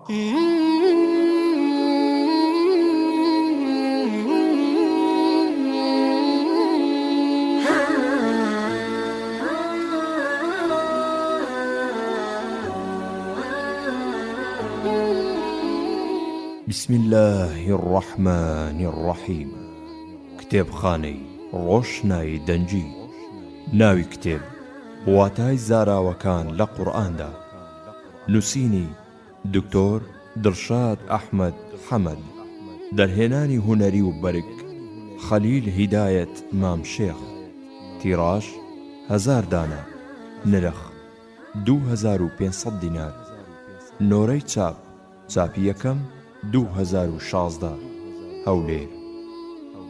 بسم اللە الرحمن الرحیم کتێبخانەی ڕۆشنایی دەنگی ناوی کتێب واتای زاراوەکان لە قورئاندا نووسینی دکتۆر دڵشاد ئەحمەد حەمەد دەرهێنانی هونەری و بەرگ خەلیل هیدایەت مام شێخ تیڕاژ هەزار دانە نرخ 2500 دینار نۆرەی چاپ چاپی یەکەم 2016 هەولێر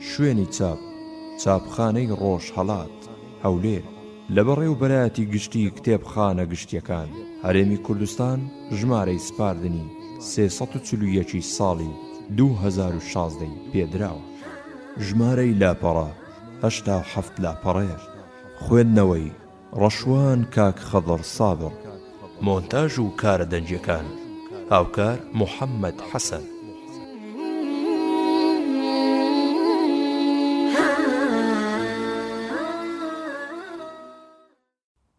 شوێنی چاپ چاپخانەی ڕۆژهەڵات هەولێر لە بەڕێوەبەرایەتی گشتی کتێبخانە گشتیەکان هەرێمی کوردستان ژمارەی سپاردنی 341 ی ساڵی 2016 ی پێدراوە. ژمارەی لاپەڕە 87 لاپەڕەیە. خوێندنەوەی، ڕەشوان کاک خضر سابر. مۆنتاژ و کارە دەنگیەکان، هاوکار محمد حەسەن.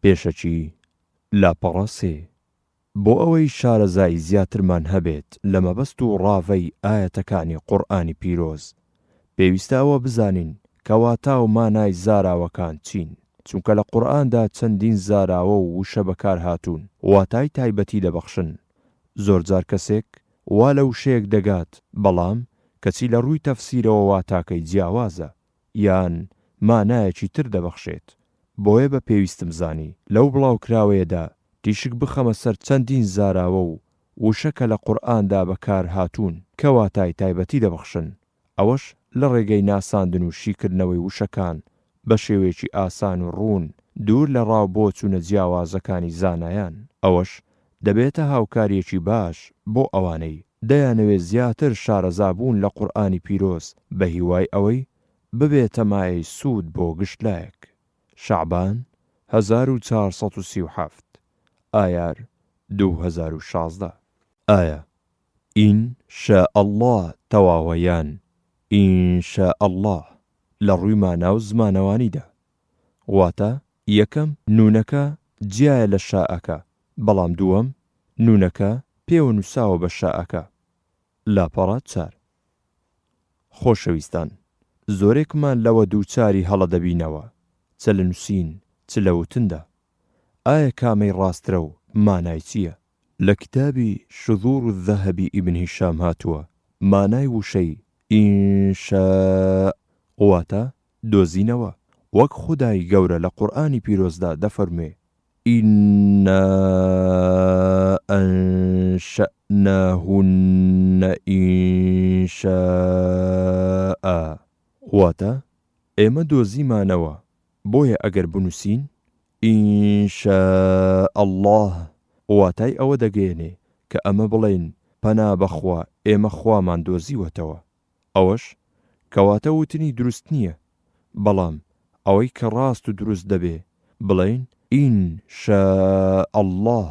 پێشەکی، لاپەڕە سێ. بۆ ئەوەی شارەزایی زیاترمان هەبێت لە مەبەست و ڕاڤەی ئایەتەکانی قورئانی پیرۆز، پێویستە ئەوە بزانین کە واتا و مانای زاراوەکان چین، چونکە لە قورئاندا چەندین زاراوە و وشە بەکارهاتوون واتای تایبەتی دەبەخشن، زۆرجار کەسێک وا لە وشەیەک دەگات بەڵام کەچی لە ڕووی تەفسیرەوە واتاکەی جیاوازە یان مانایەکی تر دەبەخشێت، بۆیە بە پێویستم زانی لەو بڵاوکراوەیەدا تیشک بخەمە سەر چەندین زاراوە و وشە کە لە قورئاندا بەکارهاتوون کە واتای تایبەتی دەبەخشن، ئەوەش لە ڕێگەی ناساندن و شیکردنەوەی وشەکان بە شێوەیەکی ئاسان و ڕوون دوور لە ڕا و بۆچوونە جیاوازەکانی زانایان، ئەوەش دەبێتە هاوکارییەکی باش بۆ ئەوانەی دەیانەوێت زیاتر شارەزا بوون لە قورئانی پیرۆز بە هیوای ئەوەی ببێتە مایەی سوود بۆ گشت لایەک. شەعبان 1437، ئایار 2016. ئایا ان شاء اللە تەواوە یان ان شاء اللە لە ڕووی مانا و زمانەوانیدا؟ واتە یەکەم نوونەکە جیایە لە شاءەکە بەڵام دووەم نوونەکە پێوە نووساوە بە شاءەکە. لاپەڕە چار. خۆشەویستان زۆرێکمان لەوە دووچاری هەڵە دەبینەوە چ لە نووسین چ لە وتندا. ئایا کامەی ڕاسترە و مانای چییە؟ لە کتابی شذور الذهب ابن هشام هاتووە مانای وشەی، انشاء، واتە، دۆزینەوە، وەک خودای گەورە لە قورئانی پیرۆزدا دەفەرموێ، انا انشأناهن انشاء، واتە، ئێمە دۆزیمانەوە، بۆیە ئەگەر بنووسین، ان شاء اللە، واتای ئەوە دەگەیەنێ کە ئەمە بڵێین پەنا بەخوا ئێمە خوامان دۆزیوەتەوە، ئەوەش کەواتە وتنی دروست نییە، بەڵام ئەوەی کە ڕاست و دروست دەبێ بڵێین، ان شاء اللە،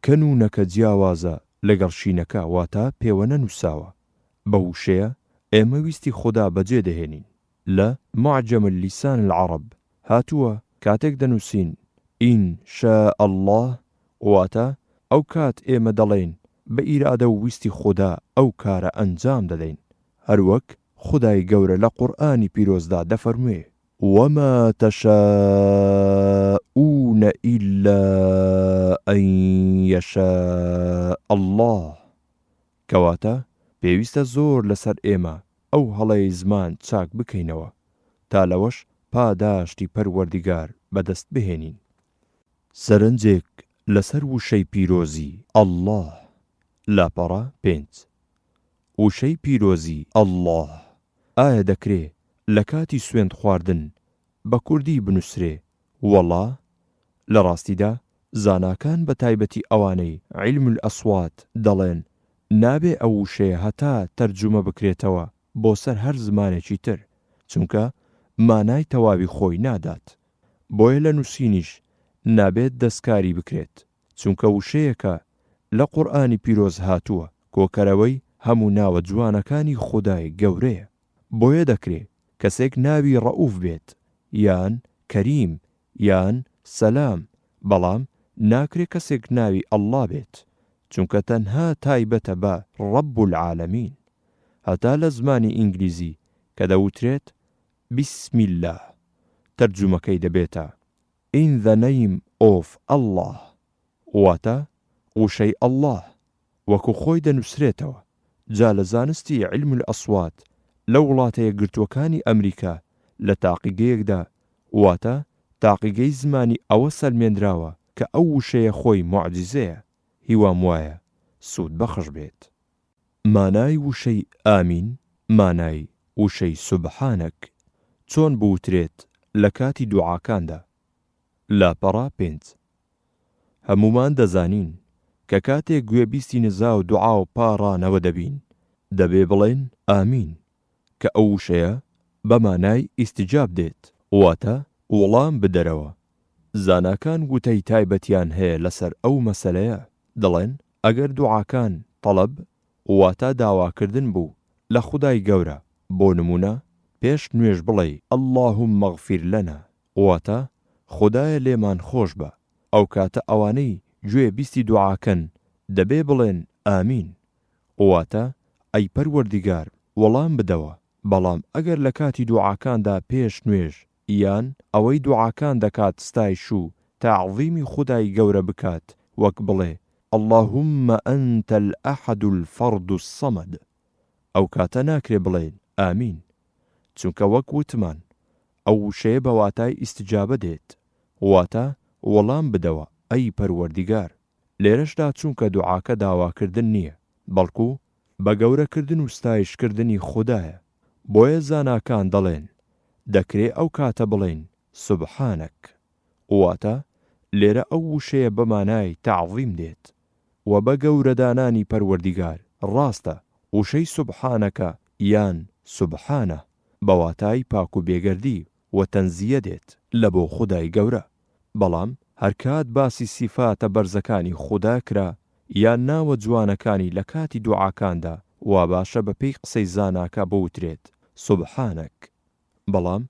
کە نوونەکە جیاوازە لەگەڵ شینەکە واتە پێوە نەنووساوە، بەو وشەیە ئێمە ویستی خودا بەجێ دەهێنین. لە، معجم اللسان العرب، هاتووە، کاتێک دەنووسین، ان شاء اللە، واتە ئەو کات ئێمە دەڵێین بە ئیرادە و ویستی خودا ئەو کارە ئەنجام دەدەین، هەروەک خودای گەورە لە قورئانی پیرۆزدا دەفەرموێ، وما تشاءون الا ان یشاء اللە، کەواتە پێویستە زۆر لەسەر ئێمە ئەو هەڵەی زمان چاک بکەینەوە تا لەوەش پاداشتی پەروەردیگار بەدەست بهێنین. سەرنجێک لەسەر وشەی پیرۆزی، اللە، لاپەڕە پێنج. وشەی پیرۆزی، اللە، ئایا دەکرێ لە کاتی سوێند خواردن بە کوردی بنووسرێ، وەڵا؟ لە ڕاستیدا زاناکان بە تایبەتی ئەوانەی، علم الاصوات، دەڵێن نابێ ئەو وشەیە هەتا تەرجومە بکرێتەوە بۆ سەر هەر زمانێکی تر چونکە مانای تەواوی خۆی نادات بۆیە لە نووسینیش نابێت دەستکاری بکرێت چونکە وشەیەکە. لە قورئانی پیرۆز هاتووە کۆکەرەوەی هەموو ناوە جوانەکانی خودای گەورەیە بۆیە دەکرێ کەسێک ناوی ڕەئوف بێت یان کەریم یان سەلام بەڵام ناکرێ کەسێک ناوی اللە بێت چونکە تەنها تایبەتە بە رب العالمین هەتا لە زمانی ئینگلیزی کە دەوترێت بسم اللە تەرجومەکەی دەبێتە In the name of Allah واتە وشەی اللە وەکو خۆی دەنوسرێتەوە جا لە زانستی علم الاصوات لە وڵاتە یەکگرتووەکانی ئەمریکا لە تاقیگەیەکدا واتە تاقیگەی زمانی ئەوە سەلمێنراوە کە ئەو وشەیە خۆی موعجیزەیە هیوام وایە سوود بەخش بێت. مانای وشەی ئامین مانای وشەی سبحانک چۆن بوترێت لە کاتی دوعاکاندا؟ لاپەڕە پێنج. هەموومان دەزانین کە کاتێک گوێبیستی نزا و دوعا و پاڕانەوە دەبین دەبێ بڵێین ئامین کە ئەو وشەیە بە مانای ئیستجاب دێت واتە وڵام بدەرەوە. زاناکان وتەی تایبەتیان هەیە لەسەر ئەو مەسەلەیە دەڵێن ئەگەر دوعاکان تەڵەب واتە داواکردن بوو لە خودای گەورە بۆ نموونە پێش نوێژ بڵێی اللهم اغفر لنا واتە، خودایە لێمان خۆش بە، ئەوکاتە ئەوانەی گوێ بیستی دوعاکەن دەبێ بڵێن ئامین، واتە، ئەی پەروەردیگار وەڵام بدەوە، بەڵام ئەگەر لە کاتی دوعاکاندا پێش نوێژ یان ئەوەی دوعاکان دەکات ستایش و تەعزیمی خودای گەورە بکات وەک بڵێ، اللهم انت الاحد الفرد الصمد، ئەوکاتە ناکرێ بڵێین ئامین، چونکە وەک وتمان ئەو وشەیە بە واتای ئیستجابە دێت، واتە وەڵام بدەوە ئەی پەروەردیگار، لێرەشدا چونکە دوعاکە داواکردن نییە، بەڵکو بە گەورەکردن و ستایشکردنی خودایە، بۆیە زاناکان دەڵێن دەکرێ ئەو کاتە بڵێین سبحانک، واتە لێرە ئەو وشەیە بە مانای تەعظیم دێت و بە گەورەدانانی پەروەردیگار، ڕاستە وشەی سبحانک یان سبحانە بە واتای پاک و بێگەردی و تەنزیە دێت لە بۆ خودای گەورە، بەڵام هەرکات باسی سیفاتە بەرزەکانی خودا کرا یان ناوە جوانەکانی لە کاتی دوعاکاندا واباشە بە پێی قسەی زاناکە بوترێت سبحانک بەڵام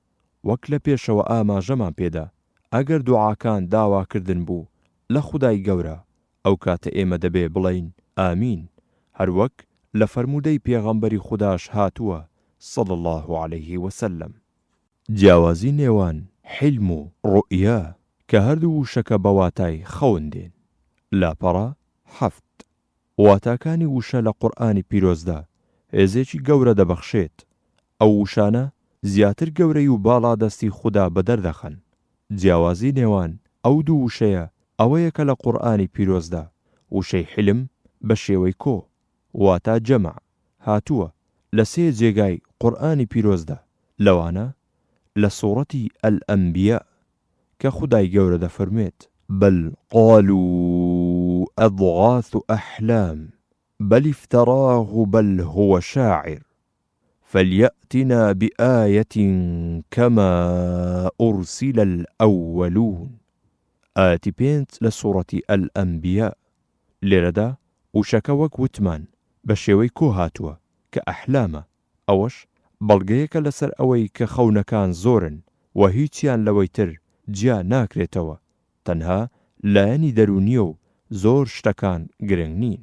وەک لە پێشەوە ئاماژەمان پێدا ئەگەر دوعاکان داواکردن بوو لە خودای گەورە ئەو کاتە ئێمە دەبێ بڵێین ئامین هەروەک لە فەرموودەی پێغەمبەری خوداش هاتووە صلی اللە علیه وسلم. جیاوازی نێوان حلم و ڕوئیا کە هەردوو وشەکە بە واتای خەون دێن. لاپەڕە حەفت. واتاکانی وشە لە قورئانی پیرۆزدا هێزێکی گەورە دەبەخشێت، ئەو وشانە زیاتر گەورەی و باڵادەستی خودا بەدەر دەخەن، جیاوازی نێوان ئەو دوو وشەیە ئەوەیە کە لە قورئانی پیرۆزدا وشەی حلم بە شێوەی کۆ، واتە جەمع، هاتووە لە سێ جێگای قورئانی پیرۆزدا لەوانە لە سوڕەتی الانبیاء کە خودای گەورە دەفەرموێت. بل قالوا اضغاث احلام بل افتراه بل هو شاعر فلیأتنا بآیة کما ارسل الاولون ئایەتی پێنج لە سوڕەتی الانبیاء لێرەدا وشەکە وەک وتمان بە شێوەی کۆ هاتووە کە ئەحلامە ئەوەش بەڵگەیەکە لەسەر ئەوەی کە خەونەکان زۆرن و هیچیان لەوەی تر جیا ناکرێتەوە تەنها لایەنی دەروونیە و زۆر شتەکان گرنگ نین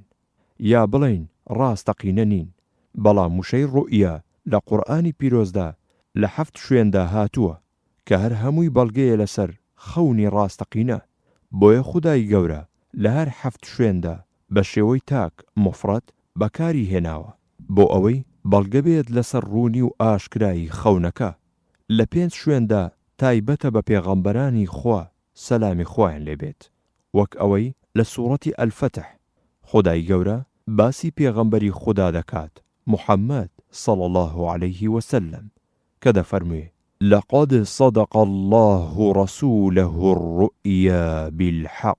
یا بڵێین ڕاستەقینە نین بەڵام وشەی ڕوئیا لە قورئانی پیرۆزدا لە حەفت شوێندا هاتووە کە هەر هەمووی بەڵگەیە لەسەر خەونی ڕاستەقینە، بۆیە خودای گەورە لە هەر حەفت شوێندا بە شێوەی تاک، مفرد، بەکاری هێناوە، بۆ ئەوەی بەڵگە بێت لەسەر ڕوونی و ئاشکرایی خەونەکە، لە پێنج شوێندا تایبەتە بە پێغەمبەرانی خوا سەلامی خوایان لێ بێت، وەک ئەوەی لە سوڕەتی الفتح خودای گەورە باسی پێغەمبەری خودا دەکات محمد صلی اللە علیه وسلم کە دەفەرموێ، لقد صدق اللە رسوله الرؤیا بالحق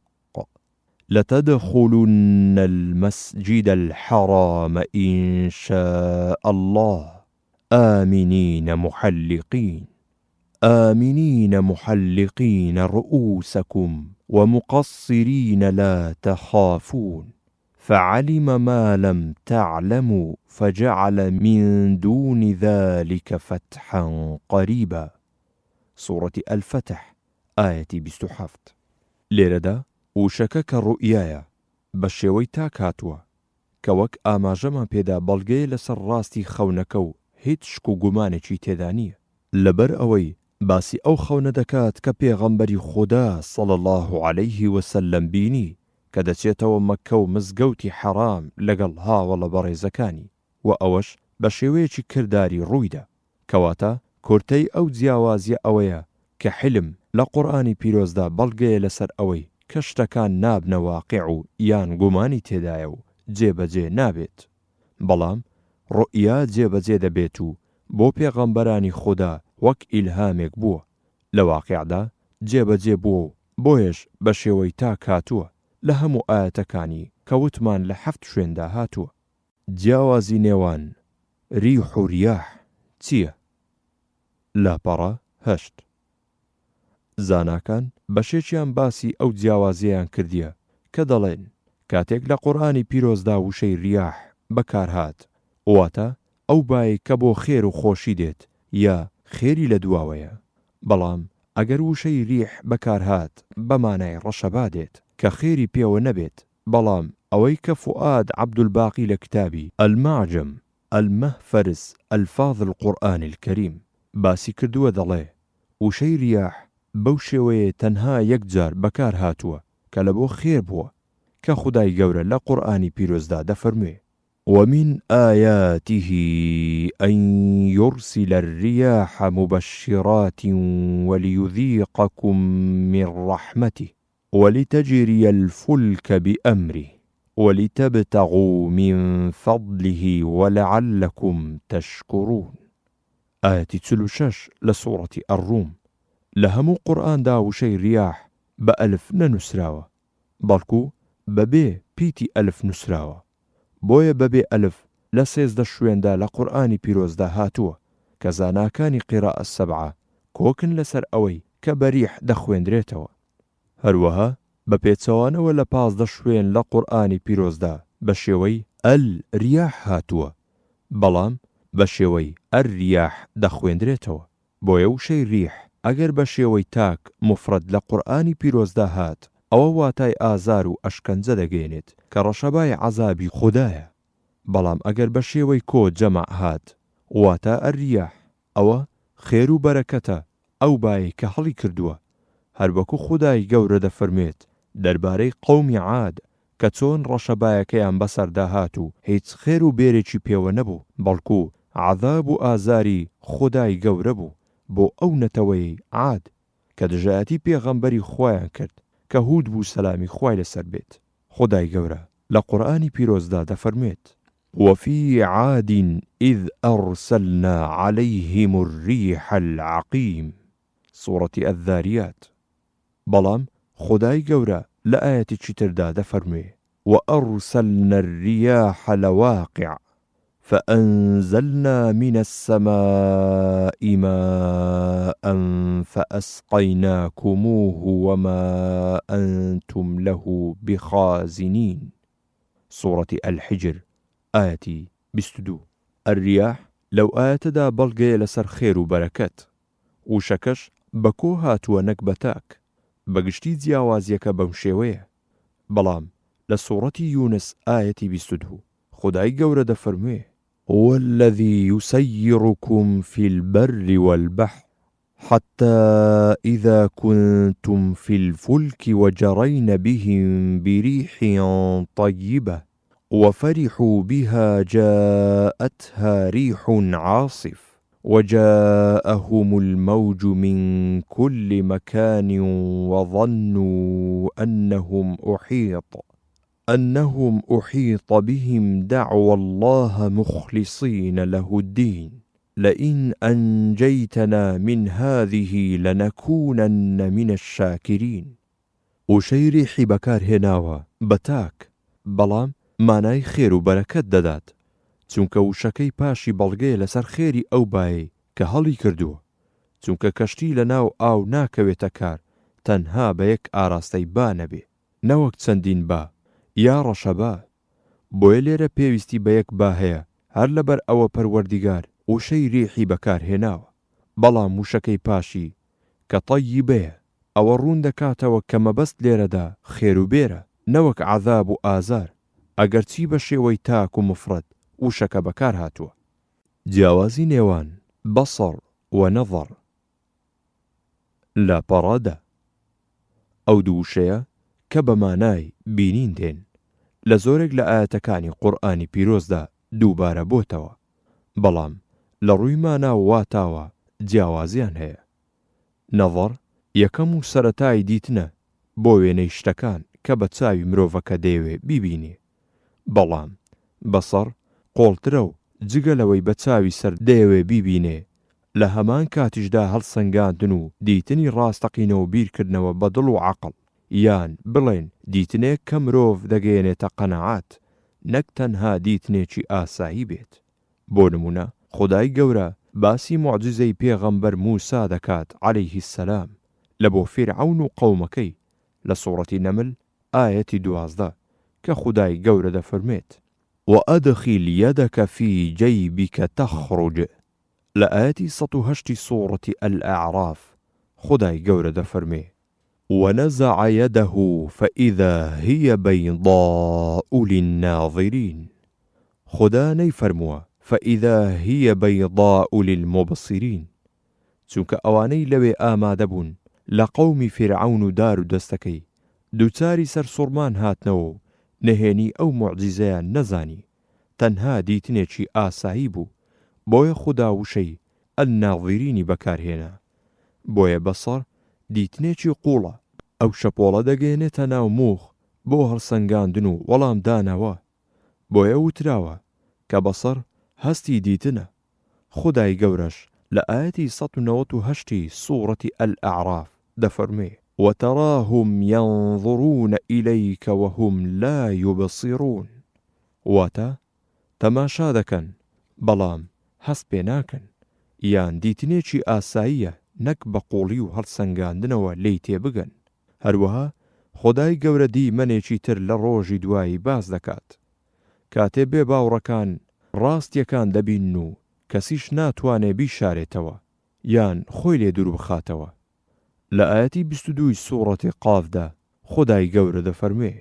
لتدخلن المسجد الحرام ان شاء اللە آمنین محلقین آمنین محلقین رؤوسکم ومقصرین لا تخافون. فعلم ما لم تعلموا فجعل من دون ذلک فتحا قریبا سوڕەتی الفتح ئایەتی 27. لێرەدا وشەکە کە ڕوئیایە بە شێوەی تاک هاتووە کە وەک ئاماژەمان پێدا بەڵگەیە لەسەر ڕاستی خەونەکە و هیچ شک و گومانێکی تێدا نییە. لەبەر ئەوەی باسی ئەو خەونە دەکات کە پێغەمبەری خودا صلی اللە علیه وسلم بینی کە دەچێتەوە مەککە و مزگەوتی حەرام لەگەڵ هاوەڵە بەڕێزەکانی و ئەوەش بە شێوەیەکی کرداری ڕوویدا کەواتە کورتەی ئەو جیاوازیە ئەوەیە کە حلم لە قورئانی پیرۆزدا بەڵگەیە لەسەر ئەوەی کە شتەکان نابنە واقیع و یان گومانی تێدایە و جێبەجێ نابێت بەڵام ڕوئیا جێبەجێ دەبێت و بۆ پێغەمبەرانی خودا وەک ئیلهامێک بووە لە واقیعدا جێبەجێ بووە و بۆیەش بە شێوەی تاک هاتووە لە هەموو ئایەتەکانی کە وتمان لە حەفت شوێندا هاتووە. جیاوازی نێوان ریح و ریاح چییە؟ لاپەڕە هەشت. زاناکان بەشێکیان باسی ئەو جیاوازیەیان کردیە کە دەڵێن کاتێک لە قورئانی پیرۆزدا وشەی ریاح بەکارهات واتە ئەو بایەی کە بۆ خێر و خۆشی دێت یا خێری لە دواوەیە بەڵام ئەگەر وشەی ریح بەکارهات بە مانای ڕەشەبا دێت کە خێری پێوە نەبێت بەڵام ئەوەی کە فوئاد عەبدولباقی لە کتابی، المعجم المهفرس الفاظ القرآن الکریم، باسی کردووە دەڵێ، وشەی ریاح بەو شێوەیە تەنها یەک جار بەکار هاتووە کە لە بۆ خێر بووە کە خودای گەورە لە قورئانی پیرۆزدا دەفەرموێ، ومن آیاته ان یرسل الریاح مبشرات ولیذیقکم من رحمته ولتجری الفلک بامره ولتبتغوا من فضله ولعلکم تشکرون ئایەتی 46 لە سوڕەتی الروم لە هەموو قورئاندا وشەی ریاح بە ئەلف نەنووسراوە بەڵکو بە بێ پیتی ئەلف نووسراوە بۆیە بە بێ ئەلف لە 13 شوێندا لە قورئانی پیرۆزدا هاتووە کە زاناکانی قراءە السبعە کۆکن لەسەر ئەوەی کە بە ریح دەخوێندرێتەوە. هەروەها بە پێچەوانەوە لە 15 شوێن لە قورئانی پیرۆزدا بە شێوەی، الریاح، هاتووە، بەڵام بە شێوەی، الریاح، دەخوێندرێتەوە، بۆیە وشەی ریح ئەگەر بە شێوەی تاک، مفرد، لە قورئانی پیرۆزدا هات ئەوە واتای ئازار و ئەشکەنجە دەگەیەنێت کە ڕەشەبای عەزابی خودایە، بەڵام ئەگەر بە شێوەی کۆ، جمع، هات واتە، الریاح، ئەوە خێر و بەرەکەتە ئەو بایەی کە هەڵی کردووە، هەروەکو خودای گەورە دەفەرموێت دەربارەی قەومی عاد کە چۆن ڕەشەبایەکەیان بەسەردا هات و هیچ خێر و بێرێکی پێوە نەبوو بەڵکو عەزاب و ئازاری خودای گەورە بوو بۆ ئەو نەتەوەیەی عاد کە دژایەتی پێغەمبەری خوایان کرد کە هود بوو سەلامی خوای لەسەر بێت خودای گەورە لە قورئانی پیرۆزدا دەفەرموێت. وفی عاد اذ ارسلنا علیهم الریح العقیم، سوڕەتی الذاریات، بەڵام خودای گەورە لە ئایەتێکی تردا دەفەرموێ، وارسلنا الریاح لواقع فانزلنا من السماء ماء فاسقیناکموه وما انتم له بخازنین، سوڕەتی الحجر ئایەتی 22. الریاح لەو ئایەتەدا بەڵگەیە لەسەر خێر و بەرەکەت، وشەکەش بە کۆ هاتووە نەک بە تاک، بە گشتی جیاوازیەکە بەم شێوەیە، بەڵام لە سوڕەتی یونس ئایەتی 22 خودای گەورە دەفەرموێ، هو الذی یسیرکم فی البر والبحر حتی اذا کنتم فی الفلک وجرین بهم بریح طیبە وفرحوا بها جاءتها ریح عاصف وجاءهم الموج من کل مکان وظنوا انهم احیط انهم احیط بهم دعوا اللە مخلصین له الدین لئن انجیتنا من هذه لنکونن من الشاکرین. وشەی ریحی بەکار هێناوە بە تاک، بەڵام مانای خێر و بەرەکەت دەدات، چونکە وشەکەی پاشی بەڵگەیە لەسەر خێری ئەو بایەی کە هەڵی کردووە، چونکە کەشتی لەناو ئاو ناکەوێتە کار تەنها بە یەک ئاراستەی با نەبێ، نەوەک چەندین با یا ڕەشەبا. بۆیە لێرە پێویستی بە یەک با هەیە هەر لەبەر ئەوە پەروەردیگار وشەی ریحی بەکار هێناوە بەڵام وشەکەی پاشی کە طیبەیە ئەوە ڕوون دەکاتەوە کە مەبەست لێرەدا خێر و بێرە نەوەک عەزاب و ئازار ئەگەرچی بە شێوەی تاک و مفرەد وشەکە بەکار هاتووە. جیاوازی نێوان، بصر، و، نظر، لاپەڕە دە. ئەو دوو وشەیە کە بە مانای بینین دێن، لە زۆرێک لە ئایەتەکانی قورئانی پیرۆزدا دووبارە بۆتەوە، بەڵام لە ڕووی مانا و واتاوە جیاوازیان هەیە. نەزەڕ یەکەم و سەرەتای دیتنە بۆ وێنەی شتەکان کە بە چاوی مرۆڤەکە دەیەوێ بیبینێ، بەڵام بەسەڕ قۆڵترە و جگە لەوەی بە چاوی سەر دەیەوێ بیبینێ، لە هەمان کاتیشدا هەڵسەنگاندن و دیتنی ڕاستەقینە و بیرکردنەوە بە دڵ و عەقڵ، یان بڵێین دیتنێک کە مرۆڤ دەگەیەنێتە قەناعەت، نەک تەنها دیتنێکی ئاسایی بێت. بۆ نموونە خودای گەورە باسی موعجیزەی پێغەمبەر موسا دەکات علیه السلام لە بۆ فیرعەون و قەومەکەی لە سوڕەتی نەمل ئایەتی 12 کە خودای گەورە دەفەرموێت. وأدخل یدک فی جیبک تخرج لە ئایەتی 108 ی سوڕەتی الأعراف خودای گەورە دەفەرموێ. ونزع یده فإذا هی بیضاء للناظرین خودا نەیفەرمووە فإذا هی بیضاء للمبصرین چونکە ئەوانەی لەوێ ئامادە بوون لە قەومی فیرعەون و دار و دەستەکەی دووچاری سەرسوڕمان هاتنەوە و نهێنی ئەو موعجیزەیان نەزانی تەنها دیتنێکی ئاسایی بوو بۆیە خودا وشەی الناظرینی بەکارهێنا بۆیە بەسەڕ دیتنێکی قووڵە، ئەو شەپۆڵە دەگەیەنێتە ناو موخ بۆ هەڵسەنگاندن و وەڵامدانەوە، بۆیە وتراوە کە بەسەڕ هەستی دیتنە، خودای گەورەش لە ئایەتی 198 ی سوڕەتی الاعراف دەفەرموێ، وتراهم ینظرون الیک وهم لا یبصرون، واتە، تەماشا دەکەن بەڵام هەست پێ ناکەن، یان دیتنێکی ئاساییە نەک بە قوڵی و هەڵسەنگاندنەوە لێی تێبگەن. هەروەها خودای گەورە دیمەنێکی تر لە ڕۆژی دوایی باس دەکات. کاتێ بێ باوڕەکان ڕاستیەکان دەبینن و کەسیش ناتوانێ بیشارێتەوە یان خۆی لێ دووربخاتەوە. لە ئایەتی 22 ی سوڕەتی قاف دا خودای گەورە دەفەرموێ.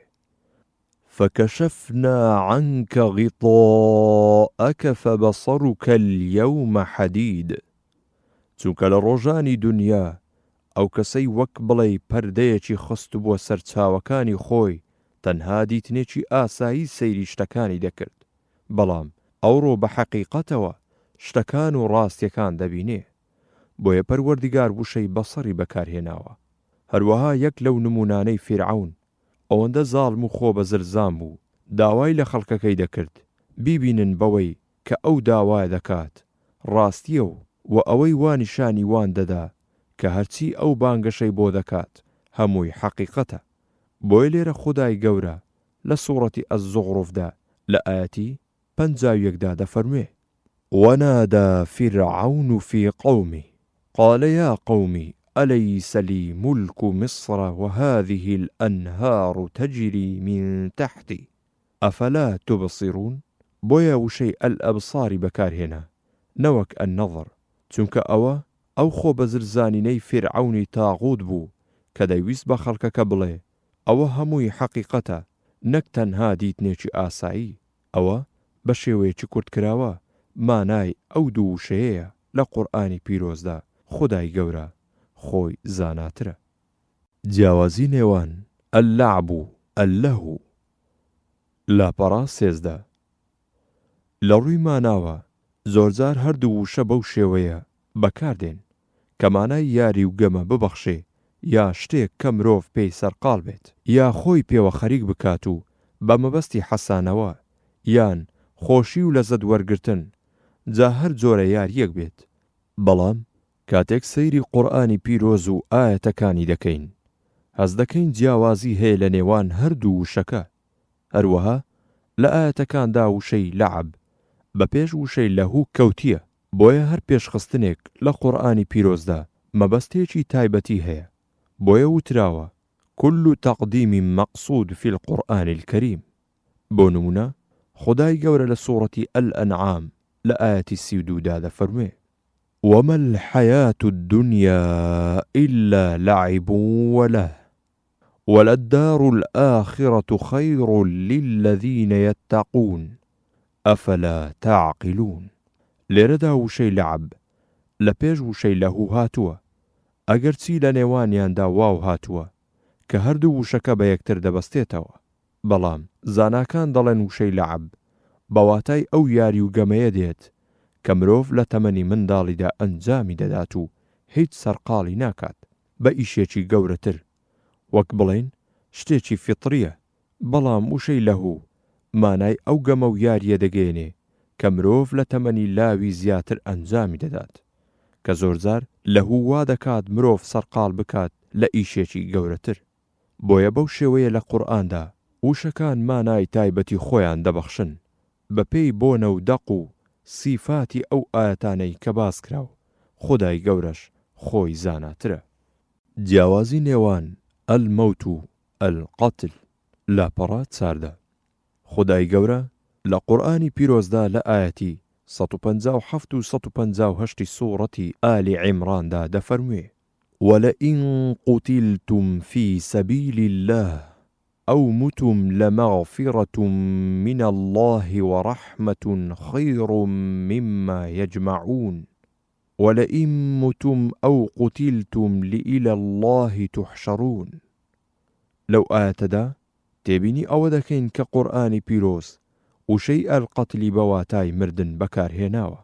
فکشفنا عنک غطاءک فبصرک الیوم حدید چونکە لە ڕۆژانی دونیا ئەو کەسەی وەک بڵێی پەردەیەکی خستبووە سەر چاوەکانی خۆی تەنها دیتنێکی ئاسایی سەیری شتەکانی دەکرد بەڵام ئەوڕۆ بە حەقیقەتەوە شتەکان و ڕاستیەکان دەبینێ بۆیە پەروەردگار وشەی بەصەری بەکارهێناوە هەروەها یەک لەو نمونانەی فیرعەون ئەوەندە زاڵم و خۆ بە زلزان بوو، داوای لە خەڵکەکەی دەکرد بیبینن بەوەی کە ئەو داوا دەکات ڕاستییە و وە ئەوەی وا نیشانی وان دەدا کە هەرچی ئەو بانگەشەی بۆ دەکات هەمووی حەقیقەتە بۆیە لێرە خودای گەورە لە سوڕەتی الزخرف دا لە ئایەتی 51 دا دەفەرموێ. ونادی فرعون فی قومه قال یا قوم الیس لی ملک مصر وهذه الانهار تجری من تحتی افلا تبصرون بۆیە وشەی الابصاری بەکارهێنا نەوەک النظر چونکە ئەوە ئەو خۆ بەزلزانینەی فیرعەونی تاغوت بوو کە دەیویست بە خەڵکەکە بڵێ ئەوە هەمووی حەقیقەتە نەک تەنها دیتنێکی ئاسایی ئەوە بە شێوەیەکی کورتکراوە مانای ئەو دوو وشەیەیە لە قورئانی پیرۆزدا خودای گەورە خۆی زاناترە. جیاوازی نێوان، اللعب و اللهو، لاپەڕە 13. لە ڕووی ماناوە زۆرجار هەردوو وشە بەو شێوەیە بەکاردێن کە مانای یاری و گەمە ببەخشێ یا شتێک کە مرۆڤ پێی سەرقاڵ بێت یا خۆی پێوە خەریک بکات و بە مەبەستی حەسانەوە یان خۆشی و لەزەت وەرگرتن جا هەر جۆرە یارییەک بێت. بەڵام کاتێک سەیری قورئانی پیرۆز و ئایەتەکانی دەکەین هەست دەکەین جیاوازی هەیە لە نێوان هەردوو وشەکە هەروەها لە ئایەتەکاندا وشەی لعب بە پێش وشەی لهو کەوتیە بۆیە هەر پێشخستنێک لە قورئانی پیرۆزدا مەبەستێکی تایبەتی هەیە بۆیە وتراوە کل تقدیم مقصود فی القرآن الکریم بۆ نمونە. خودای گەورە لە سوڕەتی الانعام لە ئایەتی 32 دا دەفەرموێ. وما الحیاة الدنیا الا لعب ولهو وللدار الآخرة خیر للذین یتقون افلا تعقلون لێرەدا وشەی لعب لە پێش وشەی لهو هاتووە ئەگەرچی لە نێوانیاندا واو هاتووە کە هەردوو وشەکە بە یەکتر دەبەستێتەوە بەڵام زاناکان دەڵێن وشەی لعب بە واتای ئەو یاری و گەمەیە دێت کە مرۆڤ لە تەمەنی منداڵیدا ئەنجامی دەدات و هیچ سەرقاڵی ناکات بە ئیشێکی گەورەتر وەک بڵێین شتێکی فیترییە، بەڵام وشەی لەهو مانای ئەو گەمە و یارییە دەگەیەنێ کە مرۆڤ لە تەمەنی لاوی زیاتر ئەنجامی دەدات، کە زۆرجار لەهو وا دەکات مرۆڤ سەرقاڵ بکات لە ئیشێکی گەورەتر. بۆیە بەو شێوەیە لە قورئاندا وشەکان مانای تایبەتی خۆیان دەبەخشن بەپێی بۆنە و دەق و سیفاتی ئەو ئایەتانەی کە باس کرا و خودای گەورەش خۆی زاناترە. جیاوازی نێوان، الموت و القتل، لاپەڕە 14. خودای گەورە لە قورئانی پیرۆزدا لە ئایەتی 157 و 158 ی سوڕەتی ئالی عیمڕاندا دەفەرموێ، ولئن قتلتم فی سبیل اللە او متم لمغفرە من اللە ورحمە خیر مما یجمعون ولئن متم او قتلتم لإلی اللە تحشرون لەو ئایەتەدا تێبینی ئەوە دەکەین کە قورئانی پیرۆز وشەی القتلی بە واتای مردن بەکارهێناوە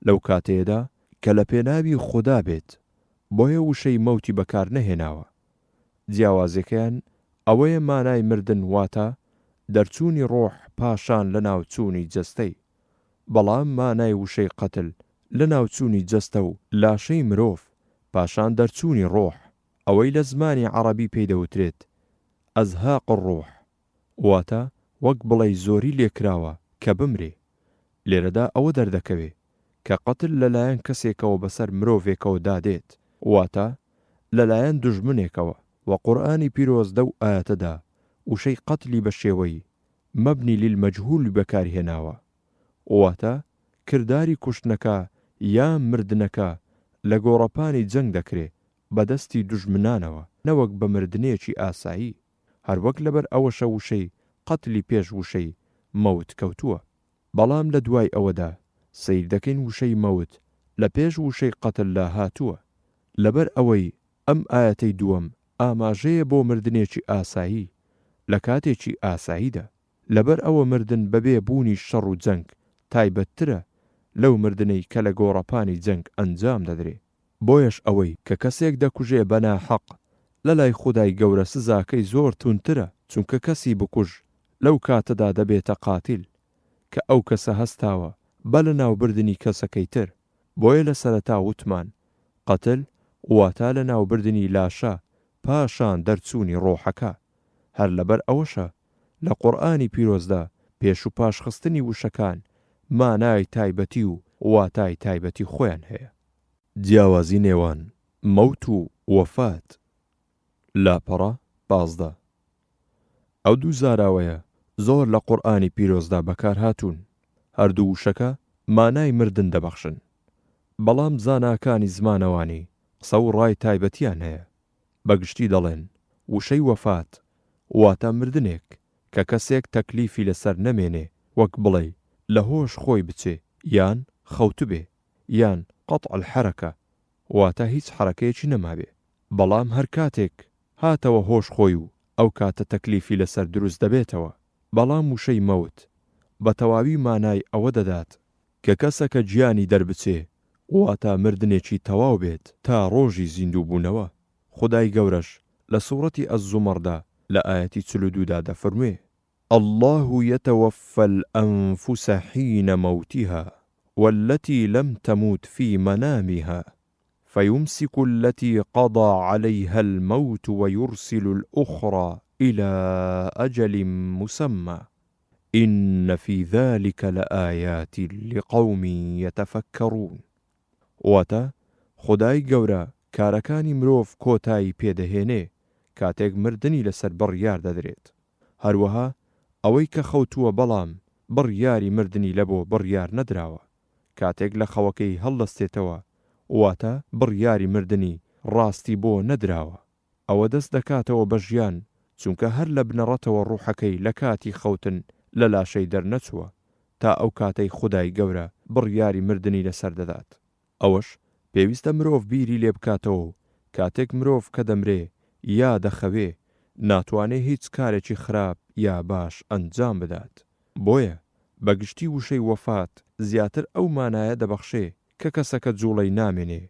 لەو کاتەیەدا کە لە پێناوی خودا بێت بۆیە وشەی مەوتی بەکارنەهێناوە جیاوازیەکەیان ئەوەیە مانای مردن واتە دەرچوونی ڕۆح پاشان لەناوچوونی جەستەی بەڵام مانای وشەی قەتل لەناوچوونی جەستە و لاشەی مرۆڤ پاشان دەرچوونی ڕۆح ئەوەی لە زمانی عەڕەبی پێی دەوترێت ازهاق الروح واتە وەک بڵێی زۆری لێکراوە کە بمرێ. لێرەدا ئەوە دەردەکەوێ کە قەتل لەلایەن کەسێکەوە بەسەر مرۆڤێکەوە دادێت، واتە لەلایەن دوژمنێکەوە، وە قورئانی پیرۆز لەو ئایەتەدا وشەی قەتلی بە شێوەی، مبنی للمجهول، بەکارهێناوە، واتە کرداری کوشتنەکە یا مردنەکە لە گۆڕەپانی جەنگ دەکرێ بە دەستی دوژمنانەوە نەوەک بە مردنێکی ئاسایی. هەروەک لەبەر ئەوەشە وشەی قەتلی پێش وشەی مەوت کەوتووە. بەڵام لە دوای ئەوەدا سەیر دەکەین وشەی مەوت لە پێش وشەی قەتلدا هاتووە. لەبەر ئەوەی ئەم ئایەتەی دووەم ئاماژەیە بۆ مردنێکی ئاسایی لە کاتێکی ئاساییدا. لەبەر ئەوە مردن بەبێ بوونی شەڕ و جەنگ تایبەتترە لەو مردنەی کە لە گۆڕەپانی جەنگ ئەنجام دەدرێ. بۆیەش ئەوەی کە کەسێک دەکوژێ بە ناحەق لەلای خودای گەورە سزاکەی زۆر توندترە چونکە کەسی بکوژ لەو کاتەدا دەبێتە قاتیل کە ئەو کەسە هەستاوە بە لەناوبردنی کەسەکەی تر بۆیە لە سەرەتا وتمان قەتل واتا لەناوبردنی لاشە پاشان دەرچوونی ڕۆحەکە هەر لەبەر ئەوەشە لە قورئانی پیرۆزدا پێش و پاش خستنی وشەکان مانای تایبەتی و واتای تایبەتی خۆیان هەیە. جیاوازی نێوان مەوت و وەفات، لاپەڕە 15. ئەو دوو زاراوەیە زۆر لە قورئانی پیرۆزدا بەکارهاتوون، هەردوو وشەکە مانای مردن دەبەخشن، بەڵام زاناکانی زمانەوانی قسە و ڕای تایبەتیان هەیە، بە گشتی دەڵێن وشەی وەفات واتە مردنێک کە کەسێک تەکلیفی لەسەر نەمێنێ وەک بڵێی لە هۆش خۆی بچێ یان خەوتبێ یان قطع الحرکە واتە هیچ حەرەکەیەکی نەمابێ بەڵام هەر کاتێک هاتەوە هۆش خۆی و ئەو کاتە تەکلیفی لەسەر دروست دەبێتەوە بەڵام وشەی مەوت بە تەواوی مانای ئەوە دەدات کە کەسەکە گیانی دەربچێ واتە مردنێکی تەواو بێت تا ڕۆژی زیندوو بوونەوە خودای گەورەش لە سوڕەتی الزمر دا لە ئایەتی 42 دا دەفەرموێ، اللە یتوفی الانفس حین موتها واللتی لم تموت فی منامها فیمسک اللتی قضی علیها الموت ویرسل الاخری الی اجل مسمی ان فی ذلک لآیات لقوم یتفکرون واتە، خودای گەورە کارەکانی مرۆڤ کۆتایی پێ دەهێنێ کاتێک مردنی لەسەر بڕیار دەدرێت. هەروەها ئەوەی کە خەوتووە بەڵام. بڕیاری مردنی لەبۆ بڕیار نەدراوە، کاتێک لە خەوەکەی هەڵدەستێتەوە واتە بڕیاری مردنی ڕاستی بۆ نەدراوە ئەوە دەست دەکاتەوە بە ژیان چونکە هەر لە بنەڕەتەوە ڕوحەکەی لە کاتی خەوتن لە لاشەی دەرنەچووە تا ئەو کاتەی خودای گەورە بڕیاری مردنی لەسەر دەدات. ئەوەش پێویستە مرۆڤ بیری لێ بکاتەوە و کاتێک مرۆڤ کە دەمرێ یا دەخەوێ ناتوانێ هیچ کارێکی خراپ یا باش ئەنجام بدات. بۆیە بە گشتی وشەی وەفات زیاتر ئەو مانایە دەبەخشێ کە کەسەکە جوڵەی نامێنێ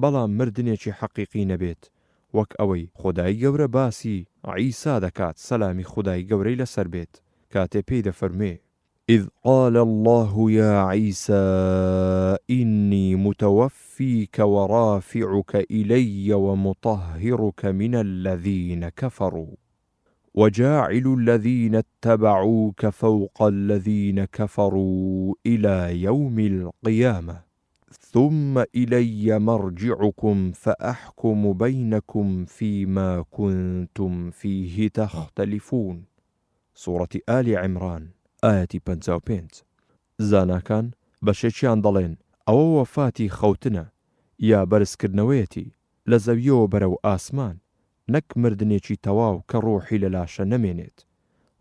بەڵام مردنێکی حەقیقی نەبێت وەک ئەوەی خودای گەورە باسی عیسا دەکات سەلامی خودای گەورەی لەسەر بێت کاتێ پێی دەفەرموێ، اذ قال اللە یا عیسی انی متوفیک ورافعک الی ومطهرک من الذین کفروا وجاعل الذین اتبعوک فوق الذین کفروا الی یوم القیامە ثم الی مرجعکم فاحکم بینکم فیما کنتم فیه تختلفون سوڕەتی ئالی عیمران ئایەتی 55. زاناکان بەشێکیان دەڵێن ئەوە وەفاتی خەوتنە یا بەرزکردنەوەیەتی لە زەویەوە بەرەو ئاسمان نەک مردنێکی تەواو کە ڕوحی لە لاشە نەمێنێت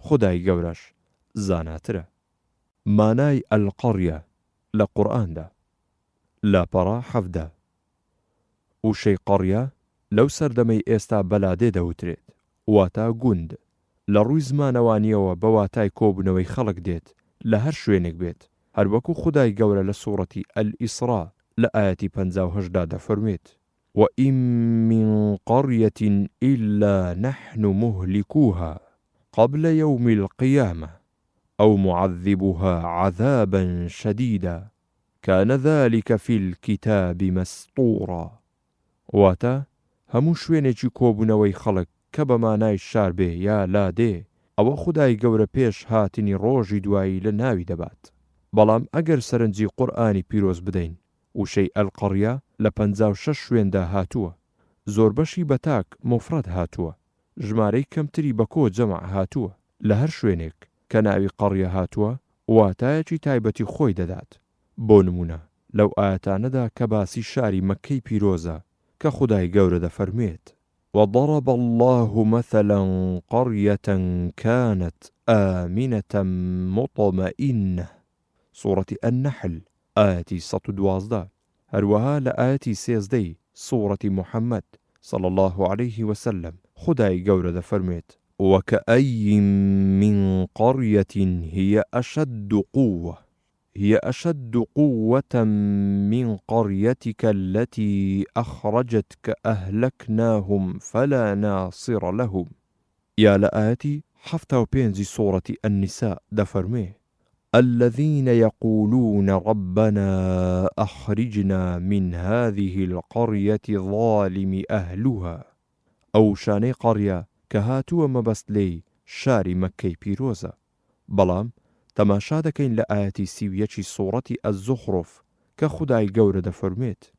خودای گەورەش زاناترە. مانای القریە لە قورئاندا. لاپەڕە 17. وشەی قەڕیە لەو سەردەمەی ئێستا بە لادێ دەوترێت، واتا گوند. لە ڕووی زمانەوانییەوە بە واتای کۆبوونەوەی خەڵک دێت لە هەر شوێنێک بێت، هەروەکو خودای گەورە لە سوڕەتی الاسراء لە ئایەتی 58 دا دەفەرموێت، وَإِن مِّن قَرْیَةٍ إِلَّا نَحْنُ مُهْلِکُوهَا قَبْلَ یَوْمِ الْقِیَامَةِ أَوْ مُعَذِّبُهَا عَذَابًا شَدِیدًا کان ذلک فی الکتاب مسطورا واتە، هەموو شوێنێکی کۆبوونەوەی خەڵک کە بە مانای شار بێ یا لادێ ئەوە خودای گەورە پێش هاتنی ڕۆژی دوایی لە ناوی دەبات. بەڵام ئەگەر سەرنجی قورئانی پیرۆز بدەین وشەی القریە لە 56 شوێندا هاتووە زۆربەشی بە تاک مفرد هاتووە ژمارەی کەمتری بە کۆ جەمع هاتووە لە هەر شوێنێک کە ناوی قەڕیە هاتووە واتایەکی تایبەتی خۆی دەدات، بۆ نموونە لەو ئایەتانەدا کە باسی شاری مەککەی پیرۆزە کە خودای گەورە دەفەرموێت، وضرب اللە مثلا قریە کانت آمنە مطمئنە، سوڕەتی النحل ئایەتی 112. هەروەها لە ئایەتی سێزدەی سوڕەتی محمد، صلی اللە علیه وسلم، خودای گەورە دەفەرموێت. وکأی من قریة هی اشد قوة هی اشد قوة من قریتک التی اخرجتک اهلکناهم فلا ناصر لهم. یا لە ئایەتی 75 ی سوڕەتی النساء دەفەرموێ. الذین یقولون ربنا اخرجنا من هذه القریە الظالم اهلها ئەو وشانەی قەڕیە کە هاتووە مەبەست لێی شاری مەککەی پیرۆزە بەڵام تەماشا دەکەین لە ئایەتی 31 ی سوڕەتی الزخرف کە خودای گەورە دەفەرموێت.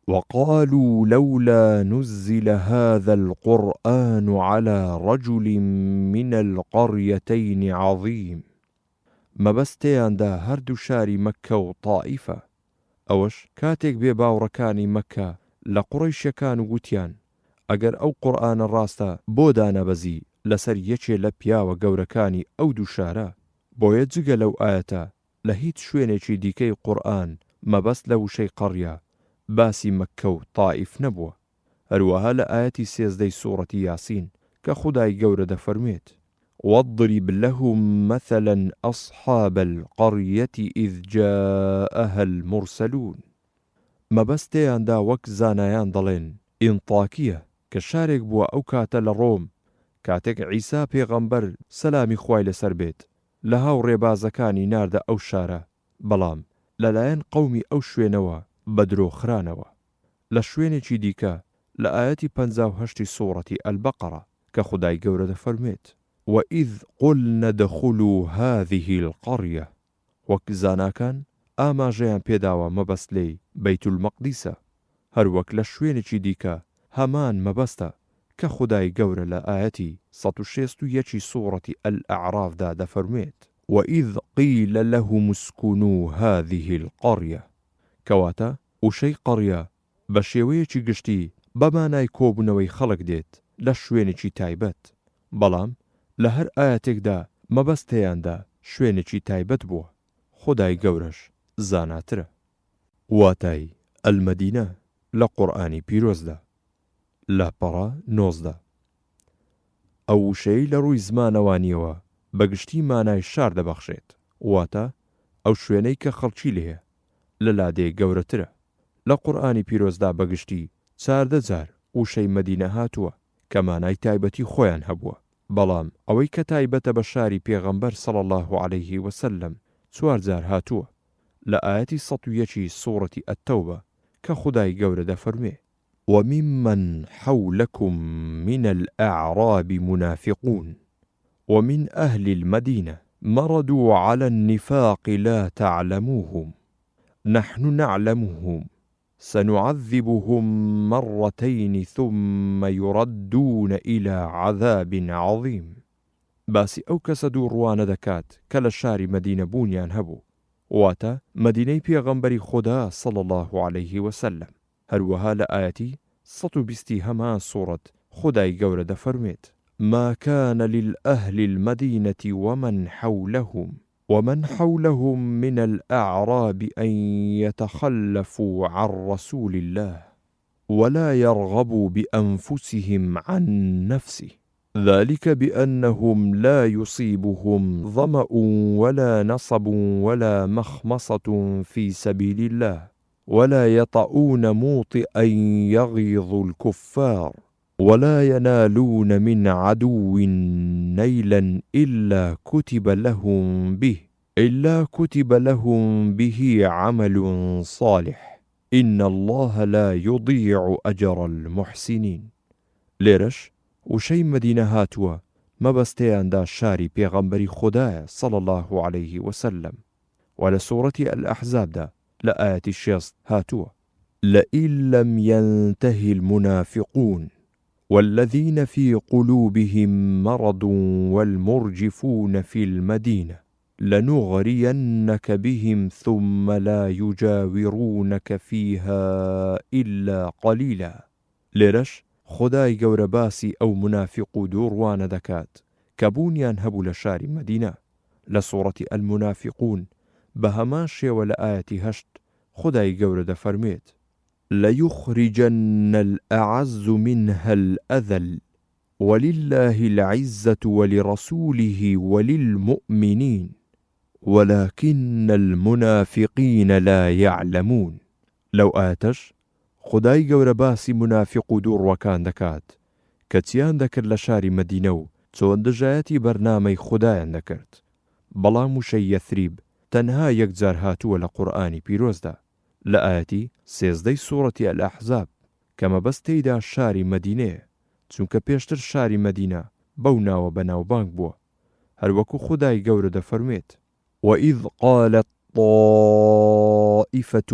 وقالوا لولا نزل هذا القرآن على رجل من القریتین عظیم مەبەست تێیاندا هەردوو شاری مەککە و تائیفە، ئەوەش کاتێک بێ باوڕەکانی مەککە لە قوڕەیشەکان ووتیان ئەگەر ئەو قورئانە ڕاستە بۆ دانەبەزی لەسەر یەکێ لە پیاوە گەورەکانی ئەو دوو شارە، بۆیە جگە لەو ئایەتە لە هیچ شوێنێکی دیکەی قورئان مەبەست لە وشەی قەڕیە باسی مەککە و تائیف نەبووە. هەروەها لە ئایەتی سێزدەی سوڕەتی یاسین کە خودای گەورە دەفەرموێت، واضرب لهم مثلا اصحاب القریە اذ جاءها المرسلون مەبەست تێیاندا وەک زانایان دەڵێن ئینطاکیە کە شارێک بووە ئەو کاتە لە ڕۆم کاتێک عیسا پێغەمبەر سەلامی خوای لەسەر بێت لە هاو ڕێبازەکانی ناردە ئەو شارە بەڵام لەلایەن قەومی ئەو شوێنەوە بە درۆ خرانەوە لە شوێنێکی دیکە لە ئایەتی 58 ی سوڕەتی البقرە کە خودای گەورە دەفەرموێت، وَإِذْ قُلْنَا ادْخُلُوا هَذِهِ الْقَرْیَةَ وەک زاناکان ئاماژەیان پێداوە مەبەست لێی بەیتولمەقدیسە، هەروەک لە شوێنێکی دیکە هەمان مەبەستە کە خودای گەورە لە ئایەتی 161 ی سوڕەتی الأعراف دا دەفەرموێت. وإذ قیل لهم اسکنوا هذه القریە، کەواتە وشەی قریە بە شێوەیەکی گشتی بە مانای کۆبوونەوەی خەڵک دێت لە شوێنێکی تایبەت، بەڵام لە هەر ئایەتێکدا مەبەست تێیاندا شوێنێکی تایبەت بووە، خودای گەورەش زاناترە. واتای، المدینە، لە قورئانی پیرۆزدا. لاپەڕە 19. ئەو وشەیەی لە ڕووی زمانەوانییەوە بە گشتی مانای شار دەبەخشێت، واتە ئەو شوێنەی کە خەڵکی لێیە، لە لادێ گەورەترە. لە قورئانی پیرۆزدا بە گشتی 14 جار وشەی مەدینە هاتووە کە مانای تایبەتی خۆیان هەبووە، بەڵام ئەوەی کە تایبەتە بە شاری پێغەمبەر صلی اللە علیه وسلم چوار جار هاتووە لە ئایەتی 101 ی سوڕەتی التوبە کە خودای گەورە دەفەرموێ. وممن حولکم من الاعراب منافقون ومن اهل المدینە مردوا علی النفاق لا تعلموهم نحن نعلمهم سنعذبهم مرتین ثم یردون الی عذاب عظیم باسی ئەو کەسە دووڕووانە دەکات کە لە شاری مەدینە بوونیان هەبوو واتە مەدینەی پێغەمبەری خودا صلی اللە علیه وسلم. هەروەها لە ئایەتی 120 ی هەمان سوڕەت خودای گەورە دەفەرموێت، ما کان للأهل المدینە ومن حولهم ومن حولهم من الأعراب أن يتخلفوا عن رسول الله ولا يرغبوا بأنفسهم عن نفسه ذلك بأنهم لا يصيبهم ظمأ ولا نصب ولا مخمصة في سبيل الله ولا يطؤون موطئا يغيظ الكفار ولا ينالون من عدو نيلا إلا كتب لهم به إلا كتب لهم به عمل صالح إن الله لا يضيع أجر المحسنين. لێرەش وشەی مەدینە هاتووە مەبەست تێیاندا شاری پێغەمبەری خودایە صلی اللە علیه وسلم وە لە سوڕەتی الاحزابدا لە ئایەتی شێست هاتووە. لئن لم ینتە المنافقون والذین فی قلوبهم مرض والمرجفون فی المدینە لنغرینک بهم ثم لا یجاورونک فیها الا قلیلا لێرەش خودای گەورە باسی ئەو مونافیق و دووڕوانە دەکات کە بوونیان هەبوو لە شاری مەدینە لە سوڕەتی المنافقون بە هەمان شێوە لە ئایەتی هەشت خودای گەورە دەفەرموێت. ليخرجن الأعز منها الأذل ولله العزة ولرسوله وللمؤمنین ولکن المنافقین لا یعلمون لەو ئایەتەش خودای گەورە باسی مونافیق و دووڕوەکان دەکات کە چیان دەکرد لە شاری مەدینە و چۆن دژایەتی بەرنامەی خودایان دەکرد بەڵام وشەی یەثریب تەنها یەک جار هاتووە لە قورئانی پیرۆزدا لە ئایەتی سێزدەی سوڕەتی الاحزاب کە مەبەست تێیدا شاری مەدینەیە چونکە پێشتر شاری مەدینە بەو ناوە بەناوبانگ بووە هەروەکو خودای گەورە دەفەرموێت. وَإِذْ قَالَتْ طَائِفَةٌ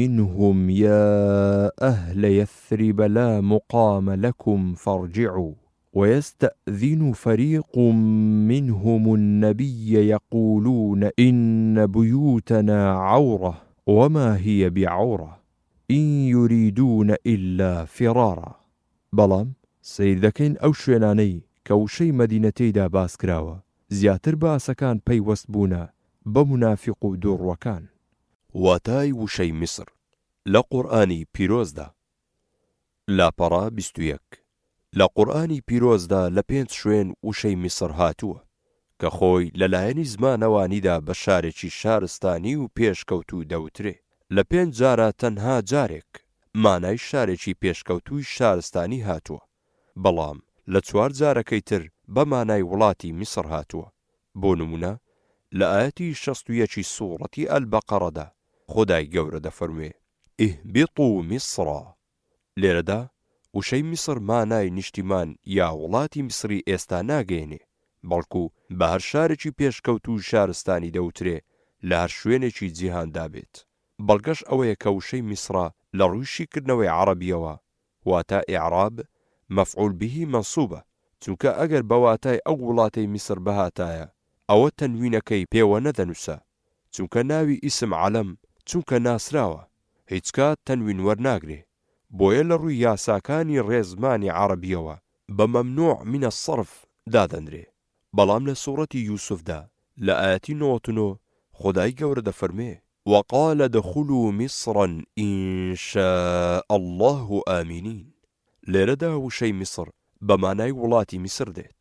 مِّنْهُمْ يَا أَهْلَ يَثْرِبَ لَا مُقَامَ لَكُمْ فَارْجِعُوا وَیَسْتَئْذِنُ فَرِیقٌ مِّنْهُمُ النَّبِیَّ یَقُولُونَ إِنَّ بُیُوتَنَا عَوْرَةٌ وَمَا هِیَ بِعَوْرَةٍ إِن یُریدُونَ إِلَّا فِرَارا بەڵام سەیر دەکەین ئەو شوێنانەی کە وشەی مەدینە تێیدا باس کراوە زیاتر باسەکان پەیوەست بوونە بە مونافیق و دووڕوەکان. واتای وشەی میسر لە قورئانی پیرۆزدا. لاپەڕە 21. لە قورئانی پیرۆزدا لە پێنج شوێن وشەی میسر هاتووە کە خۆی لە لایەنی زمانەوانیدا بە شارێکی شارستانی و پێشکەوتوو دەوترێ. لە پێنج جارا تەنها جارێک مانای شارێکی پێشکەوتووی شارستانی هاتووە، بەڵام لە چوار جارەکەی تر بە مانای وڵاتی میسر هاتووە. بۆ نموونە لە ئایەتی 61 ی سوڕەتی البقرەدا خودای گەورە دەفەرموێ، اهبطوا مصرا، لێرەدا وشەی میسر مانای نیشتیمان یا وڵاتی میسری ئێستا ناگەیەنێ، بەڵکو بە هەر شارێکی پێشکەوتووی شارستانی دەوترێ لە هەر شوێنێکی جیهاندا بێت. بەڵگەش ئەوەیە کە وشەی میسرا لە ڕووی شیکردنەوەی عەڕەبییەوە واتە ئیعراب مفعول به منصوبە، چونکە ئەگەر بە واتای ئەو وڵاتەی میسر بهاتایە. ئەوە تەنوینەکەی پێوە نەدەنوسا چونکە ناوی ئیسم عەلەم چونکە ناسراوە هیچکات تەنوین وەرناگرێ بۆیە لە ڕووی یاساکانی ڕێزمانی عەڕەبیەوە بە ممنوع من الصرف دادەنرێ بەڵام لە سوڕەتی یوسفدا لە ئایەتی 99 خودای گەورە دەفەرموێ، وقال ادخلوا مصر ان شاء اللە آمنین، لێرەدا وشەی میسر بە مانای وڵاتی میسر دێت،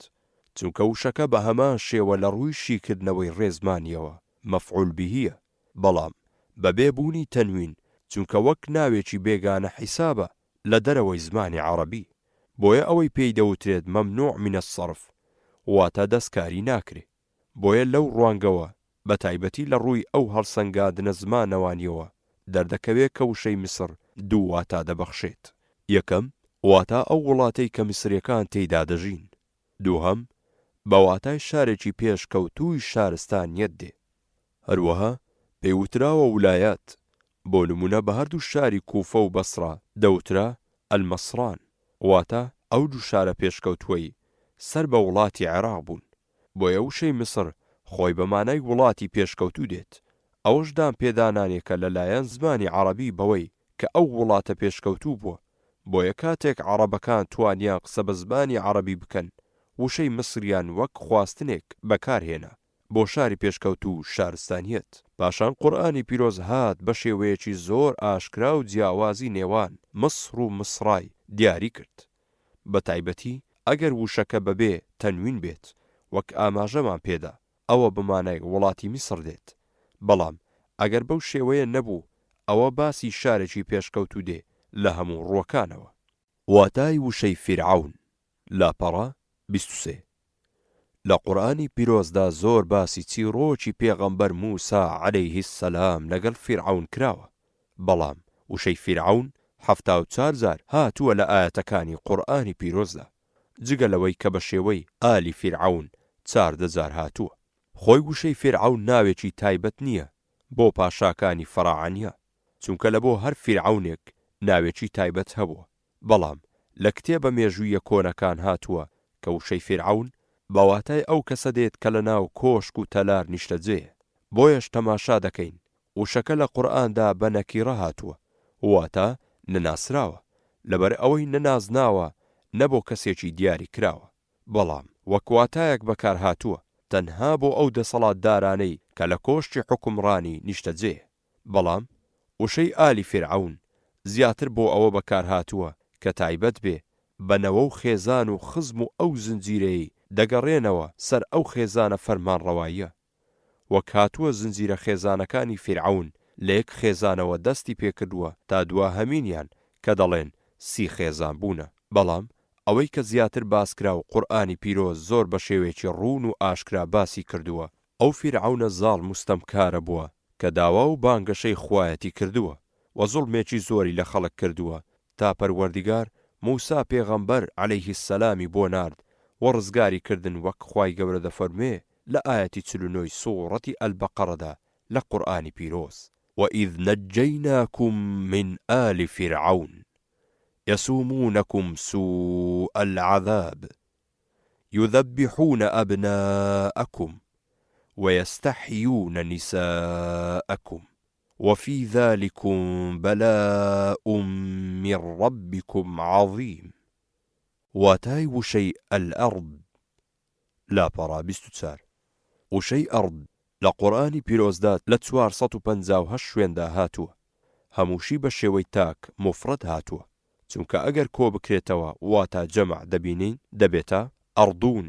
چونکە وشەکە بە هەمان شێوە لە ڕووی شیکردنەوەی ڕێزمانییەوە مفعول بهیە، بەڵام بە بێ بوونی تەنوین چونکە وەک ناوێکی بێگانە حیسابە لە دەرەوەی زمانی عەڕەبی، بۆیە ئەوەی پێی دەوترێت ممنوع من الصرف واتە دەستکاری ناکرێ. بۆیە لەو ڕوانگەوە، بە تایبەتی لە ڕووی ئەو هەڵسەنگاندنە زمانەوانییەوە، دەردەکەوێ کە وشەی میسر دوو واتا دەبەخشێت. یەکەم، واتا ئەو وڵاتەی کە میسرییەکان تێیدا دەژین. دووهەم، بە واتای شارێکی پێشکەوتووی شارستانیەت دێ. هەروەها پێی وتراوە ولایات، بۆ نموونە بە هەردوو شاری کوفە و بەسڕە دەوترا المصران، واتە ئەو دوو شارە پێشکەوتووەی سەر بە وڵاتی عێراق بوون. بۆیە وشەی میسر خۆی بە مانای وڵاتی پێشکەوتوو دێت، ئەوەش دانپێدانانێکە لە لایەن زمانی عەڕەبی بەوەی کە ئەو وڵاتە پێشکەوتوو بووە، بۆیە کاتێک عەڕەبەکان توانیان قسە بە زمانی عەڕەبی بکەن وشەی میسریان وەک خواستنێک بەکار هێنا بۆ شاری پێشکەوتوو و شارستانیەت. پاشان قورئانی پیرۆز هات بە شێوەیەکی زۆر ئاشکرا و جیاوازی نێوان مصر و مصرای دیاری کرد. بە تایبەتی ئەگەر وشەکە بەبێ تەنوین بێت وەک ئاماژەمان پێدا ئەوە بە مانای وڵاتی میسڕ دێت، بەڵام ئەگەر بەو شێوەیە نەبوو ئەوە باسی شارێکی پێشکەوتوو دێ لە هەموو ڕووەکانەوە. واتای وشەی فیرعەون، لاپەڕە 23. لە قورئانی پیرۆزدا زۆر باسی چیڕۆکی پێغەمبەر موسا علیه السلام لەگەڵ فیرعەون کراوە، بەڵام وشەی فیرعەون 74 جار هاتووە لە ئایەتەکانی قورئانی پیرۆزدا، جگە لەوەی کە بە شێوەی ئالی فیرعەون 14 جار هاتووە. خۆی وشەی فیرعەون ناوێکی تایبەت نییە بۆ پاشاکانی فەراعەنیە، چونکە لەبۆ هەر فیرعەونێک ناوێکی تایبەت هەبووە. بەڵام لە کتێبە مێژوویە کۆنەکان هاتووە کە وشەی فیرعەون بە واتای ئەو کەسە دێت کە لە ناو کۆشک و تەلار نیشتەجێیە، بۆیەش تەماشا دەکەین وشەکە لە قورئاندا بە نەکیڕە هاتووە واتە نەناسراوە، لەبەر ئەوەی نە نازناوە نە بۆ کەسێکی دیاری کراوە، بەڵام وەک واتایەک بەکار هاتووە تەنها بۆ ئەو دەسەڵاتدارانەی کە لە کۆشکی حوکمڕانی نیشتەجێیە. بەڵام وشەی ئالی فیرعەون زیاتر بۆ ئەوە بەکارهاتووە کە تایبەت بێ بە نەوە و خێزان و خزم و ئەو زنجیرەیەی دەگەڕێنەوە سەر ئەو خێزانە فەرمانڕەواییە. وەک هاتووە زنجیرە خێزانەکانی فیرعەون لە یەک خێزانەوە دەستی پێکردووە تا دواهەمینیان کە دەڵێن سی خێزان بوونە. بەڵام ئەوەی کە زیاتر باسکرا و قورئانی پیرۆز زۆر بە شێوەیەکی ڕوون و ئاشکرا باسی کردووە، ئەو فیرعەونە زاڵم و ستەمکارە بووە کە داوا و بانگەشەی خوایەتی کردووە و زوڵمێکی زۆری لە خەڵک کردووە تا پەروەردگار موسا پێغەمبەر علیه السلامی بۆ نارد و ڕزگاری کردن وەک خوای گەورە دەفەرموێ لە ئایەتی 49 ی سوڕەتی البقرەدا لە قورئانی پیرۆز، وَإِذْ نَجَّیْنَاکُم مِّنْ آلِ فِرْعَوْنَ یَسُومُونَکُمْ سُوءَ الْعَذَابِ یذبحون ابناءکم ویستحیون نساءکم وفی ذلکم بلاء من ربکم عظیم. واتای وشەی الارض لاپەڕە 24. وشەی ارض لە قورئانی پیرۆزدا لە 458 شوێندا هاتووە، هەمووشی بە شێوەی تاک، مفرد، هاتووە. چونکە ئەگەر کۆ بکرێتەوە واتا جەمع دەبینین دەبێتە، ئەڕدون،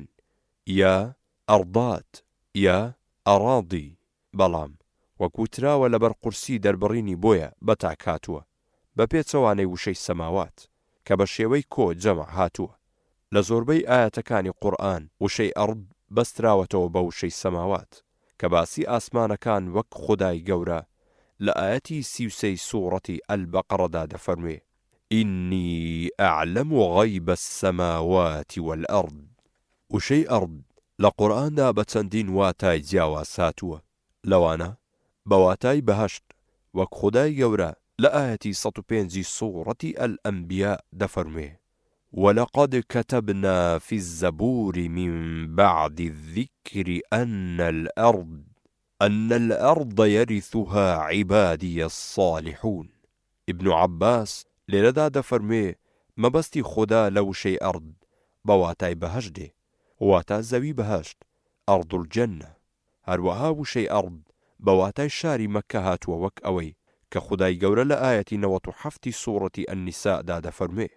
یا، ئەڕدات، یا، ئەڕاضی، بەڵام وەک وتراوە لەبەر قورسی دەربڕینی بۆیە بە تاک هاتووە، بە پێچەوانەی وشەی سەماوات کە بە شێوەی کۆ جەمع هاتووە. لە زۆربەی ئایەتەکانی قورئان وشەی ئەڕد بەستراوەتەوە بە وشەی سەماوات کە باسی ئاسمانەکان وەک خودای گەورە لە ئایەتی 33 ی سوڕەتی البقرەدا دەفەرموێ، انی اعلم غیب السماوات والارض. وشەی ئەڕد لە قورئاندا بە چەندین واتای جیاواز هاتووە، لەوانە، بە واتای بەهەشت، وەک خودای گەورە لە ئایەتی 105 ی سوڕەتی الانبیاء دەفەرموێ. ولقد کتبنا فی الزبور من بعد الذکر ان الارض ان الارض یرثها عبادی الصالحون ئیبن عەباس لێرەدا دەفەرموێ مەبەستی خودا لە وشەی ئەرض بە واتای بەهەشت دێ واتە زەوی بەهەشت، ارض الجنە. هەروەها وشەی ئەرض بە واتای شاری مەککە هاتووە وەک ئەوەی کە خودای گەورە لە ئایەتی 97 ی سوڕەتی النساء دا دەفەرموێ.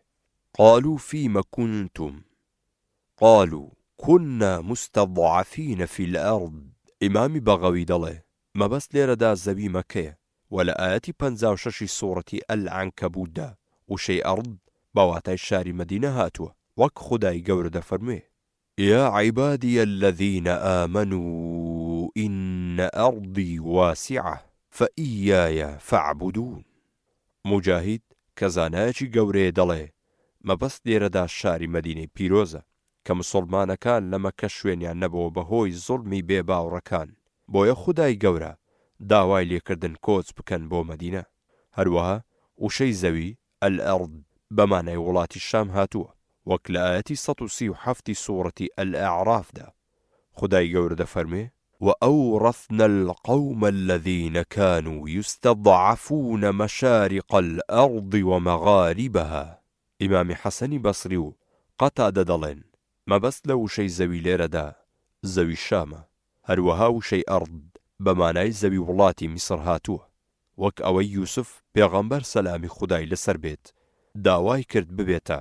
قالوا فیم کنتم قالوا کنا مستضعفین فی الارض ئیمامی بەغەوی دەڵێ مەبەست لێرەدا زەوی مەککەیە وە لە ئایەتی 56 ی سوڕەتی العنکبوت دا وشەی ئەرض بە واتای شاری مەدینە هاتووە وەک خودای گەورە دەفەرموێ. یا عبادی الذین آمنوا ان ارضی واسعە فایای فاعبدون موجاهید کە زانایەکی گەورەیە دەڵێ، مەبەست لێرەدا شاری مەدینەی پیرۆزە، کە مسوڵمانەکان لە مەککە شوێنیان نەبۆوە بەهۆی زوڵمی بێ باوڕەکان، بۆیە خودای گەورە داوای لێکردن کۆچ بکەن بۆ مەدینە. هەروەها وشەی زەوی، الارض، بە مانای وڵاتی شام هاتووە، وەک لە ئایەتی 137 ی سوڕەتی الاعراف دا خودای گەورە دەفەرموێ، وأورثنا القوم الذین کانوا یستضعفون مشارق الارض ومغاربها ئیمامی حەسەنی بەسری و قەتادە دەڵێن، مەبەست لە وشەی زەوی لێرەدا زەوی شامە، هەروەها وشەی ئەرض بە مانای زەوی وڵاتی میسر هاتووە. وەک ئەوەی یوسف پێغەمبەر سەلامی خودای لەسەر بێت داوای کرد ببێتە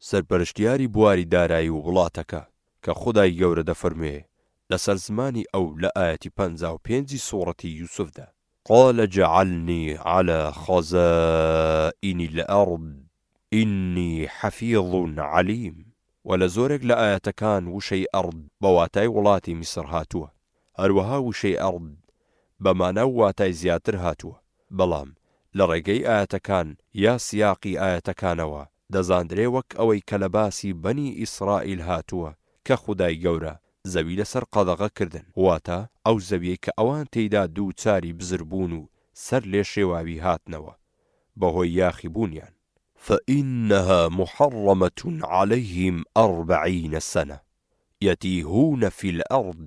سەرپەرشتیاری بواری دارایی و وڵاتەکە کە خودای گەورە دەفەرموێ لەسەر زمانی ئەو لە ئایەتی 55 ی سوڕەتی یوسفدا. قال اجعلنی علی خزائن الارض انی حفیظ علیم وە لە زۆرێک لە ئایەتەکان وشەی ئەرض بە واتای وڵاتی میسر هاتووە، هەروەها وشەی ئەرض بە مانا و واتای زیاتر هاتووە، بەڵام لە ڕێگەی ئایەتەکان یا سیاقی ئایەتەکانەوە دەزاندرێ وەک ئەوەی کە لە باسی بەنی ئیسرائیل هاتووە کە خودای گەورە زەوی لەسەر قەدەغە کردن واتە ئەو زەویەی کە ئەوان تێیدا دووچاری بزر بوون و سەر لێشێواوی هاتنەوە بەهۆی یاخی بوونیان. فإنها محرمە علیهم اربعین سنە یتیهون فی الارض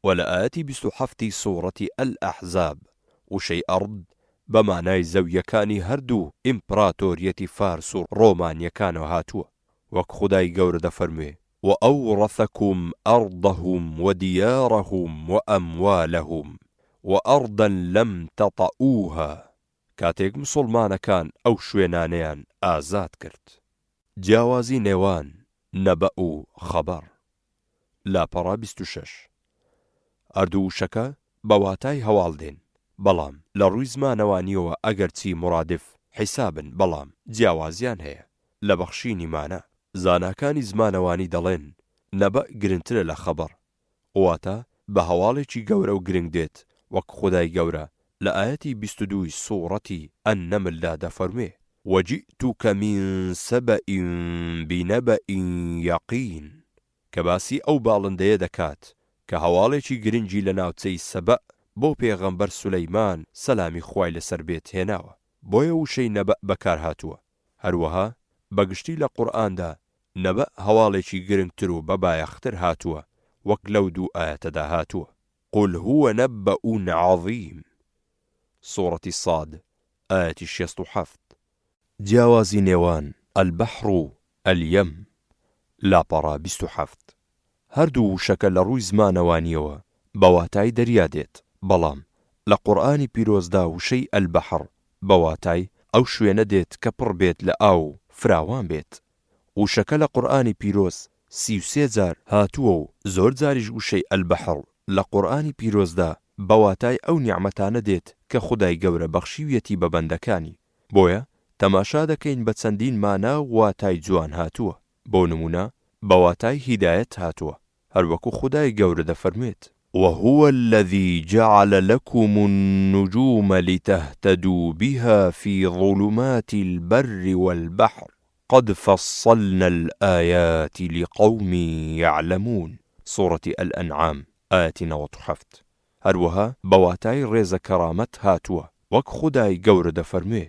وە لە ئایەتی 27 ی سوڕەتی الاحزاب وشەی ئەرض بە مانای زەویەکانی هەردوو ئیمپراتۆریەتی فارس و ڕۆمانیەکانەوە هاتووە وەک خودای گەورە دەفەرموێ، وأورثکم أرضهم ودیارهم وأموالهم وأرضا لم تطئوها کاتێک مسوڵمانەکان ئەو شوێنانەیان ئازاد کرد. جیاوازی نێوان، نەبەء و خەبەر، لاپەڕە 26. هەردوو وشەکە بە واتای هەواڵ دێن، بەڵام لە ڕووی زمانەوانییەوە ئەگەرچی مورادف حیسابن بەڵام جیاوازیان هەیە لە بەخشینی مانا. زاناکانی زمانەوانی دەڵێن، نەبەء گرنترە لە خەبەر، واتە بە هەواڵێکی گەورە و گرنگ دێت وەک خودای گەورە لە ئایەتی 22 ی سوڕەتی النمل دا دەفەرموێ، وجئتک من سبئ بنبئ یقین، کە باسی ئەو باڵندەیە دەکات کە هەواڵێکی گرنگی لە ناوچەی سەبەء بۆ پێغەمبەر سولەیمان سەلامی خوای لەسەر بێت هێناوە بۆیە وشەی نەبەء بەکارهاتووە هەروەها بەگشتی لە قورئاندا نەبەء هەواڵێکی گرنگتر و بەبایەختر هاتووە وەک لەو دوو ئایەتەدا هاتووە، قل هو نبأ عظیم، سوڕەتی صاد ئایەتی 67. جیاوازی نێوان، البحر و الیم، لاپەڕە 27. هەردوو وشەکە لە ڕووی زمانەوانییەوە بە واتای دەریا دێت، بەڵام لە قورئانی پیرۆزدا وشەی البحر بە واتای ئەو شوێنە دێت کە پڕ بێت لە ئاو و فراوان بێت. وشەکە لە قورئانی پیرۆز 33 جار هاتووە و زۆر جاریش وشەی البحر لە قورئانی پیرۆزدا بە واتای ئەو نیعمەتانە دێت کە خودای گەورە بەخشیویەتی بە بەندەکانی. بۆیە تەماشا دەکەین بە چەندین مانا و واتای جوان هاتووە. بۆ نموونە بە واتای هیدایەت هاتووە هەروەکو خودای گەورە دەفەرموێت. وهو الذی جعل لکم النجوم لتهتدوا بها فی ظلمات البر والبحر قد فصلنا الآیات لقوم یعلمون، سوڕەتی الانعام ئایەتی 97. هەروەها بە واتای ڕێزە کەڕامەت هاتووە وەک خودای گەورە دەفەرموێ.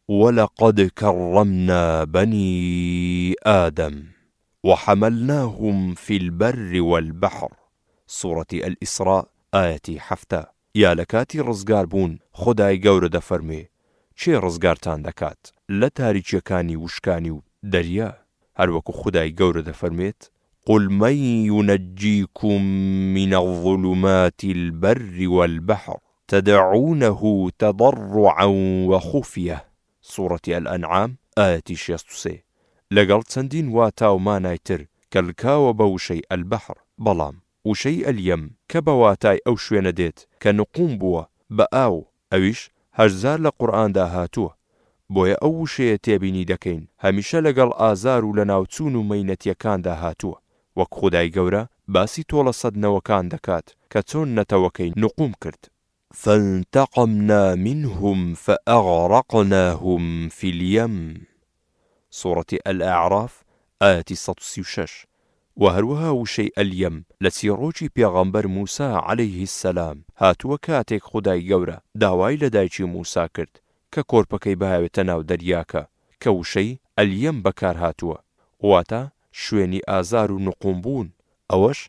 ولقد کرمنا بنی آدم وحملناهم فی البر والبحر، سوڕەتی الاسراء ئایەتی 70. یا لە کاتی ڕزگار بوون خودای گەورە دەفەرموێ، کێ ڕزگارتان دەکات لە تاریکیەکانی وشکانی و دەریا؟ هەروەکو خودای گەورە دەفەرموێت، قل من ینجیکم من الظلمات البر والبحر تدعونه تضرعا وخفیە، سوڕەتی الانعام ئایەتی 63، لەگەڵ چەندین واتا و مانای تر کە لکاوە بە وشەی البحر، بەڵام وشەی الیم کە بە واتای ئەو شوێنە دێت کە نقوم بووە بە ئاو ئەویش هەشت جار لە قورئاندا هاتووە بۆیە ئەو وشەیە تێبینی دەکەین هەمیشە لەگەڵ ئازار و لەناوچوون و مەینەتیەکاندا هاتووە وەک خودای گەورە باسی تۆڵە سەدنەوەکان دەکات کە چۆن نەتەوەکەی نقوم کرد. فانتقمنا منهم فاغرقناهم فی الیم سوڕەتی الاعراف ئایەتی 136، وە هەروەها وشەی الیم لە چیڕۆکی پێغەمبەر موسا علیه السلام هاتووە کاتێک خودای گەورە داوای لە دایکی موسا کرد کە کۆرپەکەی بهاوێتە ناو دەریاکە کە وشەی الیم بەکارهاتووە واتە شوێنی ئازار و نقوم بوون ئەوەش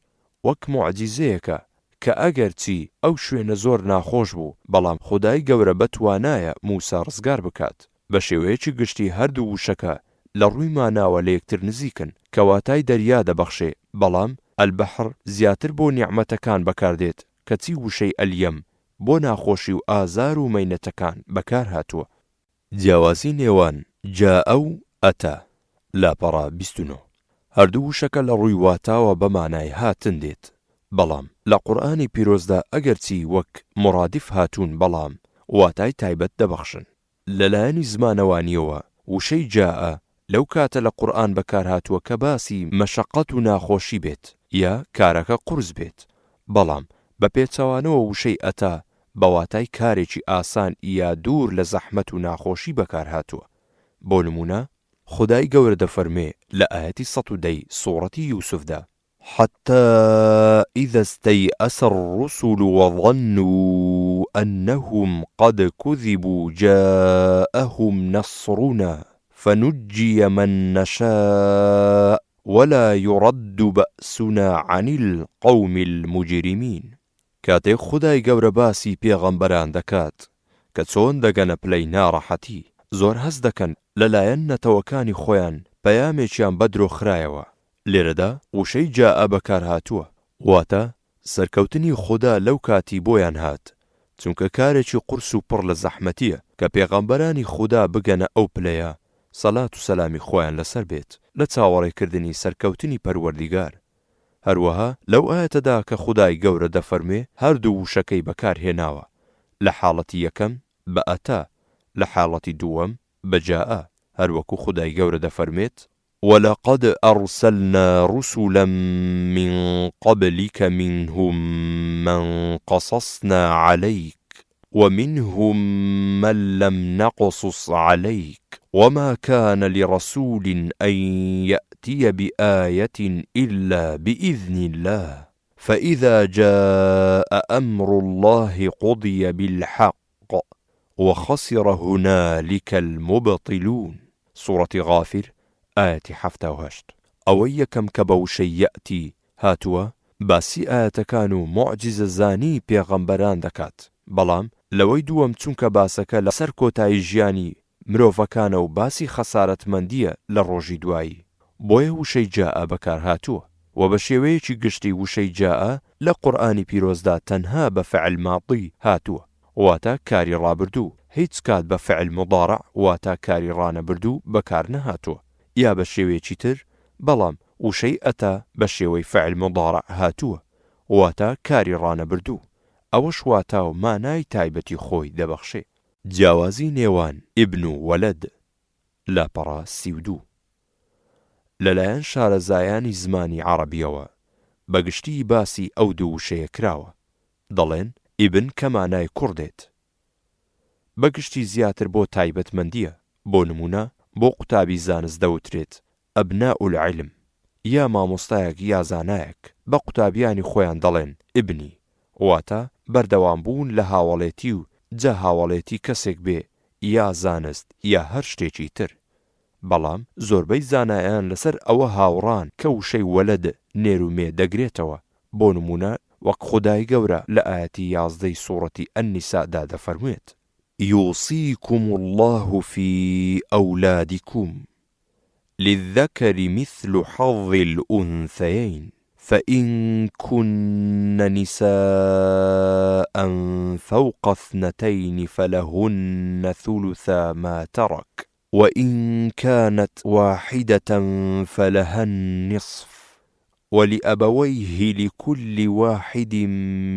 وەک موعجیزەیەکە کە ئەگەر چی ئەو شوێنە زۆر ناخۆش بوو بەڵام خودای گەورە بەتوانایە موسا ڕزگار بکات. بە شێوەیەکی گشتی هەردوو وشەکە لە ڕووی ماناوە لە یەکتر نزیکن کە واتای دەریا دەبەخشێ بەڵام، البحر، زیاتر بۆ نیعمەتەکان بەکاردێت کەچی وشەی الیم بۆ ناخۆشی و ئازار و مەینەتەکان بەکارهاتووە. جیاوازی نێوان، جاء، و، اتى، لاپەڕە 29. هەردوو وشەکە لە ڕووی واتاوە بە مانای هاتن دێت، بەڵام لە قورئانی پیرۆزدا ئەگەرچی وەک مورادیف هاتوون بەڵام واتای تایبەت دەبەخشن. لە لایەنی زمانەوانییەوە وشەی جاء لەو کاتە لە قورئان بەکارهاتووە کە باسی مەشەقەت و ناخۆشی بێت یا کارەکە قورس بێت، بەڵام بە پێچەوانەوە وشەی ئەتا بە واتای کارێکی ئاسان یا دوور لە زەحمەت و ناخۆشی بەکارهاتووە. بۆ نموونە خودای گەورە دەفەرموێ لە ئایەتی 110 ی سوڕەتی یوسفدا. حتی اذا استیأس الرسل وظنوا انهم قد کذبوا جاءهم نصرنا فنجی من نشاء ولا یرد بأسنا عن القوم المجرمین. کاتێک خودای گەورە باسی پێغەمبەران دەکات کە چۆن دەگەنە پلەی ناڕەحەتی، زۆر هەست دەکەن لەلایەن نەتەوەکانی خۆیان پەیامێکیان بەدرۆ خرایەوە، لێرەدا وشەی جاء بەکارهاتووە، واتە سەرکەوتنی خودا لەو کاتی بۆیان هات، چونکە کارێکی قورس و پڕ لە زەحمەتیە کە پێغەمبەرانی خودا بگەنە ئەو پلەیە سەلات و سەلامی خوایان لەسەر بێت لە چاوەڕێکردنی سەرکەوتنی پەروەردیگار هەروەها لەو ئایەتەدا کە خودای گەورە دەفەرموێ هەردوو وشەکەی بەکار هێناوە لە حاڵەتی یەکەم بە ئەتا لە حاڵەتی دووەم بە جاء هەروەکو خودای گەورە دەفەرموێت، ولقد ارسلنا رسلا من قبلک منهم من قصصنا علیک ومنهم من لم نقصص علیک وما کان لرسول ان یأتی بآیة الا بإذن اللە فإذا جاء امر اللە قضی بالحق وخسر هنالک المبطلون، سوڕەتی غافر ئایەتی 78. ئەوەی یەکەم کە بە وشەی یەئتی هاتووە باسی ئایەتەکان و موعجیزە زانی پێغەمبەران دەکات، بەڵام لەوەی دووەم چونکە باسەکە لە سەر کۆتایی ژیانی مرۆڤەکانە و باسی خەسارەتمەندیە لە ڕۆژی دوایی بۆیە وشەی جاء بەکارهاتووە وە بە شێوەیەکی گشتی وشەی جاء لە قورئانی پیرۆزدا تەنها بە فعل ماضی هاتووە واتە کاری ڕابردوو هیچ کات بە فعل مضارع واتە کاری ڕانەبردوو بەکارنەهاتووە یا بە شێوەیەکی تر بەڵام وشەی ئەتا بە شێوەی فعل مضارع هاتووە واتە کاری ڕانەبردوو ئەوەش واتا و مانای تایبەتی خۆی دەبەخشێ. جیاوازی نێوان ابن و ولد، لاپەڕە 32. لەلایەن شارەزایانی زمانی عەڕەبیەوە بە گشتی باسی ئەو دوو وشەیە کراوە، دەڵێن ابن کە مانای کوڕ دێت بە گشتی زیاتر بۆ تایبەتمەندیە، بۆ نموونە بۆ قوتابی زانست دەوترێت ابناء العلم، یا مامۆستایەک یا زانایەک بە قوتابیانی خۆیان دەڵێن ابنی، واتە بەردەوام بوون لە هاوەڵێتی و جا هاوەڵێتی کەسێک بێ. یا زانست یا هەر شتێکی تر. بەڵام زۆربەی زانایان لەسەر ئەوە هاوڕان کە وشەی وەلەد نێر و مێ دەگرێتەوە، بۆ نموونە وەک خودای گەورە لە ئایەتی یازدەی سوڕەتی النساء دا دەفەرموێت. یوصیکم اللە فی اولادکم للذکر مثل حظ الانثیین فان کن نساء فوق اثنتین فلهن ثلثا ما ترک وان کانت واحدە فلها النصف ولابویه لکل واحد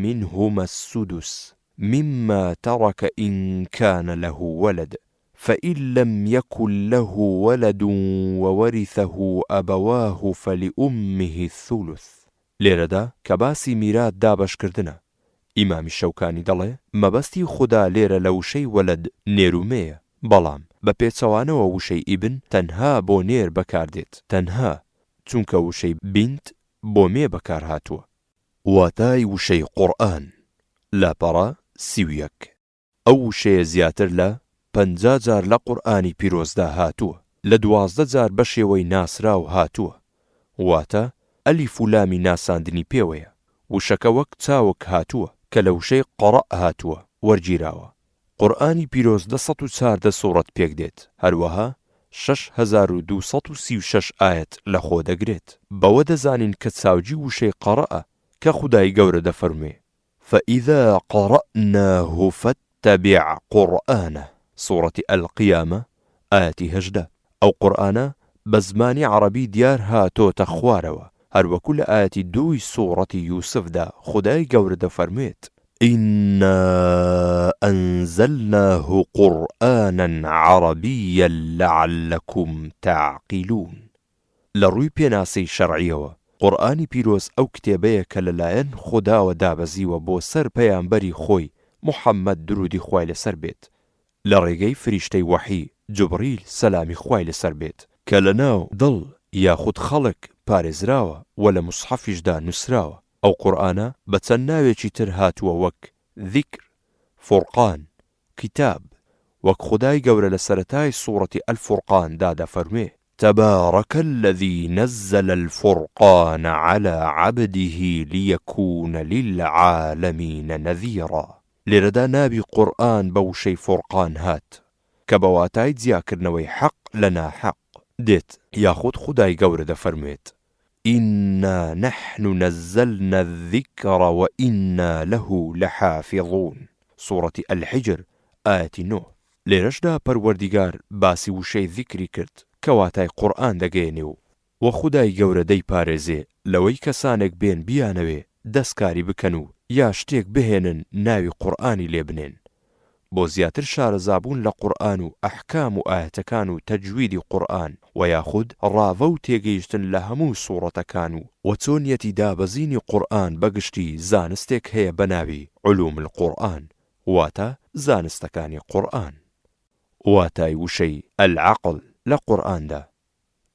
منهما السدس مما ترک ان کان له ولد فان لم یکن له ولد وورثه ابواه فلامه الثلث. لێرەدا کە باسی میرات دابەشکردنە، ئیمامی شەوکانی دەڵێ، مەبەستی خودا لێرە لە وشەی وەلەد نێر و مێیە، بەڵام بە پێچەوانەوە وشەی ئیبن تەنها بۆ نێر بەکاردێت، تەنها، چونکە وشەی بینت بۆ مێ بەکارهاتووە. واتای وشەی قورئان، لاپەڕە 31. ئەو وشەیە زیاتر لە 50 جار لە قورئانی پیرۆزدا هاتووە، لە 12 جار بە شێوەی ناسراو هاتووە، واتە ئەلیف و لامی ناساندنی پێوەیە. وشەکە وەک چاوگ هاتووە، کە لە وشەی قرأ هاتووە، وەرگیراوە. قورئانی پیرۆز لە 114 سوڕەت پێکدێت، هەروەها 6236 ئایەت لەخۆ دەگرێت. بەوە دەزانین کە چاوگی وشەی قرأ کە خودای گەورە دەفەرموێ، فإذا قرأناه فاتبع قرآنه، سوڕەتی القیامە ئایەتی 18، ئەو قورئانە بە زمانی عەڕەبی دیار هاتۆتە خوارەوە، هەروەکو لە ئایەتی دووی سوڕەتی یوسفدا خودای گەورە دەفەرموێت، إنا أنزلناه قرآنا عربیا لعلکم تعقلون. لە ڕووی پێناسەی شەرعییەوە، قورئانی پیرۆز ئەو کتێبەیە کە لەلایەن خوداوە دابەزیوە بۆ سەر پەیامبەری خۆی موحەممەد دروودی خوای لەسەر بێت لە ڕێگەی فریشتەی وەحی جوبڕیل سەلامی خوای لەسەر بێت، کە لەناو دڵ یاخود خەڵک پارێزراوە و لە موسحەفیشدا نووسراوە. ئەو قورئانە بە چەند ناوێکی تر هاتووە وەک، ذیکر، فورقان، کتاب، وەک خودای گەورە لە سەرەتای سوڕەتی الفرقان دا دەفەرموێ، تبارک الذی نزل الفرقان علی عبده لیکون للعالمین نذیرا، لێرەدا ناوی قورئان بە وشەی فورقان هات کە بە واتای جیاکردنەوەی حەق لە ناحەق دێت، یاخود خودای گەورە دەفەرموێت، انا نحن نزلنا الذکر وانا له لحافظون، سوڕەتی الحجر ئایەتی نۆ. لێرەشدا پەروەردیگار باسی وشەی ذیکری کرد کە واتای قورئان دەگەیەنێ و وە خودای گەورە دەیپارێزێ لەوەی کەسانێک بێن بیانەوێ دەستکاری بکەن و یا شتێک بهێنن ناوی قورئانی لێ بنێن بۆ زیاتر شارەزابوون لە قورئان و ئەحکام و ئایەتەکان و تەجویدی قورئان وە یاخود ڕاڤە و تێگەیشتن لە هەموو سوڕەتەکان و وە چۆنیەتی دابەزینی قورئان بە گشتی زانستێک هەیە بە ناوی، علوم القرآن، واتە زانستەکانی قورئان. واتای وشەی، العقل، لە قورئاندا،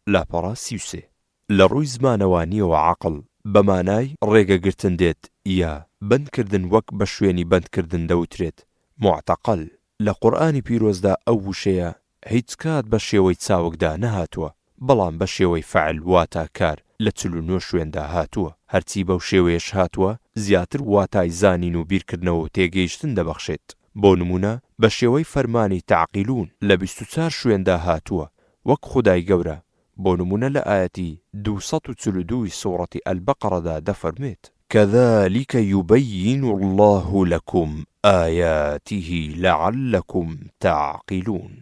لاپەڕە 33. لە ڕووی زمانەوانییەوە عەقڵ بە مانای ڕێگەگرتن دێت یا بەندکردن وەک بە شوێنی بەندکردن دەوترێت، معتقل. لە قورئانی پیرۆزدا ئەو وشەیە هیچکات بە شێوەی چاوگدا نەهاتووە، بەڵام بە شێوەی فعل واتا کار لە 49 شوێندا هاتووە. هەرچی بەو شێوەیەش هاتووە زیاتر واتای زانین و بیرکردنەوە و تێگەیشتن دەبەخشێت. بۆ نموونە بە شێوەی فەرمانی تعقلون لە 24 شوێندا هاتووە وەک خودای گەورە بۆ نموونە لە ئایەتی 242 ی سوڕەتی البقرەدا دەفەرموێت. کذلک یبین اللە لکم آیاته لعلکم تعقلون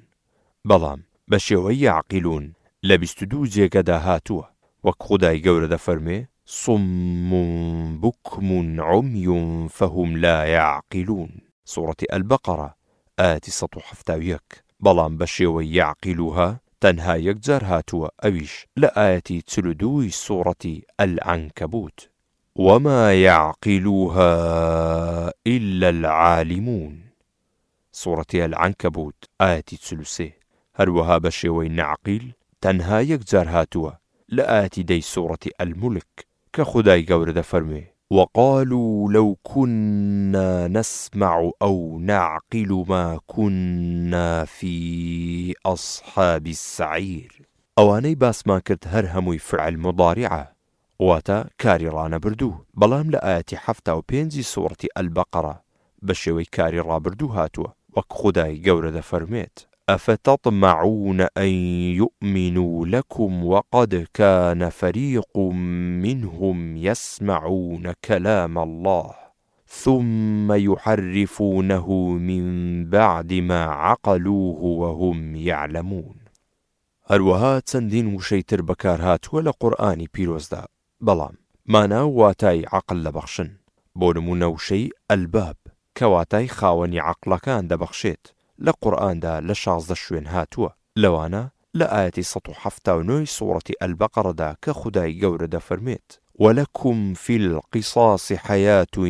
بەڵام بە شێوەی یعقلون لە 22 جێگەدا هاتووە وەک خودای گەورە دەفەرموێ، صم بکم عمی فهم لا یعقلون، سوڕەتی البقرە ئایەتی 171، بەڵام بە شێوەی یعقلوها تەنها یەک جار هاتووە ئەویش لە ئایەتی 42 ی سوڕەتی العنکبوت، وما یعقلوها الا العالمون، سوڕەتی العنکبوت ئایەتی 43، هەروەها بە شێوەی نعقیل تەنها یەک جار هاتووە لە ئایەتی دە ی سوڕەتی الملک کە خودای گەورە دەفەرموێ. وقالوا لو كنا نسمع أو نعقل ما كنا في أصحاب السعیر. ئەوانەی باسمان کرد هەر هەمووی فعل مضارعە واتە کاری ڕانەبردوو، بەڵام لە ئایەتی 75 ی سوڕەتی البقرە بە شێوەی کاری ڕابردوو هاتووە وەک خودای گەورە دەفەرموێت، افتطمعون ان یومنوا لکم وقد کان فریق منهم یسمعون کلام اللە ثم یحرفونه من بعد ما عقلوه وهم یعلمون. هەروەها چەندین وشەی تر بەکارهاتووە لە قورئانی پیرۆزدا بەڵام مانا و واتای عەقڵ دەبەخشن، بۆ نموونە وشەی، الباب، کە واتای خاوەنی عەقڵەکان دەبەخشێت لە قورئاندا لە 16 شوێن هاتووە، لەوانە لە ئایەتی 179 ی سوڕەتی البقرەدا کە خودای گەورە دەفەرموێت، ولکم فی القصاص حیاة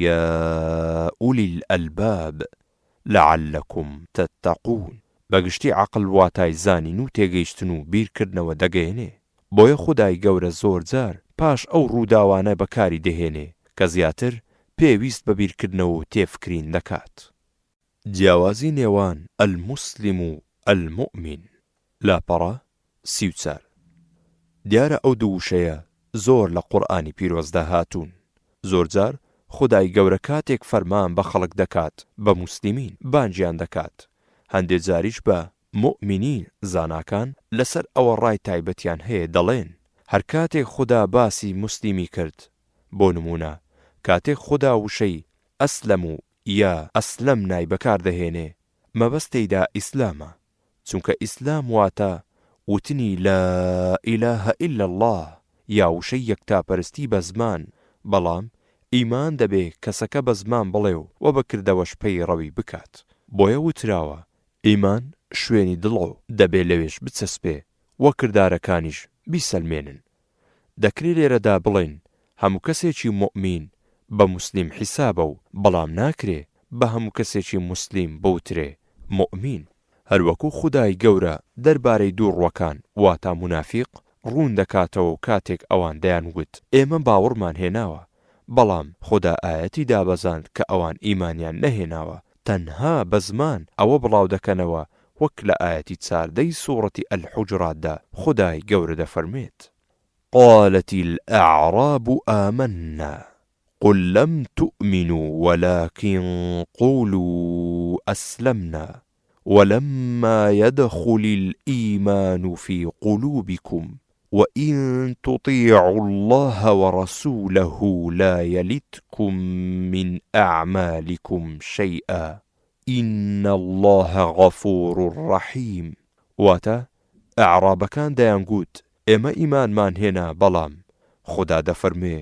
یا اولی الالباب لعلکم تتقون. بەگشتی عەقڵ واتای زانین و تێگەیشتن و بیرکردنەوە دەگەیەنێ، بۆیە خودای گەورە زۆرجار پاش ئەو ڕووداوانە بەکاری دەهێنێ کە زیاتر پێویست بە بیرکردنەوە و تێفکرین دەکات. جیاوازی نێوان المسلم و المومن، لاپەڕە 34. دیارە ئەو دوو وشەیە زۆر لە قورئانی پیرۆزدا هاتوون، زۆرجار خودای گەورە کاتێک فەرمان بە خەڵک دەکات بە موسلیمین بانگیان دەکات، هەندێ جاریش بە، موئمینین، زاناکان لەسەر ئەوە ڕای تایبەتیان هەیە دەڵێن، هەر کاتێک خودا باسی موسلیمی کرد، بۆ نموونە کاتێک خودا وشەی، اسلموا، یا، اسلمنا، ی بەکار دەهێنێ مەبەست تێیدا ئیسلامە، چونکە ئیسلام واتە وتنی لا الە الا اللە یا وشەی یەکتاپەرستی بە زمان، بەڵام ئیمان دەبێ کەسەکە بە زمان بڵێ و بە کردەوەش پەیڕەوی بکات، بۆیە وتراوە ئیمان شوێنی دڵە و دەبێ لەوێش بچەسپێ و کردارەکانیش بیسەلمێنن. دەکرێ لێرەدا بڵێین هەموو کەسێکی موئمین بە موسلیم حیسابە و بەڵام ناکرێ بە هەموو کەسێکی موسلیم بوترێ موئمین. هەروەکو خودای گەورە دەربارەی دووڕوەکان واتا مونافیق ڕوون دەکاتەوە و کاتێک ئەوان دەیان وت ئێمە باوڕمان هێناوە بەڵام خودا ئایەتی دابەزاند کە ئەوان ئیمانیان نەهێناوە تەنها بە زمان ئەوە بڵاو دەکەنەوە وەک لە ئایەتی چاردەی سوڕەتی الحجراتدا خودای گەورە دەفەرموێت، قالت الاعراب آمنا قل لم تؤمنوا ولکن قولوا اسلمنا ولما يدخل الإيمان في قلوبكم وإن تطيعوا الله ورسوله لا يلتكم من أعمالكم شيئا إن اللە غفور رحیم واتە، ئەعرابەکان دەیانگوت ئێمە ئیمانمان هێنا بەڵام خودا دەفەرموێ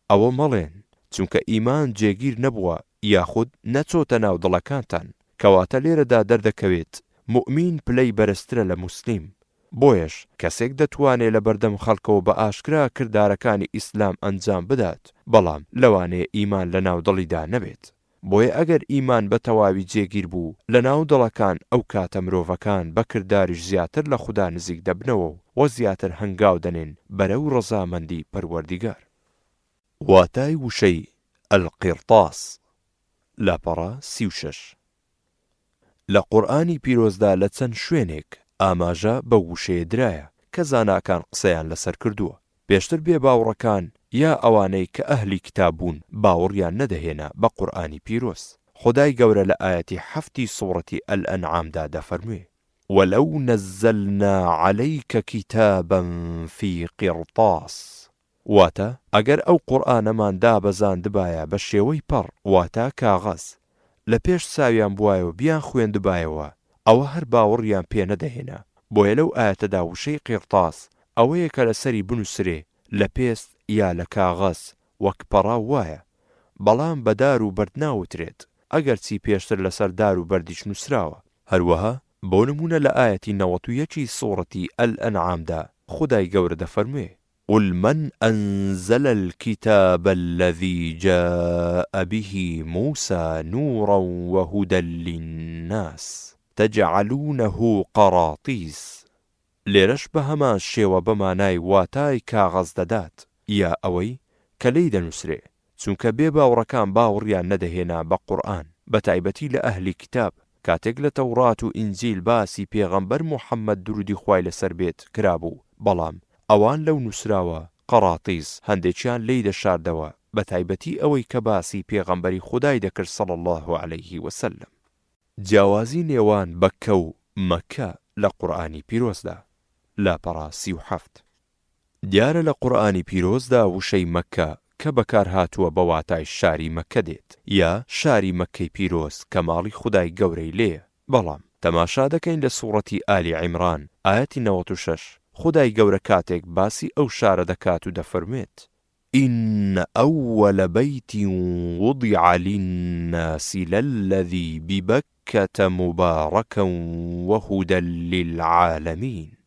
ئەوە مەڵێن چونکە ئیمان جێگیر نەبووە یاخود نەچۆتە ناو دڵەکانتان کەواتە لێرەدا دەردەکەوێت موئمین پلەی بەرزترە لە موسلیم بۆیەش کەسێک دەتوانێ لەبەردەم خەڵکەوە بە ئاشکرا کردارەکانی ئیسلام ئەنجام بدات بەڵام لەوانەیە ئیمان لەناو دڵیدا نەبێت. بۆیە ئەگەر ئیمان بە تەواوی جێگیر بوو لە ناو دڵەکان ئەو کاتە مرۆڤەکان بە کرداریش زیاتر لە خودا نزیک دەبنەوە و زیاتر هەنگاو دەنێن بەرەو ڕەزامەندی پەروەردیگار. واتای وشەی، القرطاس، لاپەڕە 36. لە قورئانی پیرۆزدا لە چەند شوێنێک ئاماژە بەو وشەیە درایە کە زاناکان قسەیان لەسەر کردووە. پێشتر بێباوڕەکان یا ئەوانەی کە ئەهلی کتاب بوون باوڕیان نەدەهێنا بە قورئانی پیرۆز. خودای گەورە لە ئایەتی حەفتی سوڕەتی الانعامدا دەفەرموێ. ولو نزلنا علیک کتابا فی قرطاس واتە، ئەگەر ئەو قورئانەمان دابەزاندبایە بە شێوەی پەڕ واتە کاغەز لە پێش چاویان بوایە و بیان خوێندبایەوە ئەوە هەر باوەڕیان پێ نەدەهێنا بۆیە لەو ئایەتەدا وشەی قیڕتاس ئەوەیە کە لەسەری بنوسرێ لە پێست یا لە کاغەز وەک پەڕاو وایە بەڵام بە دار و بەرد ناوترێت ئەگەرچی پێشتر لەسەر دار و بەردیش نوسراوە. هەروەها بۆ نمونە لە ئایەتی 91 ی سوڕەتی الانعام دا خودای گەورە دەفەرموێ. قل من انزل الکتاب الذی جاء به موسی نورا وهدی للناس تجعلونه قراطیس لێرەش بەهەمان شێوە بە مانای واتای کاغەز دەدات یا ئەوەی کە لێی دەنوسرێ. چونکە بێ باوڕەکان باوڕیان نەدەهێنا بە قورئان بەتایبەتی لە ئەهلی کیتاب کاتێک لە تەوڕات و ئینجیل باسی پێغەمبەر موحەممەد درودی خوای لەسەر بێت کرابوو بەڵام ئەوان لەو نوسراوە، قەڕاتیس، هەندێکیان لێی دەشاردەوە بەتایبەتی ئەوەی کە باسی پێغەمبەری خودای دەکرد صلی اللە علیه وسلم. جیاوازی نێوان بەککە و مەککە لە قورئانی پیرۆزدا، لاپەڕە 37. دیارە لە قورئانی پیرۆزدا وشەی مەککە کە بەکار هاتووە بە واتای شاری مەککە دێت یا شاری مەککەی پیرۆز کە ماڵی خودای گەورەی لێیە بەڵام تەماشا دەکەین لە سوڕەتی ئالی عیمران ئایەتی 96 خودای گەورە کاتێک باسی ئەو شارە دەکات و دەفەرموێت، ان اول بیت وضع للناس للذی ببکە مبارکا وهدی للعالمین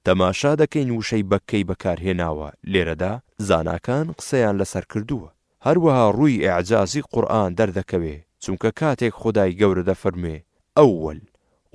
تەماشا دەکەین وشەی بەککەی بەکارهێناوە لێرەدا زاناکان قسەیان لەسەر کردووە هەروەها ڕووی ئیعجازی قورئان دەردەکەوێ چونکە کاتێک خودای گەورە دەفەرموێ اول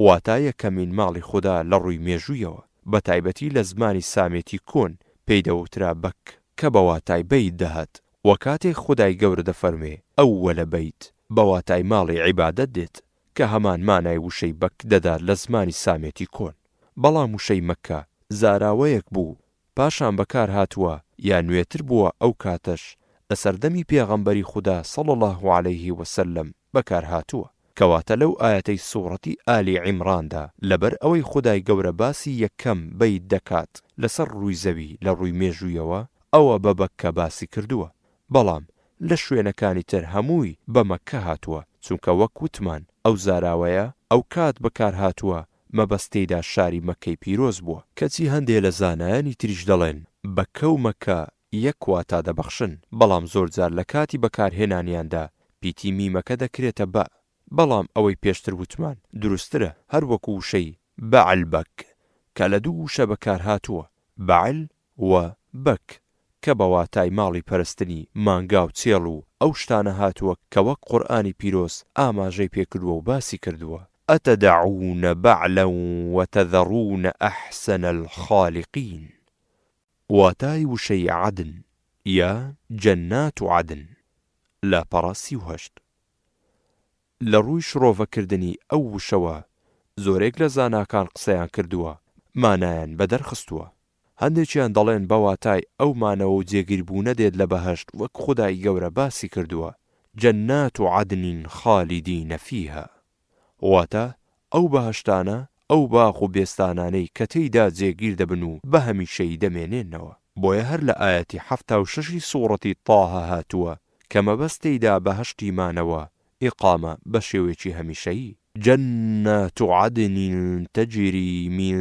واتا یەکەمین ماڵی خودا لە ڕووی مێژوویەوە، بە تایبەتی لە زمانی سامێتی کۆن پێی دەوترا بەک کە بە واتای بەیت دەهات، وە کاتێک خودای گەورە دەفەرموێ، اول بیت، بە واتای ماڵی عیبادەت دێت کە هەمان مانای وشەی بەک دەدات لە زمانی سامێتی کۆن، بەڵام وشەی مەککە زاراوەیەک بوو پاشان بەکار هاتووە یا نوێتر بووە ئەو کاتەش لە سەردەمی پێغەمبەری خودا صلی اللە علیه وسلم بەکار هاتووە کەواتە لەو ئایەتەی سوڕەتی ئالی عیمڕاندا لەبەر ئەوەی خودای گەورە باسی یەکەم بەیت دەکات لەسەر ڕووی زەوی لە ڕووی مێژوویەوە ئەوە بە بەککە باسی کردووە بەڵام لە شوێنەکانی تر هەمووی بە مەککە هاتووە چونکە وەک وتمان ئەو زاراوەیە ئەوکات بەکار هاتووە مەبەست تێیدا شاری مەککەی پیرۆز بووە. کەچی هەندێ لە زانایانی تریش دەڵێن بەککە و مەککە یەک واتا دەبەخشن، بەڵام زۆرجار لە کاتی بەکارهێنانیاندا پیتی میمەکە دەکرێتە بە، بەڵام ئەوەی پێشتر وتمان دروستترە، هەر وەکو وشەی، بەعلبەک، کە لە دوو وشە بەکارهاتووە، بەعل، و، بەک، کە بە واتای ماڵی پەرستنی مانگا و چێڵ و ئەو شتانە هاتووە کە وەک قورئانی پیرۆز ئاماژەی پێ کردووە و باسی کردووە، اتدعون بعلا وتذرون احسن الخالقین. واتای وشەی عدن یا جنات عدن، لاپەڕە 38. لە ڕووی شڕۆڤەکردنی ئەو وشەوە زۆرێک لە زاناکان قسەیان کردووە، مانایان بەدەرخستووە. هەندێکیان دەڵێن بە واتای ئەو مانەوە و جێگیربوونە دێت لە بەهەشت وەک خودای گەورە باسی کردووە، جنات عدن خالدین فیها، واتە ئەو بەهەشتانە، ئەو باخ و بێستانانەی کە تێیدا جێگیر دەبن و بە هەمیشەیی دەمێنێنەوە. بۆیە هەر لە ئایەتی 76 ی سوڕەتی طه هاتووە کە مەبەست تێیدا بەهەشتی مانەوە، ئیقامە، بە شێوەیەکی هەمیشەیی. جنات عدن تجری من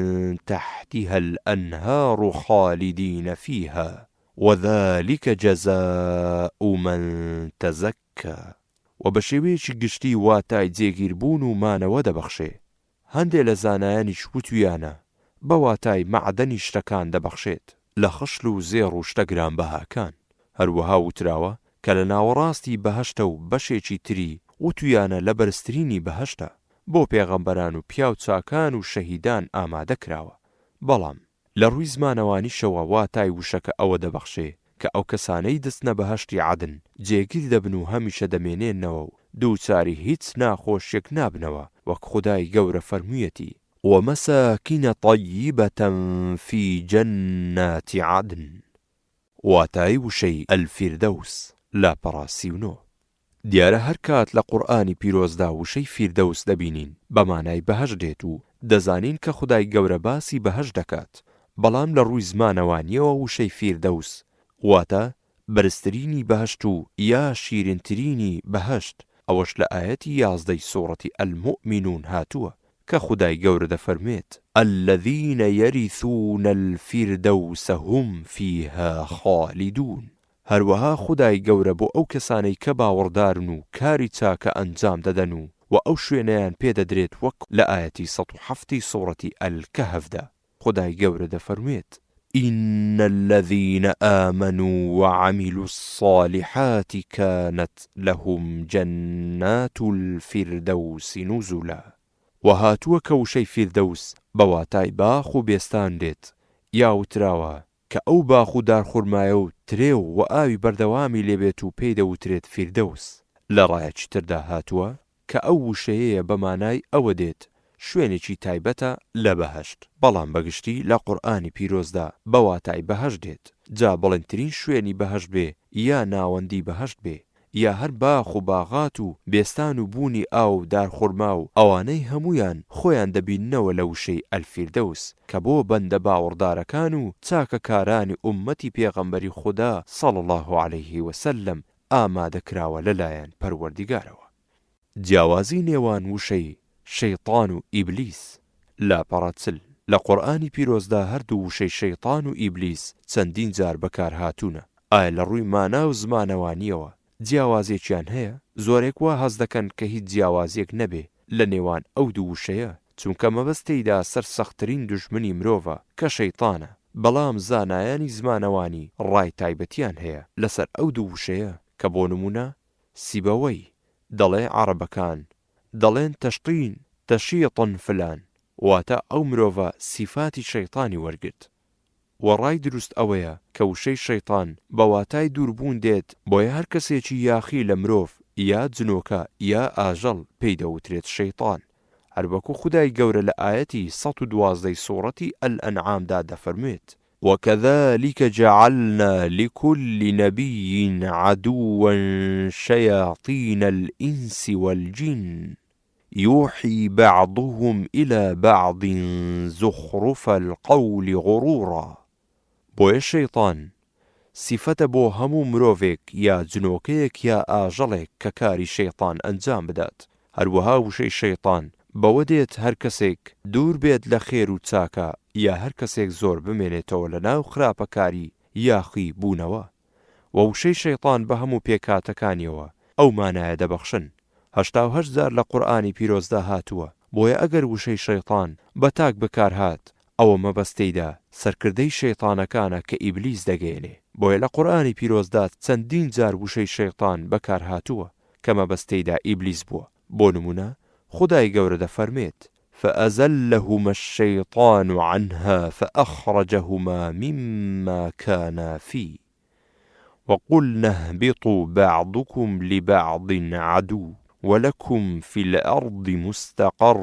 تحتها الانهار خالدین فیها وذلک جزاء من تزکی وە بە شێوەیەکی گشتی واتای جێگیربوون و مانەوە دەبەخشێ، هەندێ لە زانایانیش وتویانە بە واتای مەعدەنی شتەکان دەبەخشێت لە خشل و زێڕ و شتە گرانبەهاکان، هەروەها وتراوە کە لە ناوەڕاستی بەهەشتە و بەشێکی تری وتویانە لە بەرزترینی بەهەشتە بۆ پێغەمبەران و پیاو چاکان و شەهیدان ئامادە کراوە، بەڵام. لە ڕووی زمانەوانیشەوە واتای وشەکە ئەوە دەبەخشێ کە ئەو کەسانەی دەچنە بەهەشتی عەدن جێگیر دەبن و هەمیشە دەمێنێنەوە و دووچاری هیچ ناخۆشیەک نابنەوە وەک خودای گەورە فەرموویەتی، ومساکن طیبە فی جنات عدن. واتای وشەی الفردوس، لاپەڕە 39. دیارە هەر کات لە قورئانی پیرۆزدا وشەی فیردەوس دەبینین بە مانای بەهەشت دێت و دەزانین کە خودای گەورە باسی بەهەشت دەکات، بەڵام لە ڕووی زمانەوانیەوە وشەی فیردەوس واتە بەرزترینی بەهەشت و یا شیرینترینی بەهەشت، ئەوەش لە ئایەتی یازدەی سوڕەتی المومینون هاتووە کە خودای گەورە دەفەرموێت، الذین یرثون الفردوس هم فیها خالدون. هەروەها خودای گەورە بۆ ئەو کەسانەی کە باوەڕدارن و کاری چاکە ئەنجام دەدەن و وە ئەو شوێنەیان پێ دەدرێت وەک لە ئایەتی 107 ی سوڕەتی الکهف دا خودای گەورە دەفەرموێت، ان الذین آمنوا وعملوا الصالحات کانت لهم جنات الفردوس نزلا وە هاتووە کە وشەی فیردەوس بە واتای باخ و بێستان دێت یا وتراوە. کە ئەو باخ و دارخورمایە و ترێ و ئاوی بەردەوامی لێ بێت و پێی دەوترێت فیردەوس. لە ڕایەکی تردا هاتووە کە ئەو وشەیەیە بە مانای ئەوە دێت شوێنێکی تایبەتە لە بەهەشت، بەڵام بە گشتی لە قورئانی پیرۆزدا بە واتای بەهەشت دێت، جا بڵندترین شوێنی بەهەشت بێ یا ناوەندی بەهەشت بێ یا هەر باخ و باغات و بێستان و بوونی ئاو و دارخورما و ئەوانەی هەموویان خۆیان دەبیننەوە لە وشەی الفردوس کە بۆ بەندە باوەڕدارەکان و چاکەکارانی ئوممەتی پێغەمبەری خودا صلی اللە علیه وسلم ئامادە کراوە لەلایەن پەروەردیگارەوە. جیاوازی نێوان وشەی، شەیتان و ئیبلیس، لاپەڕە 40. لە قورئانی پیرۆزدا هەردوو وشەی شەیتان و ئیبلیس چەندین جار بەکارهاتوونە، ئایا لە ڕووی مانا و زمانەوانییەوە جیاوازییەکیان هەیە؟ زۆرێک وا هەست دەکەن کە هیچ جیاوازییەک نەبێ لە نێوان ئەو دوو وشەیە، چونکە مەبەست تێیدا سەرسەختترین دوژمنی مرۆڤە کە شەیتانە، بەڵام زانایانی زمانەوانی ڕای تایبەتیان هەیە لەسەر ئەو دوو وشەیە کە بۆ نموونە سیبەوەی دەڵێ عەڕەبەکان دەڵێن تەشتین تەشیطن فلان واتە ئەو مرۆڤە سیفاتی شەیتانی وەرگرت. وە ڕای دروست ئەوەیە کە وشەی شەیتان بە واتای دوور بوون دێت بۆیە هەر کەسێکی یاخی لە مرۆڤ یا جنۆکە یا ئاژەڵ پێی دەوترێت شەیتان هەر وەکو خودای گەورە لە ئایەتی 112 ی سوڕەتی الانعام دا دەفەرموێت. وکذلک جعلنا لکل نبی عدوا شیاطین الانس والجن یوحی بعضهم الی بعض زخرف القول غرورا بۆیە شەیتان سیفەتە بۆ هەموو مرۆڤێک یا جنۆکەیەک یا ئاژەڵێک کە کاری شەیتان ئەنجام بدات هەروەها وشەی شەیتان بەوە دێت هەر کەسێک دوور بێت لە خێر و چاکە یا هەر کەسێک زۆر بمێنێتەوە لە ناو خراپەکاری یاخی بوونەوە وە وشەی شەیتان بە هەموو پێکهاتەکانیەوە ئەو مانایە دەبەخشن 88 جار لە قورئانی پیرۆزدا هاتووە بۆیە ئەگەر وشەی شەیتان بە تاک بەکار هات ئەوە مەبەست تێیدا سەرکردەی شەیتانەکانە کە ئیبلیس دەگەیەنێ بۆیە لە قورئانی پیرۆزدا چەندین جار وشەی شەیتان بەکار هاتووە کە مەبەست تێیدا ئیبلیس بووە بۆ نموونە خودای گەورە دەفەرموێت، فأزلهما الشیطان عنها فأخرجهما مما کانا فیه وقلنا اهبطوا بعضکم لبعض عدو ولکم فی الارض مستقر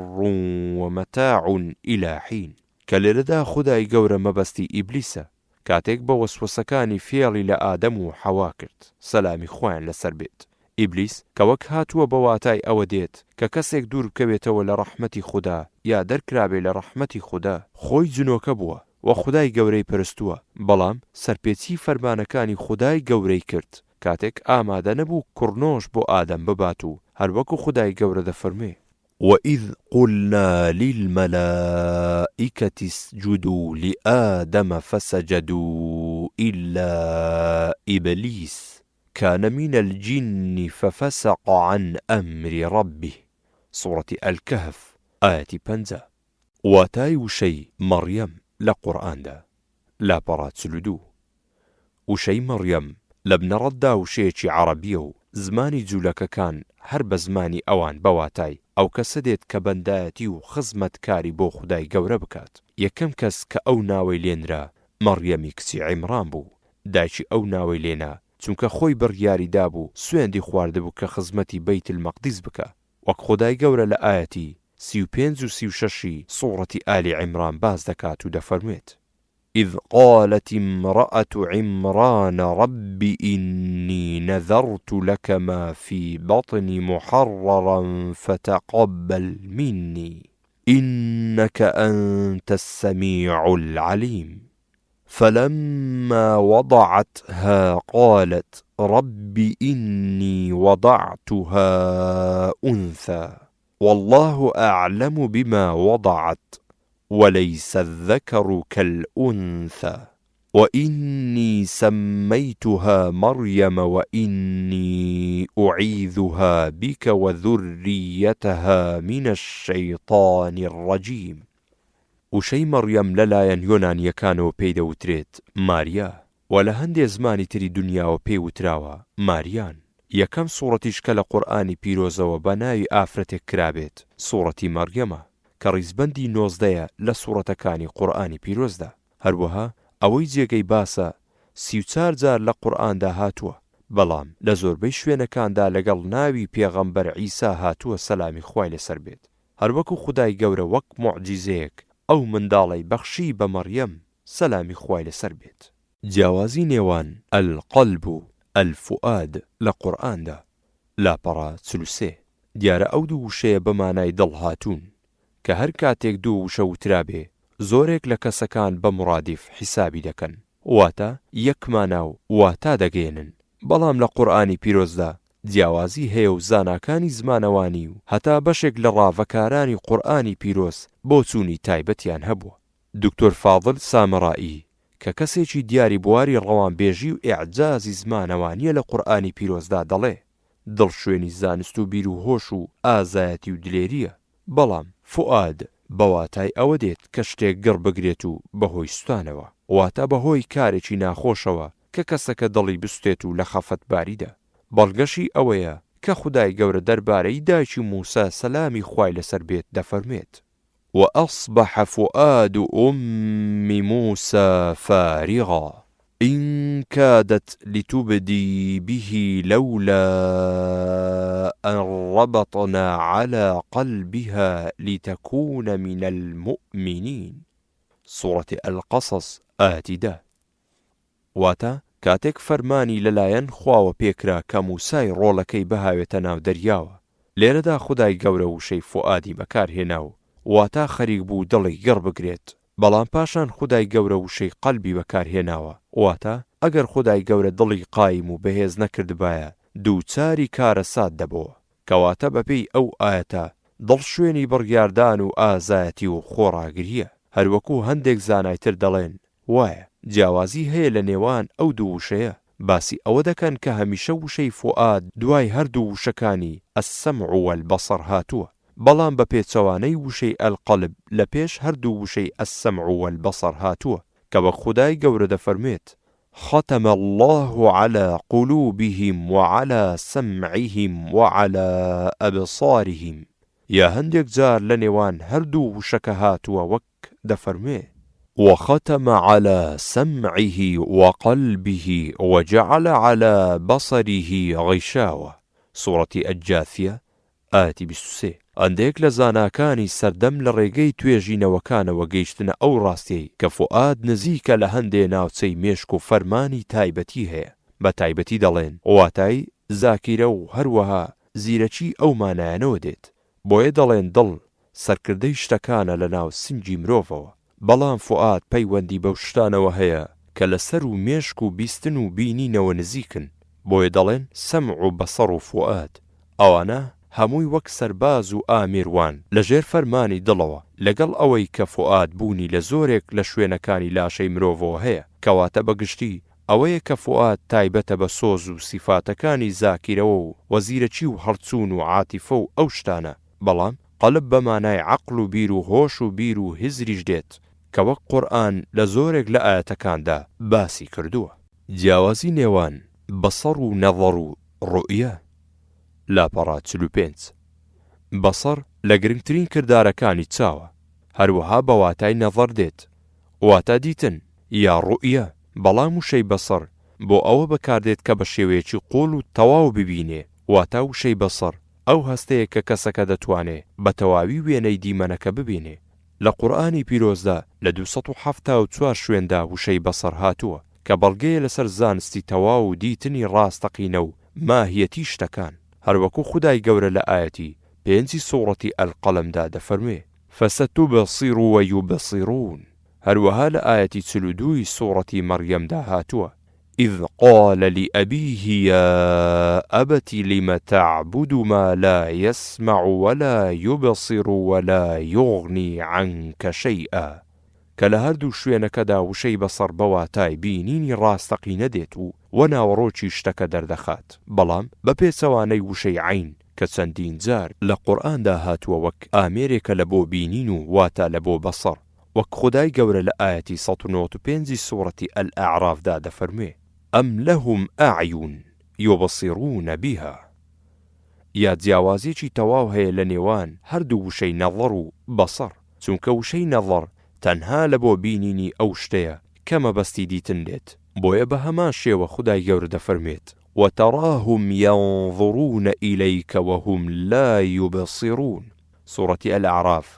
ومتاع الی حین کە لێرەدا خودای گەورە مەبەستی ئیبلیسە کاتێک بە وەسوەسەکانی فێڵی لە ئادەم و حەوا کرد سەلامی خوایان لەسەر بێت ئیبلیس کە وەک هاتووە بە واتای ئەوە دێت کە کەسێک دوور بکەوێتەوە لە ڕەحمەتی خودا یا دەرکرابێ لە ڕەحمەتی خودا خۆی جنۆکە بووە و خودای گەورەی پەرستووە بەڵام سەرپێچی فەرمانەکانی خودای گەورەی کرد کاتێک ئامادە نەبوو کوڕنۆش بۆ ئادەم ببات و هەروەکو خودای گەورە دەفەرموێ. وَإِذْ قُلْنَا لِلْمَلَائِکَةِ اسْجُدُوا لِآدَمَ فَسَجَدُوا إِلَّا إِبْلِیسَ کان من الجن ففسق عن أمر ربه، سوڕەتی الکهف ئایەتی 50. واتای وشەی، مەڕیەم، لە قورئاندا، لاپەڕە 42. وشەی مەڕیەم لە بنەڕەتدا وشەیەکی عەڕەبییە و زمانی جوولەکەکان هەر بە زمانی ئەوان بە واتای ئەو کەسە دێت کە بەندایەتی و خزمەتکاری بۆ خودای گەورە بکات. یەکەم کەس کە ئەو ناوەی لێنرا مەڕیەمی کچی عیمڕان بوو، دایکی ئەو ناوەی لێنا چونکە خۆی بڕیاری دابوو سوێندی خواردبوو کە خزمەتی بەیت المەقدیس بکا وەک خودای گەورە لە ئایەتی 35 و 36 ی سوڕەتی ئالی عیمران باس دەکات و دەفەرموێت. اذ قالت امرأة عمران رب اني نذرت لك ما في بطني محررا فتقبل مني انك انت السميع العليم فلما وضعتها قالت رب اني وضعتها انثى واللە اعلم بما وضعت وليس الذکر کالانثی وانی سمیتها مریم وانی اعیذها بک وذریتها من الشیطان الرجیم وشەی مەڕیەم لەلایەن یۆنانییەکانەوە پێی دەوترێت ماریا وە لە هەندێ زمانی تری دونیاوە پێی وتراوە ماریان. یەکەم سوڕەتیش کە لە قورئانی پیرۆزەوە بە ناوی ئافرەتێک کرابێت سوڕەتی مەڕیەمە کە ڕیزبەندی نۆزدەیە لە سوڕەتەکانی قورئانی پیرۆزدا. هەروەها. ئەوەی جێگەی باسە 34 جار لە قورئاندا هاتووە، بەڵام لە زۆربەی شوێنەکاندا لەگەڵ ناوی پێغەمبەر عیسا هاتووە سەلامی خوای لەسەر بێت، هەروەکو خودای گەورە وەک موعجیزەیەک ئەو منداڵەی بەخشی بە مەڕیەم سەلامی خوای لەسەر بێت. جیاوازی نێوان، القلب، و، الفؤاد، لە قورئاندا، لاپەڕە 43. دیارە ئەو دوو وشەیە بە مانای دڵ هاتوون، کە هەر کاتێک دوو وشە وترابێ زۆرێک لە کەسەکان بە مورادیف حیسابی دەکەن، واتە یەک مانا و واتا دەگەیەنن، بەڵام لە قورئانی پیرۆزدا جیاوازی هەیە و زاناکانی زمانەوانی و هەتا بەشێک لە ڕاڤەکارانی قورئانی پیرۆز بۆچوونی تایبەتیان هەبووە. دکتۆر فاضل سامەڕائی کە کەسێکی دیاری بواری ڕەوانبێژی و ئیعجازی زمانەوانییە لە قورئانی پیرۆزدا دەڵێ، دڵ شوێنی زانست و بیر و هۆش و ئازایەتی و دلێرییە، بەڵام، فوئاد، بە واتای ئەوە دێت کە شتێک گڕ بگرێت و بە هۆی سوتانەوە، واتە بە هۆی کارێکی ناخۆشەوە کە کەسەکە دڵی بسوتێت و لە خەفەتباریدا. بەڵگەشی ئەوەیە کە خودای گەورە دەربارەی دایکی موسا سەلامی خوای لەسەر بێت دەفەرموێت. وأصبح فؤاد أم موسى فارغا إن كادت لتبدي به لولا أن ربطنا على قلبها لتكون من المؤمنین، سورەتی القصص ئایەتی دە. واتە، کاتێک فەرمانی لەلایەن خواوە پێکرا کە موسای ڕۆڵەکەی بهاوێتە ناو دەریاوە، لێرەدا خودای گەورە وشەی فوئادی بەکار هێنا و واتا خەریک بوو دڵی گڕ بگرێت، بەڵام پاشان خودای گەورە وشەی قەلبی بەکار هێناوە، واتە، ئەگەر خودای گەورە دڵی قایم و بەهێز نەکردبایە دووچاری کارەسات دەبۆوە، کەواتە بەپێی ئەو ئایەتە دڵ شوێنی بڕیاردان و ئازایەتی و خۆڕاگرییە، هەروەکو هەندێک زانای تر دەڵێن وایە، جیاوازی هەیە لە نێوان ئەو دوو وشەیە، باسی ئەوە دەکەن کە هەمیشە وشەی فوئاد دوای هەردوو وشەکانی، السمع والبصر، هاتووە، بەڵام بە پێچەوانەی وشەی القلب لە پێش هەردوو وشەی السمع والبصر هاتووە، کە وەک خودای گەورە دەفەرموێت، ختم اللە علی قلوبهم وعلی سمعهم وعلی ابصارهم، یا هەندێک جار لە نێوان هەردوو وشەکە هاتووە وەک دەفەرموێ. وختم علی سمعه وقلبه وجعل علی بصره غشاوە، سورەتی الجاثیە ئایەتی 23. هەندێک لە زاناکانی سەردەم لە ڕێگەی توێژینەوەکانەوە گەیشتنە ئەو ڕاستیەی کە فوئاد نزیکە لە هەندێ ناوچەی مێشک و فەرمانی تایبەتی هەیە بە تایبەتی دەڵێن واتای زاکیرە و هەروەها زیرەکی ئەو مانایانەوە دێت بۆیە دەڵێن دڵ سەرکردەی شتەکانە لە ناو سنگی مرۆڤەوە، بەڵام فوئاد پەیوەندی بەو شتانەوە هەیە کە لە سەروو مێشک و بیستن و بینینەوە نزیکن، بۆیە دەڵێن سەمع و بەسەڕ و فوئاد، ئەوانە هەمووی وەک سەرباز و ئامیر وان لە ژێر فەرمانی دڵەوە، لەگەڵ ئەوەی کە فوئاد بوونی لە زۆرێک لە شوێنەکانی لاشەی مرۆڤەوە هەیە، کەواتە بە گشتی ئەوەیە کە فوئاد تایبەتە بە سۆز و سیفاتەکانی زاکیرەوە و و زیرەکی و هەڵچوون و عاتیفە و ئەو شتانە، بەڵام قەلب بە مانای عەقڵ و بیر و هۆش و بیر و هزریش دێت کە وەک قورئان لە زۆرێک لە ئایەتەکاندا باسی کردووە. جیاوازی نێوان بەسەڕ و نەزەڕ و ڕوئیە، لاپەڕە 45. بەسەڕ لە گرنگترین کردارەکانی چاوە، هەروەها بە واتای نەزەڕ دێت، واتە دیتن یا ڕوئیە، بەڵام وشەی بەسەڕ بۆ ئەوە بەکاردێت کە بە شێوەیەکی قووڵ و تەواو ببینێ، واتە وشەی بەسەڕ ئەو هەستەیە کە کەسەکە دەتوانێ بە تەواوی وێنەی دیمەنەکە ببینێ. لە قورئانی پیرۆزدا لە 274 شوێندا وشەی بەسەڕ هاتووە، کە بەڵگەیە لەسەر زانستی تەواو و دیتنی ڕاستەقینە و ماهیەتی شتەکان، هەروەکو خودای گەورە لە ئایەتی پێنجی سوڕەتی القلم دا دەفەرموێ، فستبصر ویبصرون، هەروەها لە ئایەتی 42 ی سوڕەتی مەڕیەمدا هاتووە، اذ قال لابیه یا ابت لم تعبد ما لا یسمع ولا یبصر ولا یغنی عنک شیئا، کە لە هەردوو شوێنەکەدا وشەی بەسەڕ بە واتای بینینی ڕاستەقینە دێت و وە ناوەڕۆکی شتەکە دەردەخات، بەڵام بە پێچەوانەی وشەی عەین کە چەندین جار لە قورئاندا هاتووە وەک ئامێرێکە لە بۆ بینین و واتا لە بۆ بەسەڕ، وەک خودای گەورە لە ئایەتی 195 ی سوڕەتی الاعراف دا دەفەرموێ، ام لهم اعین یبصرون بها. یا جیاوازیەکی تەواو هەیە لە نێوان هەردوو وشەی نەظەر و بەصەر، چونکە وشەی نەظەر تەنها لە بۆ بینینی ئەو شتەیە. کە مەبەستی دیتن بێت، بۆیە بە هەمان شێوە خودای گەورە دەفەرموێت، وتراهم ینظرون الیک وهم لا یبصرون، سوڕەتی الاعراف،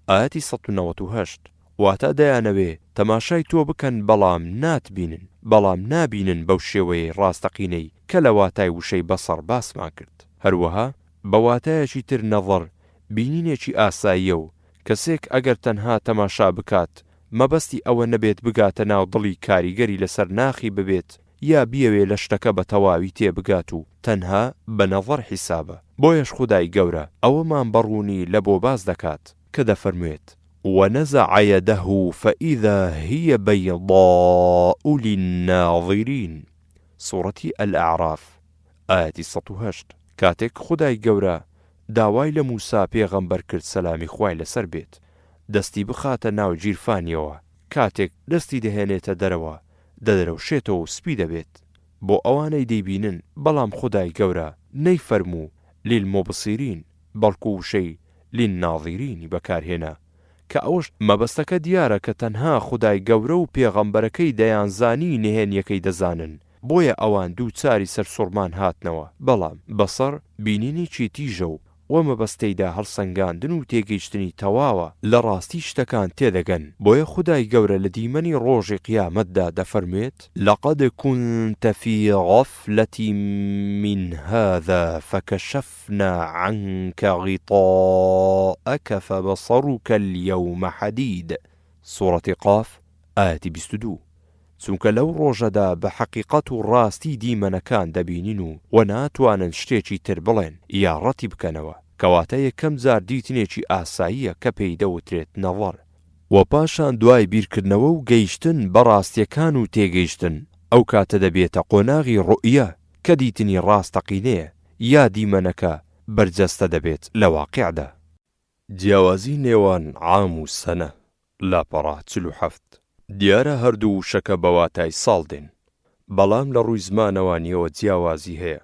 ئایەتی 198، واتە دەیانەوێ تەماشای تۆ بکەن بەڵام ناتبینن، بەڵام نابینن بەو شێوەیەی ڕاستەقینەی کە لە واتای وشەی بەصەر باسمان کرد. هەروەها بە واتایەکی تر نەظەر بینینێکی ئاساییە و کەسێک ئەگەر تەنها تەماشا بکات مەبەستی ئەوە نەبێت بگاتە ناو دڵی کاریگەری لەسەر ناخی ببێت یا بیەوێ لە شتەکە بە تەواوی تێبگات و تەنها بە نەظەر حیسابە بۆیەش خودای گەورە ئەوەمان بە ڕوونی لە بۆ باس دەکات کە دەفەرموێت، ونزع یده فاذا هی بیضاء للناظرین، سوڕەتی الاعراف ئایەتی 108، کاتێک خودای گەورە داوای لە موسا پێغەمبەر کرد سەلامی خوای لەسەر بێت دەستی بخاتە ناو گیرفانیەوە کاتێک دەستی دەهێنێتە دەرەوە دەدرەوشێتەوە و سپی دەبێت بۆ ئەوانەی دەیبینن بەڵام خودای گەورە نەیفەرموو للمبصرین بەڵکو وشەی للناظرین ی بەکارهێنا کە ئەوەش مەبەستەکە دیارە کە تەنها خودای گەورە و پێغەمبەرەکەی دەیانزانی نهێنیەکەی دەزانن بۆیە ئەوان دووچاری سەرسوڕمان هاتنەوە، بەڵام بەسەڕ بینینێکی تیژە و وە مەبەست تێیدا هەڵسەنگاندن و تێگەیشتنی تەواوە لە ڕاستی شتەکان تێدەگەن، بۆیە خودای گەورە لە دیمەنی ڕۆژی قیامەتدا دەفەرموێت، لقد كنت في غفلة من هذا فکشفنا عنک غطاءک فبصرک اليوم حدید، سوڕەتی قاف، ئایەتی 22. چونکە لەو ڕۆژەدا بە حەقیقەت و ڕاستی دیمەنەکان دەبینین و وە ناتوانن شتێکی تر بڵێن یا ڕەتی بکەنەوە، کەواتە یەکەم جار دیتنێکی ئاساییە کە پێی دەوترێت نەظەر، وە پاشان دوای بیرکردنەوە و گەیشتن بە ڕاستیەکان و تێگەیشتن ئەو کاتە دەبێتە قۆناغی ڕوئیە کە دیتنی ڕاستەقینەیە یا دیمەنەکە بەرجەستە دەبێت لە واقیعدا. جیاوازی نێوان عام و سەنە، لاپەڕە 47. دیارە هەردوو وشەکە بە واتای ساڵ دێن، بەڵام لە ڕووی زمانەوانییەوە جیاوازی هەیە.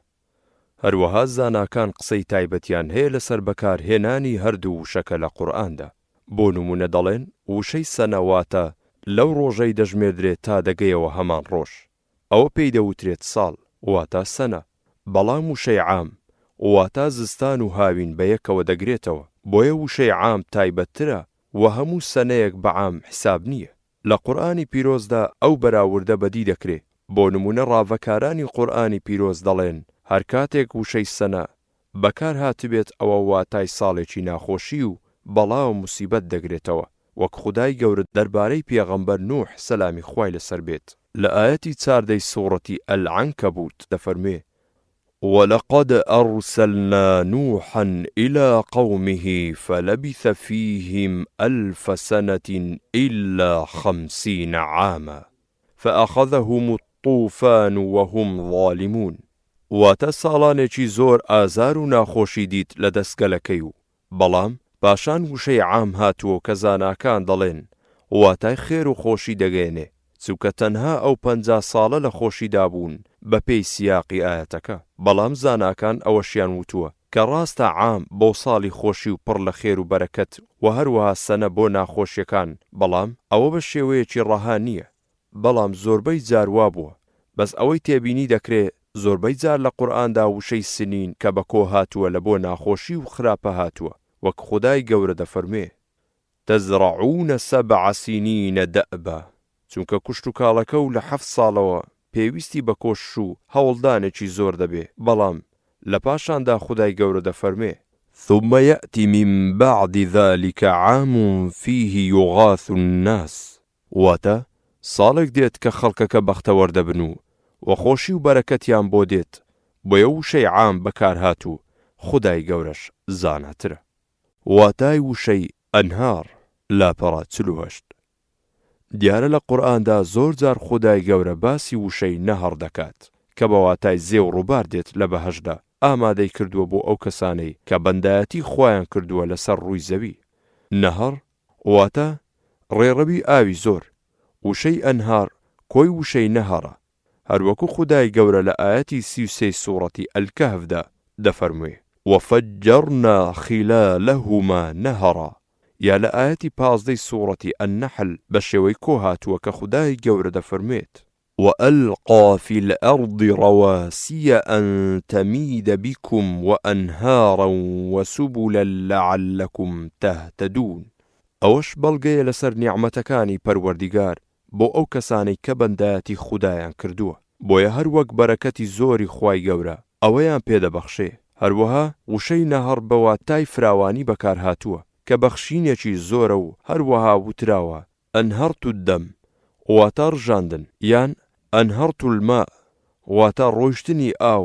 هەروەها زاناکان قسەی تایبەتیان هەیە لەسەر بەکارهێنانی هەردوو وشەکە لە قورئاندا. بۆ نموونە دەڵێن وشەی سەنە واتە لەو ڕۆژەی دەژمێردرێت تا دەگەیەوە هەمان ڕۆژ. ئەوە پێی دەوترێت ساڵ، واتە سەنە، بەڵام وشەی عام، واتە زستان و هاوین بە یەکەوە دەگرێتەوە، بۆیە وشەی عام تایبەتترە و هەموو سەنەیەک بە عام حیساب نییە. لە قورئانی پیرۆزدا ئەو بەراوردە بەدی دەکرێ، بۆ نموونە ڕاڤەکارانی قورئانی پیرۆز دەڵێن هەر کاتێک وشەی سەنە بەکار هاتبێت ئەوە واتای ساڵێکی ناخۆشی و بەڵا و موسیبەت دەگرێتەوە، وەک خودای گەورە دەربارەی پێغەمبەر نوح سەلامی خوای لەسەر بێت لە ئایەتی چاردەی سوڕەتی العنکبوت دەفەرموێ، ولقد ارسلنا نوحا الی قومه فلبث فیهم الف سنة الا خمسین عاما فاخذهم الطوفان وهم ظالمون واتە ساڵانێکی زۆر ئازار و ناخۆشی دیت لە دەست گەلەکەی و بەڵام پاشان وشەی عام هاتووە کە زاناکان دەڵێن واتای خێر و خۆشی دەگەیەنێ چونکە تەنها ئەو 50 ساڵە لە خۆشیدا بوون بە پێی سیاقی ئایەتەکە بەڵام زاناکان ئەوەشیان وتووە کە ڕاستە عام بۆ ساڵی خۆشی و پڕ لە خێر و بەرەکەت وە هەروەها سەنە بۆ ناخۆشیەکان بەڵام ئەوە بە شێوەیەکی ڕەها نییە بەڵام زۆربەی جار وابووە بەس ئەوەی تێبینی دەکرێ زۆربەی جار لە قورئاندا وشەی سنین کە بە کۆ هاتووە لە بۆ ناخۆشی و خراپە هاتووە وەک خودای گەورە دەفەرموێ تزرعون سبع سنین دەئبا چونکە کوشتوکاڵەکە و لە حەفت ساڵەوە پێویستی بە کۆشش و هەوڵدانێکی زۆر دەبێ بەڵام لە پاشاندا خودای گەورە دەفەرموێ ثم یأتی من بعد ذلک عام فیه یغاث الناس واتە، ساڵێک دێت کە خەڵکەکە بەختەوەر دەبن و و خۆشی و بەرەکەتیان بۆ دێت، بۆیە وشەی عام بەکار هات و خودای گەورەش زاناترە. واتای وشەی، انهار، لاپەڕە 48. دیارە لە قورئاندا زۆر جار خودای گەورە باسی وشەی نهر دەکات کە بە واتای زێ و ڕووبار دێت لە بەهەشتدا ئامادەی کردووە بۆ ئەو کەسانەی کە بەندایەتی خوایان کردووە لەسەر ڕووی زەوی. نهر، واتە، ڕێڕەوی ئاوی زۆر، وشەی ئەنهار کۆی وشەی نەهەرە، هەروەکو خودای گەورە لە ئایەتی 33 سوڕەتی الکهف دا دەفەرموێ، وفجرنا خلالهما نهرا. یا لە ئایەتی پازدەی سوڕەتی النحل بە شێوەی کۆ هاتووە کە خودای گەورە دەفەرموێت. وألقی فی الارض رواسی ان تمید بکم وانهارا وسبلا لعلکم تهتدون ئەوەش بەڵگەیە لەسەر نیعمەتەکانی پەروەردیگار بۆ ئەو کەسانەی کە بەندایەتی خودایان کردووە، بۆیە هەر وەک بەرەکەتی زۆری خوای گەورە ئەوەیان پێ دەبەخشێ، هەروەها وشەی نەهڕ بە واتای فراوانی بەکارهاتووە کە بەخشینێکی زۆرە و هەروەها وتراوە، انهرت الدم، واتە ڕژاندن، یان، انهرت الماء، واتە ڕۆیشتنی ئاو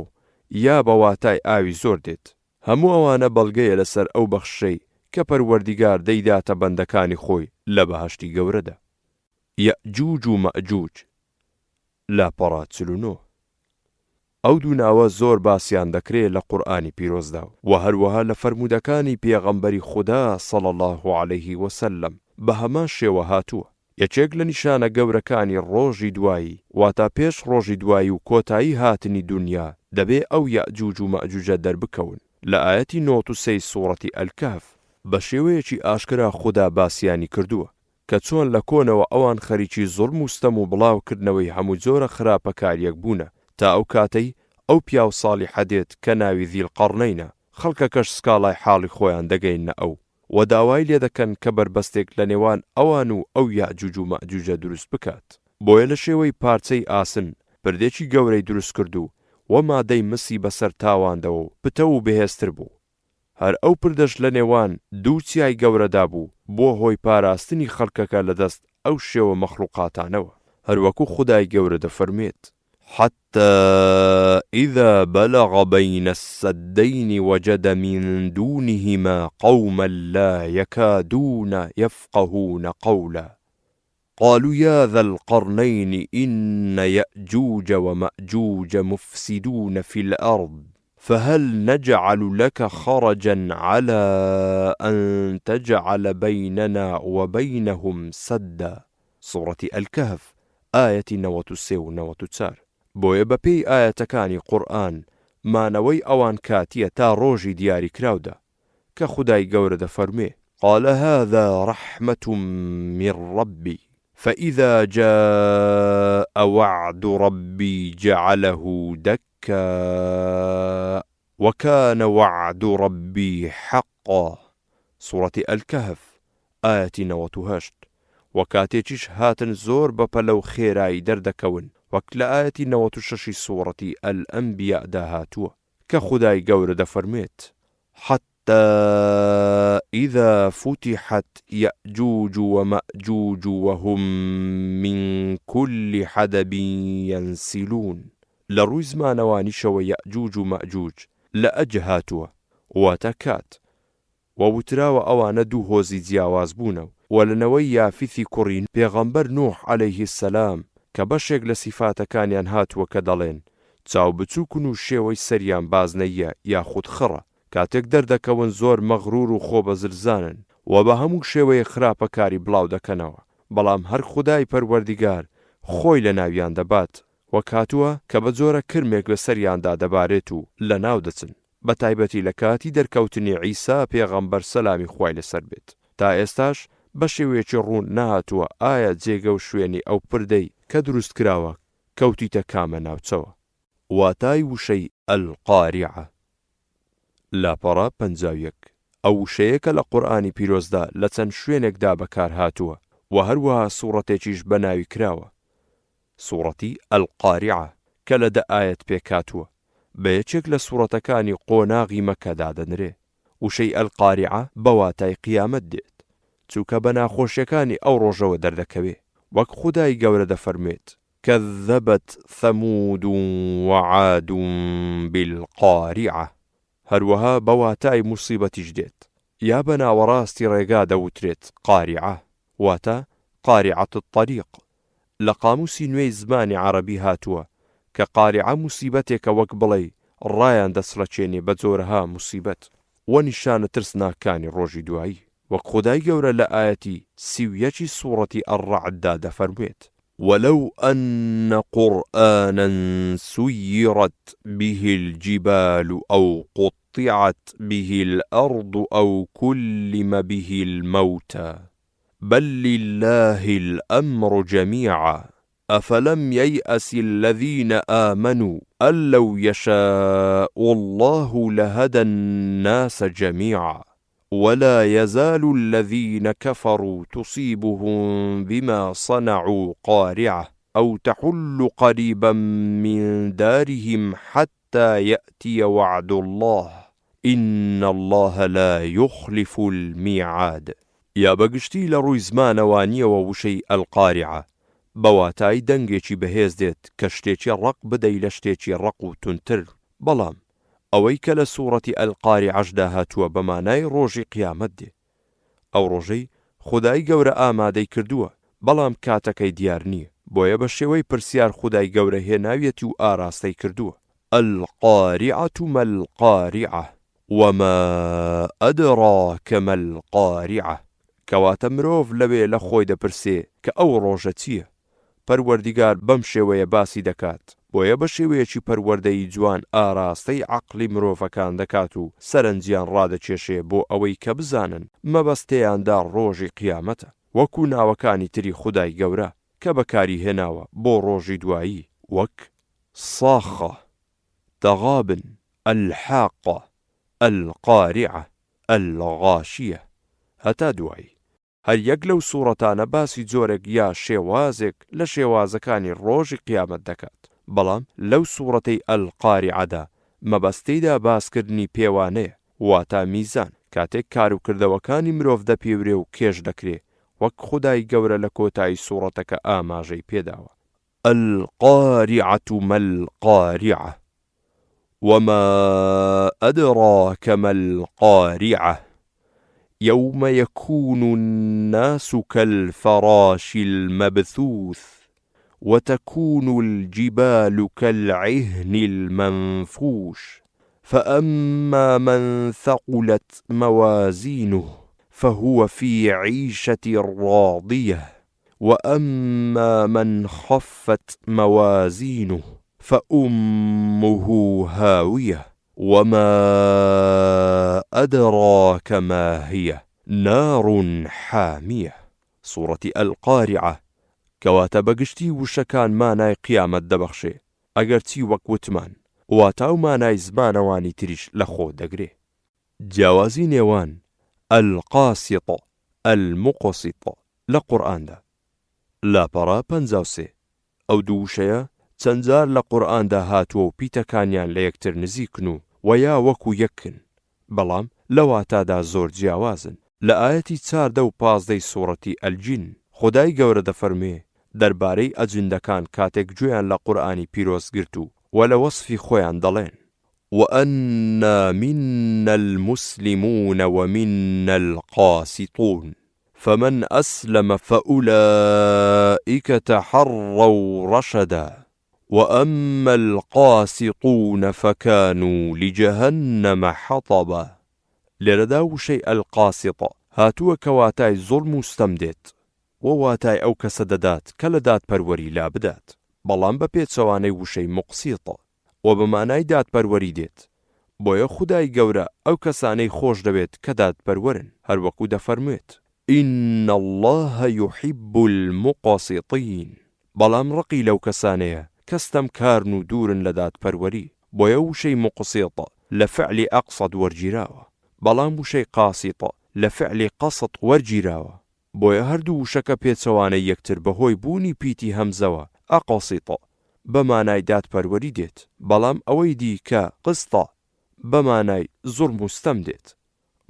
یا بە واتای ئاوی زۆر دێت. هەموو ئەوانە بەڵگەیە لەسەر ئەو بەخششەی کە پەروەردیگار دەیداتە بەندەکانی خۆی لە بەهەشتی گەورەدا. یەئجوج و مەئجوج، لاپەڕە 49. ئەو دوو ناوە زۆر باسیان دەکرێ لە قورئانی پیرۆزدا و هەروەها لە فەرموودەکانی پێغەمبەری خودا صلی اللە علیه وسلم بە هەمان شێوە هاتووە. یەکێک لە نیشانە گەورەکانی ڕۆژی دوایی، واتە پێش ڕۆژی دوایی و کۆتایی هاتنی دونیا، دەبێ ئەو یەئجوج و مەئجوجە دەربکەون، لە ئایەتی 93 سوڕەتی الکهف، بە شێوەیەکی ئاشکرا خودا باسیانی کردووە، کە چۆن لە کۆنەوە ئەوان خەریکی زوڵم و ستەم و بڵاو کردنەوەی هەموو جۆرە خراپەکاریەک بوونە، تا ئەو کاتەی ئەو پیاو ساڵیحە دێت کە ناوی ذی القرنینە، خەڵکەکەش سکاڵای حاڵی خۆیان دەگەیننە ئەو. وە داوای لێدەکەن کە بەربەستێک لە نێوان ئەوان و ئەو یەئجوج و مەئجوجە دروست بکات. بۆیە لە شێوەی پارچەی ئاسن پردێکی گەورەی دروست کرد و وە مادەی مسی بەسەر تاواندەوە و پتەو و بەهێزتر بوو. هەر ئەو پردەش لە نێوان دوو چیای گەورەدا بوو بووە هۆی پاراستنی خەڵکەکە لە دەست ئەو شێوە مەخلوقاتانەوە. هەروەکو خودای گەورە دەفەرموێت. حتى إذا بلغ بين السدين وجد من دونهما قوما لا يكادون يفقهون قولا قالوا يا ذا القرنين إن يأجوج ومأجوج مفسدون في الأرض فهل نجعل لك خرجا على أن تجعل بيننا وبينهم سدا سوڕەتی الکهف ئایەتی 93 و 94. بۆیە بەپێی ئایەتەکانی قورئان مانەوەی ئەوان کاتیە تا ڕۆژی دیاریکراودا کە خودای گەورە دەفەرموێ، قال هذا رحمة من ربی فإذا جاء وعد ربی جعله دکا وکان وعد ربی حقا سوڕەتی الکهف ئایەتی 98، وە کاتێکیش هاتن زۆر بە پەلە و خێرایی دەردەکەون وەک لە ئایەتی 96 ی سوڕەتی الانبیاء دا هاتووە کە خودای گەورە دەفەرموێت، حتی اذا فتحت یأجوج ومأجوج وهم من کل حدب ینسلون لە ڕووی زمانەوانیشەوە یەئجوج و مەئجوج لە ئەج هاتووە واتە کات، وە وتراوە ئەوانە دوو هۆزی جیاواز بوونە و لە نەوەی یافثی کوڕی پێغەمبەر نوح علیه السلام کە بەشێک لە سیفاتەکانیان هاتووە کە دەڵێن چاو بچووکن و شێوەی سەریان بازنەییە یاخود خڕە کاتێک دەردەکەون زۆر مەغرور و خۆبەزلزانن و بە هەموو شێوەیەک خراپەکاری بڵاو دەکەنەوە بەڵام هەر خودای پەروەردیگار خۆی لەناویان دەبات وەک هاتووە کە بە جۆرە کرمێک لە سەریاندا دەبارێت و لەناو دەچن، بە تایبەتی لە کاتی دەرکەوتنی عیسا پێغەمبەر سەلامی خوای لەسەر بێت. تا ئێستاش بە شێوەیەکی ڕوون نەهاتووە ئایا جێگە و شوێنی ئەو پردەی کە دروست کراوە کەوتیتە کامە ناوچەوە. واتای وشەی القارعە لاپەڕە 51 ئەو وشەیە کە لە قورئانی پیرۆزدا لە چەند شوێنێکدا بەکار هاتووە و هەروەها سوڕەتێکیش بە ناوی کراوە سوڕەتی، القارعە، کە لە دە ئایەت پێکهاتووە، بە یەکێک لە سوڕەتەکانی قۆناغی مەککە دادەنرێ. وشەی القارعە بە واتای قیامەت دێت، چونکە بە ناخۆشیەکانی ئەو ڕۆژەوە دەردەکەوێ، وەک خودای گەورە دەفەرموێت، کذبت ثمود وعاد بالقارعە، هەروەها بە واتای موسیبەتیش دێت، یا بە ناوەڕاستی ڕێگا دەوترێت قاریعە، واتە، قاریعە الطریق، لە قاموسی نوێی زمانی عەڕەبی هاتووە کە قاریعە موسیبەتێکە وەک بڵێی ڕایان دەچڵەکێنێ بە جۆرەها موسیبەت و نیشانە ترسناکانی ڕۆژی دوایی وەک خودای گەورە لە ئایەتی 31 ی سوڕەتی الرعد دا دەفەرموێت. ولو أن قرآنا سيرت به الجبال أو قطعت. قطعت به الارض او کلم به الموتی بل لله الامر جمیعا افلم ییاس الذین آمنوا ان لو یشاء اللە لهدی الناس جمیعا ولا یزال الذین کفروا تصیبهم بما صنعوا قارعە او تحل قریبا من دارهم حتی یأتی وعد اللە ان اللە لا یخلف المیعاد. یا بە گشتی لە ڕووی زمانەوانییەوە وشەی القارعە بە واتای دەنگێکی بەهێز دێت کە شتێکی ڕەق بدەی لە شتێکی ڕەق و توندتر، بەڵام ئەوەی کە لە سوڕەتی القارعەشدا هاتووە بە مانای ڕۆژی قیامەت دێ. ئەو ڕۆژەی خودای گەورە ئامادەی کردووە، بەڵام کاتەکەی دیار نییە، بۆیە بە شێوەی پرسیار خودای گەورە هێناویەتی و ئاراستەی کردووە. القارعە ما القارعە وما ادراک ما القارعە، کەواتە مرۆڤ لەوێ لە خۆی دەپرسێ کە ئەو ڕۆژە چییە؟ پەروەردیگار بەم شێوەیە باسی دەکات، بۆیە بە شێوەیەکی پەروەردەیی جوان ئاراستەی عەقڵی مرۆڤەکان دەکات و سەرنجیان ڕادەکێشێ بۆ ئەوەی کە بزانن مەبەست تێیاندا ڕۆژی قیامەتە وەکو ناوەکانی تری خودای گەورە کە بەکاری هێناوە بۆ ڕۆژی دوایی وەک، صاخە، تغابن، الحاقە، القارعە، الغاشیە. هەتا دوایی. هەر یەک لەو سوڕەتانە باسی جۆرێک یا شێوازێک لە شێوازەکانی ڕۆژی قیامەت دەکات، بەڵام لەو سوڕەتەی القارعەدا مەبەست تێیدا باسکردنی پێوانەیە، واتا میزان، کاتێک کاروکردەوەکانی مرۆڤ دەپێورێ و کێش دەکرێ، وەک خودای گەورە لە کۆتایی سوڕەتەکە ئاماژەی پێداوە. القارعة ما القارعة وما أدراک ما القارعة يوم يكون الناس كالفراش المبثوث وتكون الجبال كالعهن المنفوش فأما من ثقلت موازينه فهو في عيشة راضية وأما من خفت موازينه فأمه هاوية وما أدراک ما هیە نار حامیە. سوڕەتی القارعە، کەواتە بە گشتی وشەکان مانای قیامەت دەبەخشێ، ئەگەرچی وەک وتمان واتا و مانای زمانەوانی تریش لە خۆ دەگرێ. جیاوازی نێوان، القاسط، المقسط، لە قورئاندا. لاپەڕە 53. ئەو دوو وشەیە چەند جار لە قورئاندا هاتووە و پیتەکانیان لە یەکتر نزیکن و وە یا وەکو یەکن، بەڵام لە واتادا زۆر جیاوازن. لە ئایەتی 14 و پازدەی سوڕەتی الجن خودای گەورە دەفەرموێ دەربارەی ئەجندەکان کاتێک گوێیان لە قورئانی پیرۆز گرت و وە لە وەسفی خۆیان دەڵێن. وأنا منا المسلمون ومنا القاسطون فمن أسلم فأولئک تحروا رشدا وأما القاسطون فکانوا لجهنم حطبا لێرەدا وشەی القاسط هاتووە کە واتای زوڵم و ستەم دێت و واتای ئەو کەسە دەدات کە لە دادپەروەری لابدات بەڵام بە پێچەوانەی وشەی مقسط و بە مانای دادپەروەری دێت، بۆیە خودای گەورە ئەو کەسانەی خۆش دەوێت کە دادپەروەرن، هەروەکو دەفەرموێت. ان اللە یحب المقسطین، بەڵام ڕقی لەو کەسانەیە کە ستەمکارن و دوورن لە دادپەروەری، بۆیە وشەی مقسط لە فعلی اقسط وەرگیراوە، بەڵام وشەی قاسط لە فعلی قسط وەرگیراوە، بۆیە هەردوو وشەکە پێچەوانەی یەکتر بەهۆی بوونی پیتی هەمزەوە، اقسط، بە مانای دادپەروەری دێت، بەڵام ئەوەی دی کە، قسط، بە مانای زوڵم و ستەم دێت.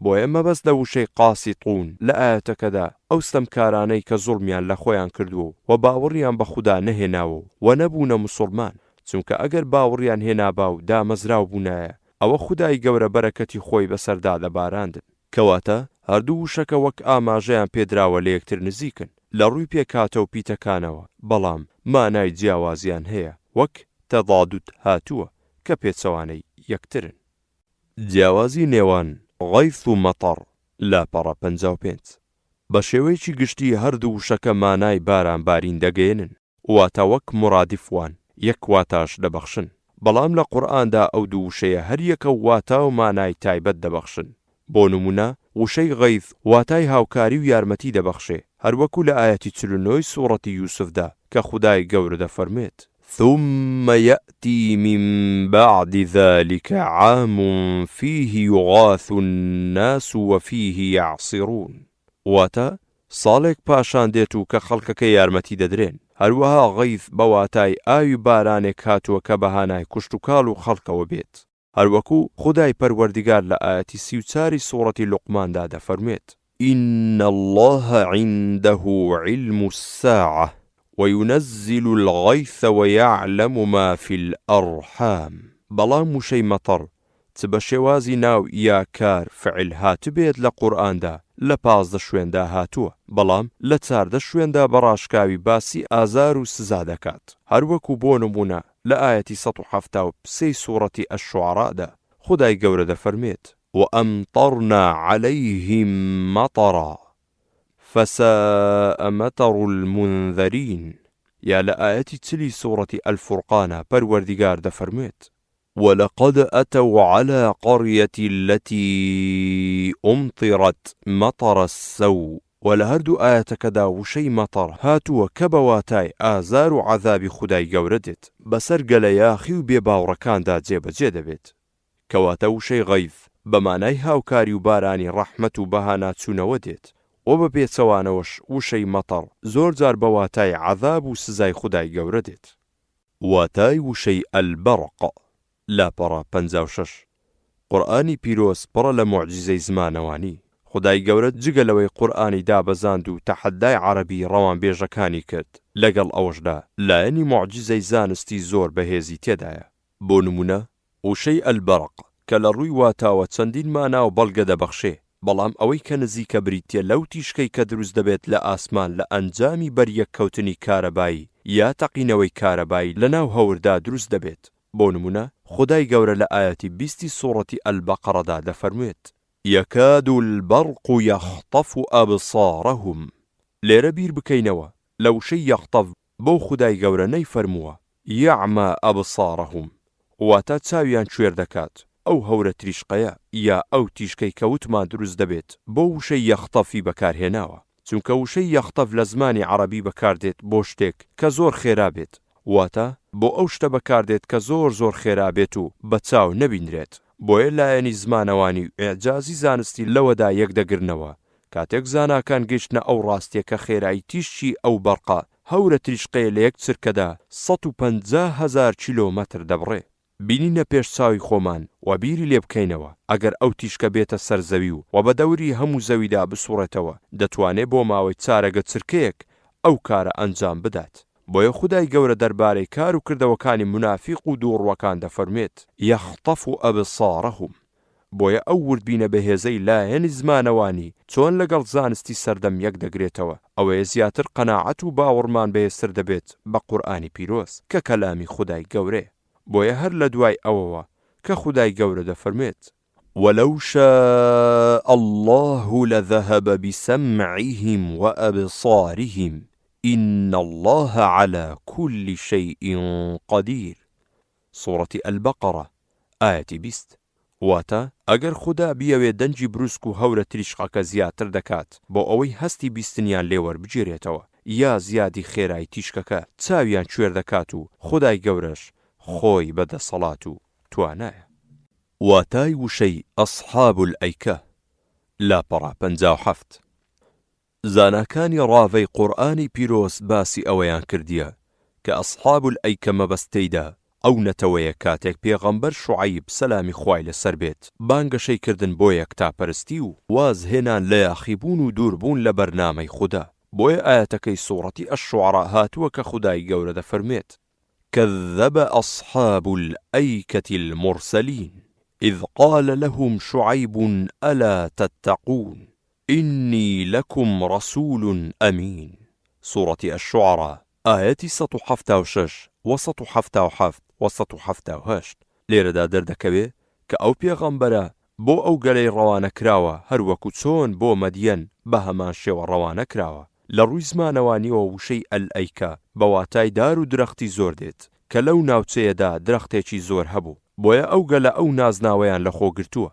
بۆیە مەبەست لە وشەی قاسطون لە ئایەتەکەدا ئەو ستەمکارانەی کە زوڵمیان لە خۆیان کردووە و باوەڕیان بە خودا نەهێناوە و نەبوونە موسوڵمان، چونکە ئەگەر باوەڕیان هێنابا و دامەزراو بوونایە ئەوە خودای گەورە بەرەکەتی خۆی بەسەردا دەباراندن. کەواتە هەردوو وشەکە وەک ئاماژەیان پێدراوە لەیەکتر نزیکن لە ڕووی پێکهاتە و پیتەکانەوە، بەڵام مانای جیاوازیان هەیە وەک تضادد هاتووە کە پێچەوانەی یەکترن. جیاوازی نێوان غیث و مطر، لاپەڕە 55. بە شێوەیەکی گشتی هەردوو وشەکە مانای باران بارین دەگەیەنن. واتە وەک مورادیف وان، یەک واتاش دەبەخشن. بەڵام لە قورئاندا ئەو دوو وشەیە هەریەکە و واتا و مانای تایبەت دەبەخشن. بۆ نموونە وشەی غیث واتای هاوکاری و یارمەتی دەبەخشێ، هەروەکو لە ئایەتی 49 ی سوڕەتی یوسفدا کە خودای گەورە دەفەرموێت. ثم یأتی من بعد ذلک عام فیه یغاث الناس وفیه یعصرون واتە، ساڵێک پاشان دێت و کە خەڵکەکە یارمەتی دەدرێن. هەروەها غیث بە واتای ئاوی بارانێک هاتووە کە بە هانای کشتوکاڵ و خەڵکەوە بێت. هەروەکو خودای پەروەردگار لە ئایەتی 34 ی سوڕەتی لوقماندا دەفەرموێت. ان اللە عنده علم الساعە وینزل الغیث ویعلم ما فی الارحام. بەڵام وشەی مطر چ بە شێوازی ناو یا کار، فعل، هاتبێت لە قورئاندا لە 15 شوێندا هاتووە، بەڵام لە 14 شوێندا بە ڕاشکاوی باسی ئازار و سزا دەکات، هەروەکو بۆ نموونە لە ئایەتی 173 ی سوڕەتی الشعراء دا خودای گەورە دەفەرموێت. وأمطرنا علیهم مطرا فساء مطر المنذرین یا لە ئایەتی چلی سوڕەتی الفرقانا پەروەردیگار دەفەرموێت. ولقد أتوا علی قریة التی أمطرت مطر السوء وە لە هەردوو ئایەتەکەدا وشەی مطر هاتووە کە بە واتای ئازار و عەزابی خودای گەورە دێت بەسەر گەلە یاخی و بێ باوڕەکاندا جێبەجێ دەبێت. کەواتە وشەی غیث بە مانای هاوکاری و بارانی ڕەحمەت و بەهاناچوونەوە دێت، وە بە پێچەوانەوەش وشەی مطر زۆر جار بە واتای عەزاب و سزای خودای گەورە دێت. واتای وشەی البرق، لاپەڕە 56. قورئانی پیرۆز پڕە لە موعجیزەی زمانەوانی. خودای گەورە جگە لەوەی قورئانی دابەزاند و تەحەدای عەرەبی ڕەوانبێژەکانی کرد، لەگەڵ ئەوەشدا لایەنی موعجیزەی زانستی زۆر بەهێزی تێدایە. بۆ نموونە وشەی البرق کە لە ڕووی واتاوە چەندین مانا و بەڵگە دەبەخشێ، بەڵام ئەوەی کە نزیکە بریتیە لەو تیشکەی کە دروست دەبێت لە ئاسمان لە ئەنجامی بەریەککەوتنی کارەبایی یا تەقینەوەی کارەبایی لە ناو هەوردا دروست دەبێت، بۆ نموونە خودای گەورە لە ئایەتی بیستی سوڕەتی البقرەدا دەفەرموێت. یکاد البرق یخطف ابصارهم لێرە بیر بکەینەوە لە وشەی یخطف بۆ خودای گەورە نەیفەرمووە، یعمی ابصارهم، واتە چاویان کوێر دەکات، ئەو هەورە تریشقەیە یا ئەو تیشکەی کە وتمان دروست دەبێت بۆ وشەی یخطف ی بەکارهێناوە، چونکە وشەی یخطف لە زمانی عەڕەبی بەکاردێت بۆ شتێک کە زۆر خێرا بێت، واتە بۆ ئەو شتە بەکاردێت کە زۆر زۆر خێرا بێت و بە چاو نەبینرێت، بۆیە لایەنی زمانەوانی و ئیعجازی زانستی لەوەدا یەکدەگرنەوە کاتێک زاناکان گەیشتنە ئەو ڕاستیە کە خێرایی تیشکی ئەو بەرقە هەورە تریشقەیە لە یەک چرکەدا 150 هەزار کیلۆمەتر دەبڕێ. بینینە پێش چاوی خۆمان و بیری لێ بکەینەوە ئەگەر ئەو تیشکە بێتە سەر زەوی و بە دەوری هەموو زەویدا بسوڕێتەوە دەتوانێ بۆ ماوەی چارەگە چرکەیەک ئەو کارە ئەنجام بدات. بۆیە خودای گەورە دەربارەی کار و کردەوەکانی مونافیق و دووڕوەکان دەفەرموێت، یخطف ابصارهم، بۆیە ئەو وردبینە بەهێزەی لایەنی زمانەوانی چۆن لەگەڵ زانستی سەردەم یەک دەگرێتەوە، ئەوەیە زیاتر قەناعەت و باوەڕمان بەهێزتر دەبێت بە قورئانی پیرۆز کە کەلامی خودای گەورەیە. بۆیە هەر لە دوای ئەوەوە کە خودای گەورە دەفەرموێت. ولو شاء اللە لذهب بسمعهم وابصارهم ان اللە علی کل شیء قدیر، سوڕەتی البقرە ئایەتی 20، واتە، ئەگەر خودا بیەوێ دەنگی بروسک و هەورە تریشقەکە زیاتر دەکات بۆ ئەوەی هەستی بیستنیان لێ وەربگیرێتەوە یا زیادی خێرای تیشکەکە چاویان کوێر دەکات و خودای گەورەش خۆی بە دەسەڵات و توانایە. واتای وشەی، اصحاب الایکە، لاپەڕە 57. زاناکانی ڕاڤەی قورئانی پیرۆز باسی ئەوەیان کردیە کە اصحاب الایکە مەبەست تێیدا ئەو نەتەوەیە کاتێک پێغەمبەر شوعەیب سەلامی خوای لەسەر بێت بانگەشەی کردن بۆ یەکتاپەرستی و واز هێنان لە یاخیبوون و دووربوون لە بەرنامەی خودا بۆیە ئایەتەکەی سوڕەتی الشعراء هاتووە کە خودای گەورە دەفەرموێت کذب اصحاب الایکە المرسلین اذ قال لهم شعیب الا تتقون انی لکم رسول امین سوڕەتی الشعراء ئایەتی 176 و 177 و 178 لێرەدا دەردەکەوێ کە ئەو پێغەمبەرە بۆ ئەو گەلەی ڕەوانە کراوە هەروەکو چۆن بۆ مەدیەن بە هەمان شێوە ڕەوانە کراوە. لە ڕووی زمانەوانیەوە وشەی الایکە بە واتای دار و درەختی زۆر دێت. کە لەو ناوچەیەدا درەختێکی زۆر هەبوو، بۆیە ئەو گەلە ئەو نازناوەیان لەخۆ گرتووە.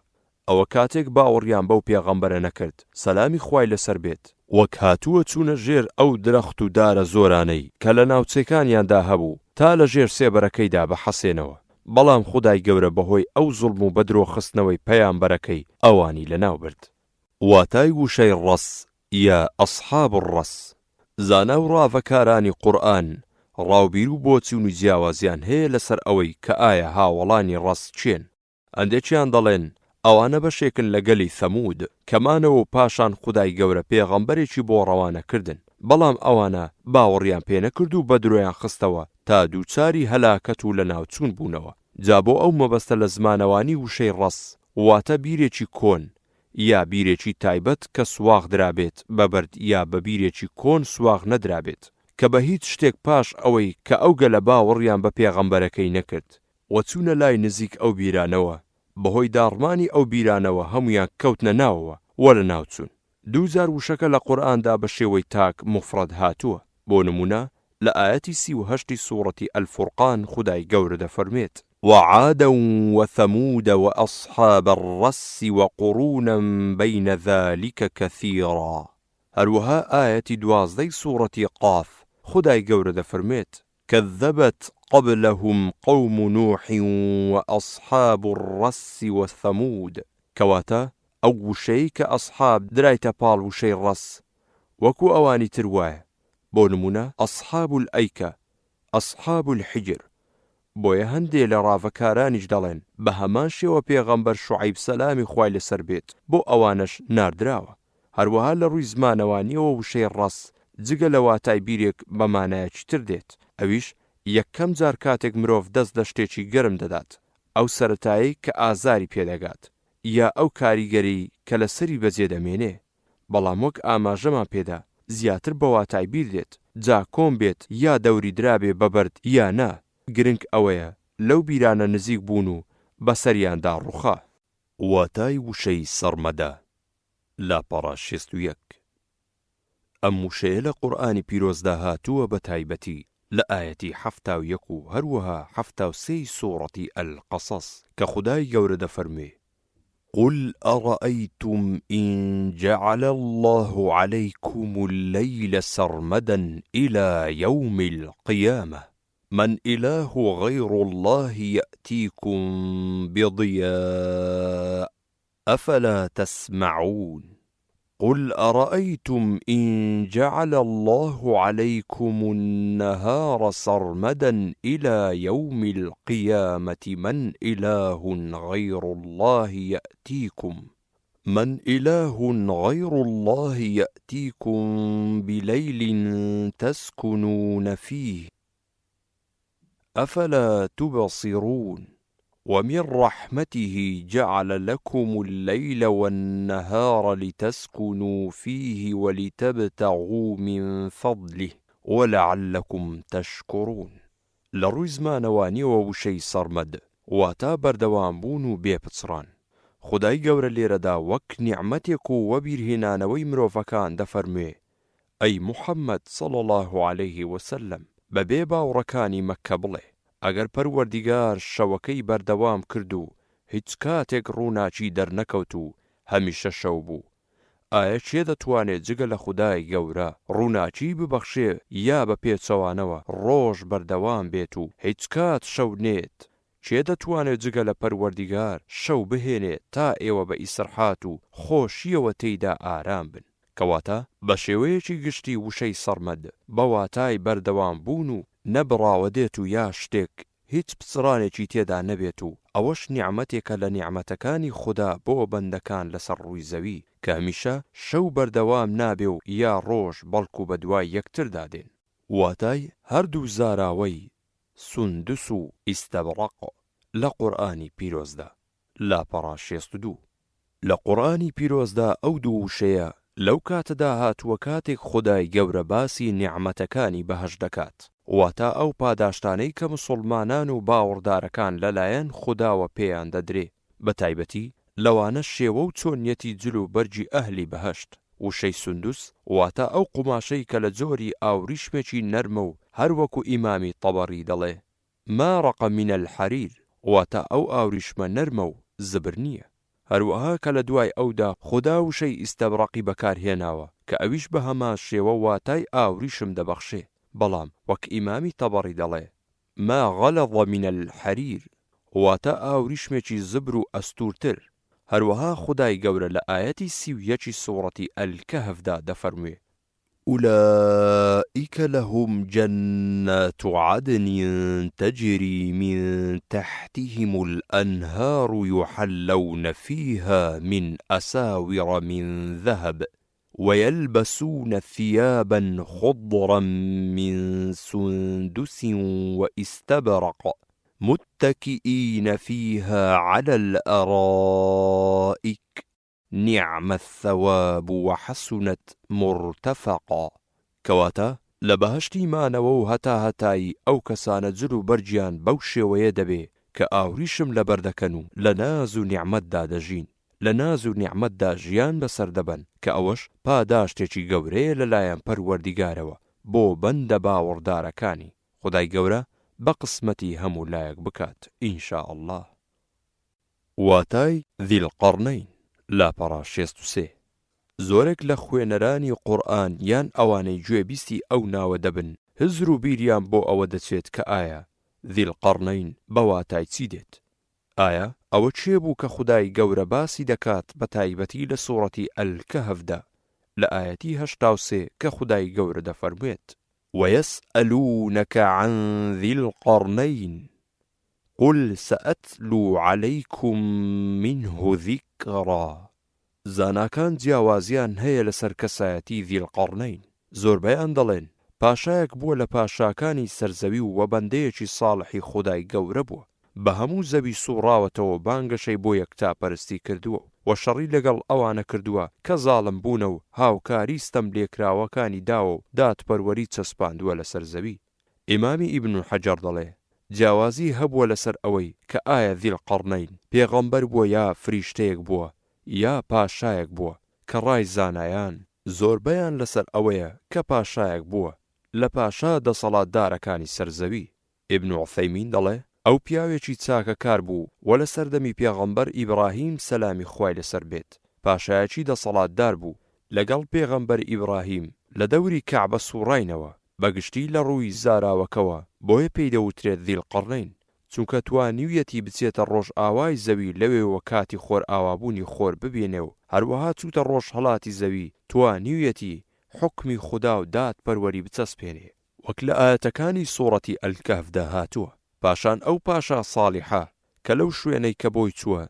ئەوە کاتێک باوەڕیان بەو پێغەمبەرە نەکرد، سەلامی خوای لەسەر بێت، وەک هاتووە چوونە ژێر ئەو درەخت و دارە زۆرانەی کە لە ناوچەکانیاندا هەبوو تا لە ژێر سێبەرەکەیدا بحەسێنەوە، بەڵام خودای گەورە بەهۆی ئەو زوڵم و بەدرۆ خستنەوەی پەیامبەرەکەی ئەوانی لەناو برد. واتای وشەی ڕەس یا اصحاب الرس زانا و ڕاڤەکارانی قورئان ڕاوبیر و بۆچوونی جیاوازیان هەیە لەسەر ئەوەی کە ئایا هاوەڵانی ڕەس کێن؟ هەندێکیان دەڵێن، ئەوانە بەشێکن لە گەلی ثەموود کە مانەوە و پاشان خودای گەورە پێغەمبەرێکی بۆ ڕەوانە کردن، بەڵام ئەوانە باوەڕیان پێ نەکرد و بەدرۆیان خستەوە تا دووچاری هەلاکەت و لەناوچوون بوونەوە. جا بۆ ئەو مەبەستە لە زمانەوانی وشەی ڕەس واتە بیرێکی کۆن یا بیرێکی تایبەت کە سواغ درابێت بە بەرد یا بە بیرێکی کۆن سواغ نەدرابێت کە بە هیچ شتێک پاش ئەوەی کە ئەو گەلە باوەڕیان بە پێغەمبەرەکەی نەکرد و چوونە لای نزیک ئەو بیرانەوە، بەهۆی داڕمانی ئەو بیرانەوە هەموویان کەوتنە ناوەوە و لەناو چوون. دووجار وشەکە لە قورئاندا بە شێوەی تاک، مفرد، هاتووە، بۆ نموونە لە ئایەتی 38 ی سوڕەتی الفرقان خودای گەورە دەفەرموێت. وعادا وثمود وأصحاب الرس وقرونا بین ذلک کثیرا هەروەها ئایەتی 12 ی سوڕەتی قاف خودای گەورە دەفەرموێت. کذبت قبلهم قوم نوح واصحاب الرس وثمود، کەواتە ئەو وشەیەی کە اصحاب درایتە پاڵ وشەی ڕەس وەکو ئەوانی تر وایە، بۆ نموونە اصحاب الایکە، اصحاب الحجر، بۆیە هەندێ لە ڕاڤەکارانیش دەڵێن بە هەمان شێوە پێغەمبەر شوعەیب سەلامی خوای لەسەر بێت بۆ ئەوانەش ناردراوە. هەروەها لە ڕووی زمانەوانییەوە وشەی ڕەس جگە لە واتای بیرێک بە مانایەکی تر دێت، ئەویش یەکەم جار کاتێک مرۆڤ دەست لە شتێکی گەرم دەدات، ئەو سەرەتایەی کە ئازاری پێ دەگات، یا ئەو کاریگەریی کە لەسەری بەجێ دەمێنێ. بەڵام وەک ئاماژەمان پێدا زیاتر بە واتای بیر دێت، جا کۆن بێت یا دەوری درابێ بە بەرد یا نا، گرنگ ئەوەیە لەو بیرانە نزیک بوون و بەسەریاندا ڕووخا. واتای وشەی سەرمەدە لاپەڕە 61. ئەم وشەیە لە قورئانی پیرۆزدا هاتووە بە تایبەتی لە ئایەتی 71 و هەروەها 73 ی سوڕەتی القصص کە خودای گەورە دەفەرموێ، قل ارأیتم ان جعل اللە علیکم اللیل سرمدا الی یوم القیامە من الە غیر اللە یأتیکم بضیاء افلا تسمعون قل ارأیتم ان جعل اللە علیکم النهار سرمدا الی یوم القیامە من الە غیر اللە یأتیکم من الە غیر اللە یأتیکم بلیل تسکنون فیه افلا تبصرون ومن رحمته جعل لکم اللیل والنهار لتسکنوا فیه ولتبتغوا من فضله ولعلکم تشکرون. لە ڕووی زمانەوانیەوە وشەی سەرمەد واتا بەردەوام بوون و بێ پچڕان. خودای گەورە لێرەدا وەک نیعمەتێک و وەبیرهێنانەوەی مرۆڤەکان دەفەرموێ ئەی موحەممەد صلی اللە علیه وسلم بە بێ باوڕەکانی مەککە بڵێ، ئەگەر پەروەردیگار شەوەکەی بەردەوام کرد و هیچ کاتێک ڕووناکی دەرنەکەوت و هەمیشە شەو بوو، ئایە کێ دەتوانێ جگە لە خودای گەورە ڕووناکی ببەخشێ یا بە پێچەوانەوە ڕۆژ بەردەوام بێت و هیچ کات شەو نێت، کێ دەتوانێ جگە لە پەروەردیگار شەو بهێنێ تا ئێوە بە ئیسرحات و خۆشییەوە تێیدا ئارام بن؟ کەواتە بە شێوەیەکی گشتی وشەی سەرمەد بە واتای بەردەوام بوون و نەبڕاوە دێت و یا شتێک هیچ پچڕانێکی تێدا نەبێت و ئەوەش نیعمەتێکە لە نیعمەتەکانی خودا بۆ بەندەکان لەسەر ڕووی زەوی کە هەمیشە شەو بەردەوام نابێ و یا ڕۆژ بەڵکو بەدوای یەکتردا دێن. واتای هەردوو زاراوەی سوندس و ئیستەبڕەق لە قورئانی پیرۆزدا، لاپەڕە 62. لە قورئانی پیرۆزدا ئەو دوو وشەیە لەو کاتەدا هاتووە کاتێک خودای گەورە باسی نیعمەتەکانی بەهەشت دەکات، واتە ئەو پاداشتانەی کە موسوڵمانان و باوەڕدارەکان لەلایەن خوداوە پێیان دەدرێ، بە تایبەتی لەوانە شێوە و چۆنیەتی جل و بەرگی ئەهلی بەهەشت. وشەی سوندس واتە ئەو قوماشەی کە لە جۆری ئاوریشمێکی نەرمە و هەر وەکو ئیمامی تەبەری دەڵێ. ما رق من الحریر، واتە ئەو ئاوریشمە نەرمە و زبر نییە. هەروەها کە لە دوای ئەودا خودا وشەی ئیستەبڕەقی بەکار هێناوە کە ئەویش بە هەمان شێوە واتای ئاوریشم دەبەخشێ، بەڵام وەک ئیمامی تەبەڕی دەڵێ، ما غلظ من الحریر، واتە ئاوریشمێکی زبر و ئەستوورتر. هەروەها خودای گەورە لە ئایەتی 31 ی سوڕەتی الکهف دا دەفەرموێ، أولئک لهم جنات عدن تجری من تحتهم الأنهار یحلون فیها من أساور من ذهب ویلبسون ثیابا خضرا من سندس واستبرق متکئین فیها علی الأرائک نعم الثواب وحسنت مرتفقا کەواتە لە بەهەشتی مانەوە و هەتاهەتایی ئەو کەسانە جل و بەرگیان بەو شێوەیە دەبێ کە ئاوریشم لەبەر دەکەن و لە ناز و نیعمەتدا دەژین لە ناز و نیعمەتدا ژیان بەسەر دەبەن کە ئەوەش پاداشتێکی گەورەیە لەلایەن پەروەردیگارەوە بۆ بەندە باوەڕدارەکانی خودای گەورە بە قسمەتی هەموو لایەک بکات ان شاء اللە. واتای ذی القرنین، لاپەڕە 63. زۆرێک لە خوێنەرانی قورئان یان ئەوانەی گوێبیستی ئەو ناوە دەبن هزر و بیریان بۆ ئەوە دەچێت کە ئایا ذی القرنین بە واتای چی دێت؟ ئایا ئەوە کێ بوو کە خودای گەورە باسی دەکات بە تایبەتی لە سوڕەتی الکهف دا لە ئایەتی 83 کە خودای گەورە دەفەرموێت. ویسئلونک عن ذی القرنین قل سأتلو علیکم منه ذکرا زاناکان جیاوازیان هەیە لەسەر کەسایەتی ذی القرنین، زۆربەیان دەڵێن، پاشایەک بووە لە پاشاکانی سەر زەوی و بەندەیەکی ساڵحی خودای گەورە بووە، بە هەموو زەوی سوڕاوەتەوە بانگەشەی بۆ یەکتاپەرستی کردووە و شەڕی لەگەڵ ئەوانە کردووە کە زاڵم بوونە و هاوکاری ستەملێکراوەکانی داوە و دادپەروەری چەسپاندووە لەسەر زەوی. ئیمامی ئیبن حەجەر دەڵێ، جیاوازی هەبووە لەسەر ئەوەی کە ئایا ذی القرنین پێغەمبەر بووە یا فریشتەیەک بووە یا پاشایەک بووە، کە ڕای زانایان زۆربەیان لەسەر ئەوەیە کە پاشایەک بووە لە پاشا دەسەڵاتدارەکانی سەر زەوی. ئیبن عوثەیمین دەڵێ، ئەو پیاوێکی چاکەکار بوو و لە سەردەمی پێغەمبەر ئیبراهیم سەلامی خوای لەسەر بێت پاشایەکی دەسەڵاتدار بوو، لەگەڵ پێغەمبەر ئیبراهیم لە دەوری کەعبە سوڕاینەوە، بە گشتی لە ڕووی زاراوەکەوە بۆیە پێی دەوترێت ذی القرنین چونکە توانیویەتی بچێتە ڕۆژئاوای زەوی لەوێوە کاتی خۆرئاوابوونی خۆر ببینێ و هەروەها چووتە ڕۆژهەڵاتی زەوی توانیویەتی حوکمی خودا و دادپەروەری بچەسپێنێ وەک لە ئایەتەکانی سوڕەتی الکهف دا هاتووە پاشان ئەو پاشا ساڵیحە کە لەو شوێنەی کە بۆی چووە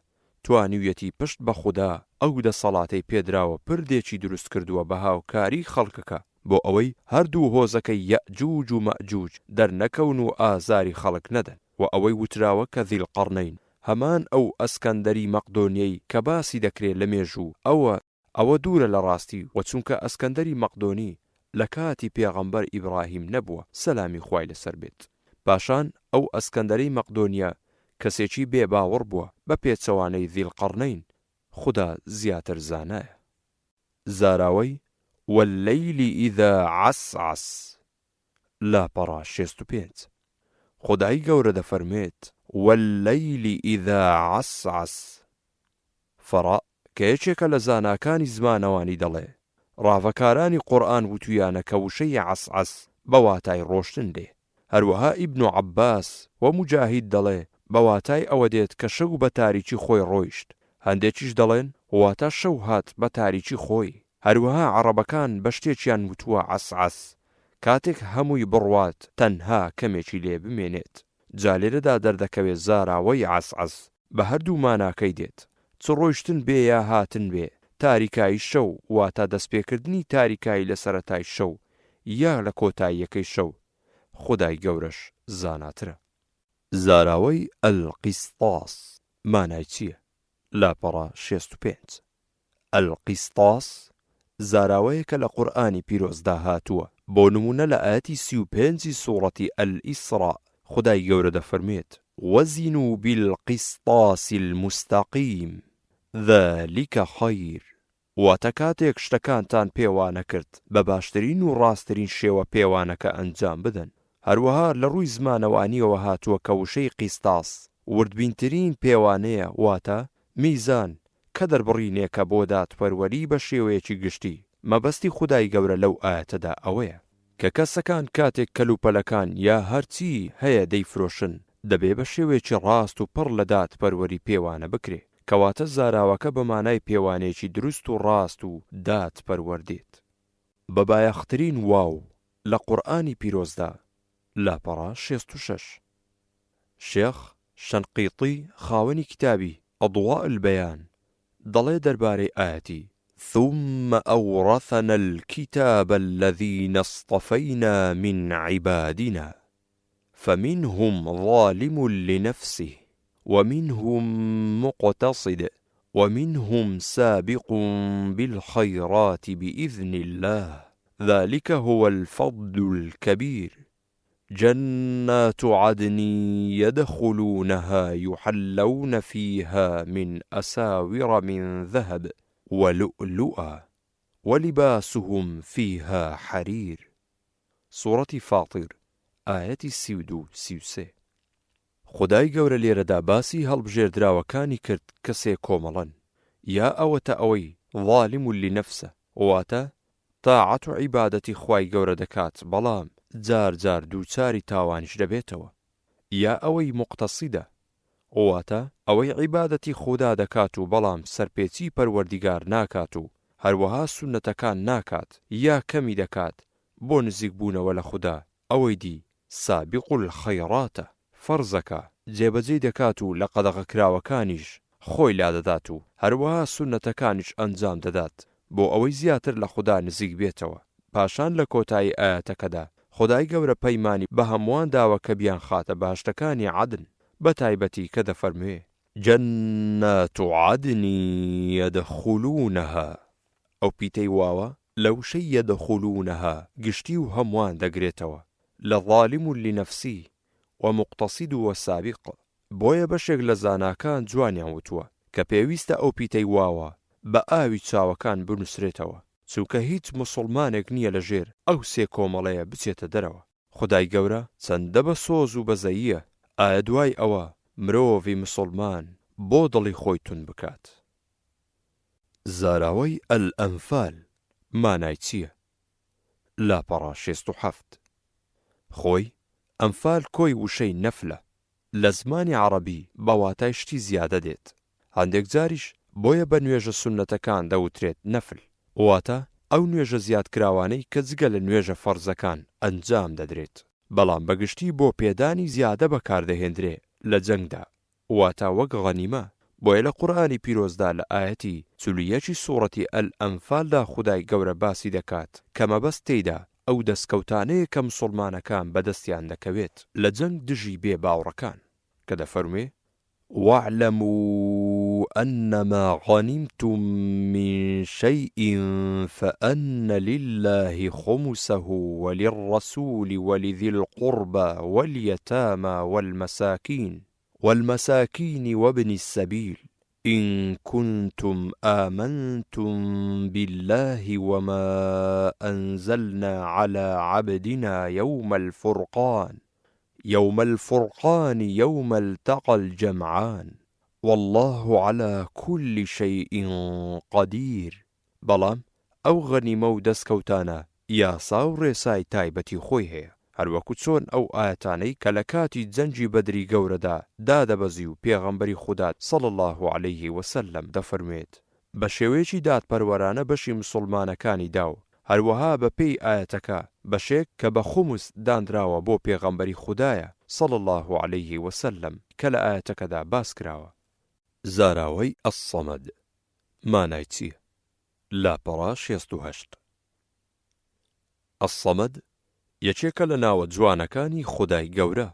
توانیویەتی پشت بە خودا ئەو دەسەڵاتەی پێدراوە پردێکی دروست کردووە بە هاوکاری خەڵکەکە بۆ ئەوەی هەردوو هۆزەکەی یەئجوج و مەئجوج دەرنەکەون و ئازاری خەڵک نەدەن وە ئەوەی وتراوە کە ذی القرنین هەمان ئەو ئەسکەندەری مەقدۆنیەی کە باسی دەکرێ لە مێژوو ئەوە ئەوە دوورە لە ڕاستی وە چونکە ئەسکەندەری مەقدۆنی لە کاتی پێغەمبەر ئیبراهیم نەبووە سەلامی خوای لەسەر بێت پاشان ئەو ئەسکەندەرەی مەقدۆنیە کەسێکی بێ باوەڕ بووە بە پێچەوانەی ذی القرنین خودا زیاتر زانایە. زاراوەی، واللیل اذا عسعس، لاپەڕە 65 خودای گەورە دەفەرموێت، واللیل اذا عسعس، فەڕاء کە یەکێکە لە زاناکانی زمانەوانی دەڵێ، ڕاڤەکارانی قورئان وتویانە کە وشەی عسعس بە واتای ڕۆشتن دێ. هەروەها ئیبن عەباس و موجاهید دەڵێ بە واتای ئەوە دێت کە شەو بە تاریکی خۆی ڕۆیشت. هەندێکیش دەڵێن واتە شەو هات بە تاریکی خۆی. هەروەها عەڕەبەکان بە شتێکیان وتووە عسعس کاتێک هەمووی بڕوات تەنها کەمێکی لێ بمێنێت. جا لێرەدا دەردەکەوێ زاراوەی عسعس بە هەردوو ماناکەی دێت، چ ڕۆیشتن بێ یا هاتن بێ، تاریکایی شەو واتە دەستپێکردنی تاریکایی لە سەرەتای شەو یا لە کۆتاییەکەی شەو، خودای گەورەش زاناترە. زاراوەی القسطاس مانای چییە؟ لاپەڕە 65. القسطاس زاراوەیەکە لە قورئانی پیرۆزدا هاتووە، بۆ نموونە لە ئایەتی 35 ی سوڕەتی الاسراء خودای گەورە دەفەرموێت، وزنوا بالقسطاس المستقیم ذلک خیر، واتە کاتێک شتەکانتان پێوانە کرد بە باشترین و ڕاستترین شێوە پێوانەکە ئەنجام بدەن. هەروەها لە ڕووی زمانەوانییەوە هاتووە کە وشەی قیستاس وردبینترین پێوانەیە واتە، میزان، کە دەربڕینێکە بۆ دادپەروەری بە شێوەیەکی گشتی، مەبەستی خودای گەورە لەو ئایەتەدا ئەوەیە. کە کەسەکان کاتێک کەلوپەلەکان یا هەرچی هەیە دەیفرۆشن دەبێ بە شێوەیەکی ڕاست و پڕ لە دادپەروەری پێوانە بکرێ، کەواتە زاراوەکە بە مانای پێوانەیەکی دروست و ڕاست و دادپەروەر دێت. بە بایەخترین واو لە قورئانی پیرۆزدا، لاپەڕە 66. شێخ شەنقیطی خاوەنی کیتابی، اضواء البیان، دەڵێ دەربارەی ئایەتی، ثم اورثنا الکتاب الذین اصطفینا من عبادنا فمنهم ظالم لنفسه ومنهم مقتصد ومنهم سابق بالخیرات بإذن اللە ذلک هو الفضل الکبیر جنات عدن یدخلونها یحلون فیها من اساور من ذهب ولؤلؤا ولباسهم فیها حریر سوڕەتی فاطر ئایەتی 32 33. خودای گەورە لێرەدا باسی هەڵبژێردراوەکانی کرد کە سێ کۆمەڵەن، یا ئەوەتە ئەوەی ظالم لنفسە واتە تاعەت و عیبادەتی خوای گەورە دەکات بەڵام جار جار دووچاری تاوانیش دەبێتەوە، یا ئەوەی موقتەسیدە واتە ئەوەی عیبادەتی خودا دەکات و بەڵام سەرپێچی پەروەردیگار ناکات و هەروەها سوننەتەکان ناکات یا کەمی دەکات بۆ نزیک بوونەوە لە خودا، ئەوەی دی سابق الخیراتە، فەرزەکە جێبەجێی دەکات و لە قەدەغەکراوەکانیش خۆی لادەدات و هەروەها سوننەتەکانیش ئەنجام دەدات بۆ ئەوەی زیاتر لە خودا نزیک بێتەوە. پاشان لە کۆتایی ئایەتەکەدا خودای گەورە پەیمانی بە هەمووان داوە کە بیانخاتە بەهەشتەکانی عەدن بە تایبەتی کە دەفەرموێ. جنات عدن یدخلونها، ئەو پیتەی واوە لە وشەی یدخلونها گشتی و هەمووان دەگرێتەوە لە ظالم لنفسه و مقتصد و سابق، بۆیە بەشێک لە زاناکان جوانیان وتووە کە پێویستە ئەو پیتەی واوە بە ئاوی چاوەکان بنوسرێتەوە چونکە هیچ موسوڵمانێک نیە لە ژێر ئەو سێ کۆمەڵەیە بچێتە دەرەوە. خودای گەورە چەندە بە سۆز و بەزەییە، ئایا دوای ئەوە مرۆڤی مسوڵمان بۆ دڵی خۆی توند بکات؟ زاراوەی الانفال مانای چییە؟ لاپەڕە 67. خۆی، ئەنفال کۆی وشەی نەفلە، لە زمانی عەڕەبی بە واتای شتی زیادە دێت، هەندێک جاریش بۆیە بە نوێژە سوننەتەکان دەوترێت نەفل، واتە ئەو نوێژە زیادکراوانەی کە جگە لە نوێژە فەرزەکان ئەنجام دەدرێت، بەڵام بە گشتی بۆ پێدانی زیادە بەکاردەهێندرێ لە جەنگدا، واتە وەک غەنیمە، بۆیە لە قورئانی پیرۆزدا لە ئایەتی 41 ی سوڕەتی الانفال دا خودای گەورە باسی دەکات کە مەبەست تێیدا ئەو دەستکەوتانەیە کە مسوڵمانەکان بەدەستیان دەکەوێت لە جەنگ دژی بێ باوڕەکان کە دەفەرموێ، واعلموا انما غنمتم من شیء فان للە خمسه وللرسول ولذی القربی والیتامی والمساکین والمساکین وابن السبیل ان کنتم آمنتم باللە وما انزلنا علی عبدنا یوم الفرقان یوم الفرقان یوم التقی الجمعان واللە علی کل شیء قدیر بەڵام ئەو غەنیمە و دەستکەوتانە یاسا و ڕێسای تایبەتی خۆی هەیە هەروەکو چۆن ئەو ئایەتانەی کە لە کاتی جەنگی بەدری گەورەدا دادەبەزی و پێغەمبەری خودا صلی اللە علیه وسلم دەفەرموێت بە شێوەیەکی دادپەروەرانە بەشی مسوڵمانەکانی دا و هەروەها بە پێی ئایەتەکە بەشێک کە بە خومس دانراوە بۆ پێغەمبەری خودایە صلی اللە علیه وسلم کە لە ئایەتەکەدا باس کراوە. زاراوەی الصمد مانای چییە؟ لاپەڕە 68. الصمد یەکێکە لە ناوە جوانەکانی خودای گەورە،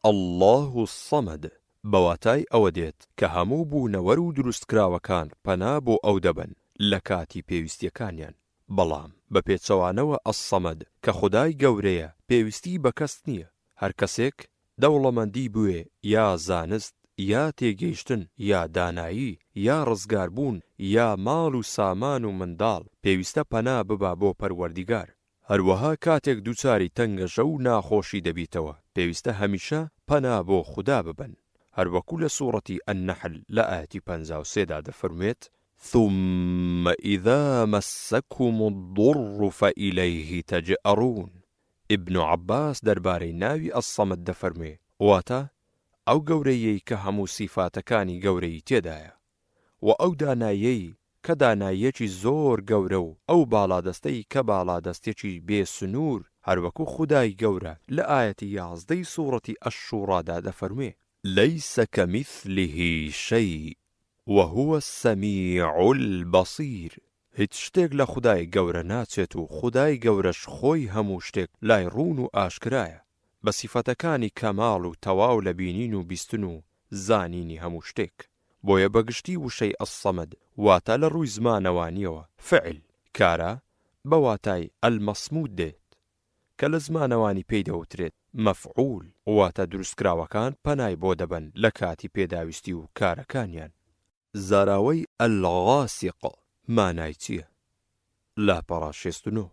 اللە الصمد، بە واتای ئەوە دێت کە هەموو بوونەوەر و دروستکراوەکان پەنا بۆ ئەو دەبەن لە کاتی پێویستیەکانیان، بەڵام بە پێچەوانەوە الصمد کە خودای گەورەیە پێویستی بە کەس نییە، هەر کەسێک دەوڵەمەندی بوێ یا زانست یا تێگەیشتن یا دانایی یا ڕزگاربوون یا ماڵ و سامان و منداڵ پێویستە پەنا ببا بۆ پەروەردیگار. هەروەها کاتێک دووچاری تەنگەژە و ناخۆشی دەبیتەوە پێویستە هەمیشە پەنا بۆ خودا ببەن هەروەکو لە سوڕەتی النحل لە ئایەتی 53 دا دەفەرموێت، ثم اذا مسکم الضر فالیه تجأرون، ابن عباس دەربارەی ناوی الصمد دەفەرموێ، واتە، ئەو گەورەییەی کە هەموو سیفاتەکانی گەورەیی تێدایە، وە ئەو داناییەی کە داناییەکی زۆر گەورە و ئەو باڵادەستەی کە باڵادەستیەکی بێ سنوور هەروەکو خودای گەورە لە ئایەتی یازدەی سوڕەتی الشوڕادا دەفەرموێ، لیس کمثله شیء وهو السمیع البصیر، هیچ شتێک لە خودای گەورە ناچێت و خودای گەورەش خۆی هەموو شتێک لای ڕوون و ئاشکرایە بە سیفەتەکانی کەماڵ و تەواو لە بینین و بیستن و زانینی هەموو شتێک. بۆیە بە گشتی وشەی الصمد واتە لە ڕووی زمانەوانییەوە فعل، کارە، بە واتای المصمود دێت کە لە زمانەوانی پێی دەوترێت مفعول واتە دروستکراوەکان پەنای بۆ دەبەن لە کاتی پێداویستی و کارەکانیان. زاراوەی الغاسق مانای چییە؟ لاپەڕە 69.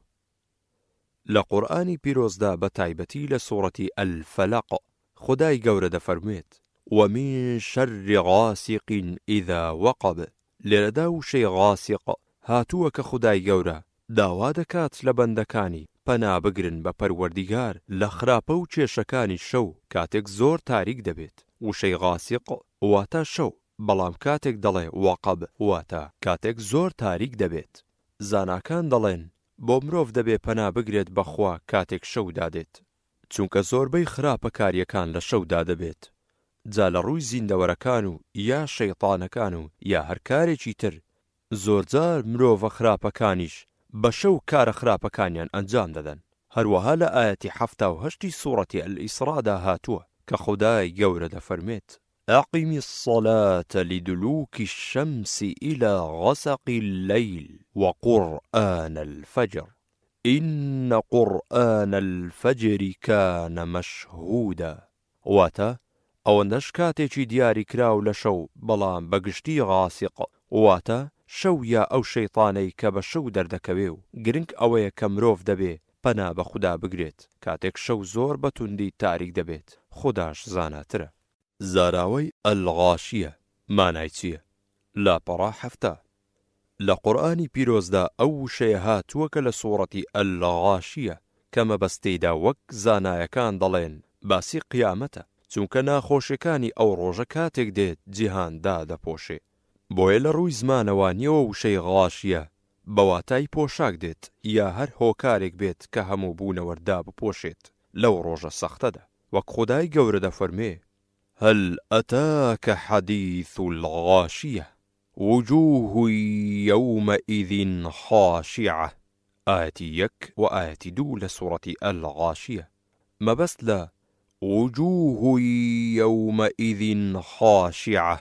لە قورئانی پیرۆزدا بە تایبەتی لە سوڕەتی الفلق خودای گەورە دەفەرموێت، ومن شر غاسق اذا وقب، لێرەدا وشەی غاسق هاتووە کە خودای گەورە داوا دەکات لە بەندەکانی پەنا بگرن بە پەروەردیگار لە خراپە و کێشەکانی شەو کاتێک زۆر تاریک دەبێت، وشەی غاسق واتە شەو، بەڵام کاتێک دەڵێ وقب واتە کاتێک زۆر تاریک دەبێت. زاناکان دەڵێن بۆ مرۆڤ دەبێ پەنا بگرێت بە خوا کاتێک شەو دادێت، چونکە زۆربەی خراپە کاریەکان لە شەودا دەبێت، جا لە ڕووی زیندەوەرەکان و یا شەیتانەکان و یا هەر کارێکی تر، زۆرجار مرۆڤە خراپەکانیش بە شەو کارە خراپەکانیان ئەنجام دەدەن، هەروەها لە ئایەتی 78 ی سوڕەتی الاسراء دا هاتووە کە خودای گەورە دەفەرموێت، اقم الصلاة لدلوک الشمس الی غسق اللیل وقرآن الفجر ان قرآن الفجر کان مشهودا واتە، ئەوەندەش کاتێکی دیاری کراو لە شەو بەڵام بە گشتی غاسق واتە شەو یا ئەو شەیتانەی کە بە شەو دەردەکەوێ و گرنگ ئەوەیە کە مرۆڤ دەبێ پەنا بە خودا بگرێت کاتێک شەو زۆر بە توندی تاریک دەبێت خوداش زاناترە. زاراوەی الغاشیە مانای چیە؟ لاپەڕە 70. لە قورئانی پیرۆزدا ئەو وشەیە هاتووە کە لە سوڕەتی الغاشیە کە مەبەست تێیدا وەک زانایەکان دەڵێن باسی قیامەتە چونکە ناخۆشیەکانی ئەو ڕۆژە کاتێک دێت جیهان دادەپۆشێ بۆیە لە ڕووی زمانەوانیەوە وشەی غاشیە بە واتای پۆشاک دێت یا هەر هۆکارێک بێت کە هەموو بوونەوەر دابپۆشێت لەو ڕۆژە سەختەدا وەک خودای گەورە دەفەرموێ، هل اتاک حدیث الغاشیە وجوه یومئذ خاشعە، ئایەتی یەک و ئایەتی دوو لە سوڕەتی الغاشیە، مەبەست لە، وجوه یومئذ خاشعە،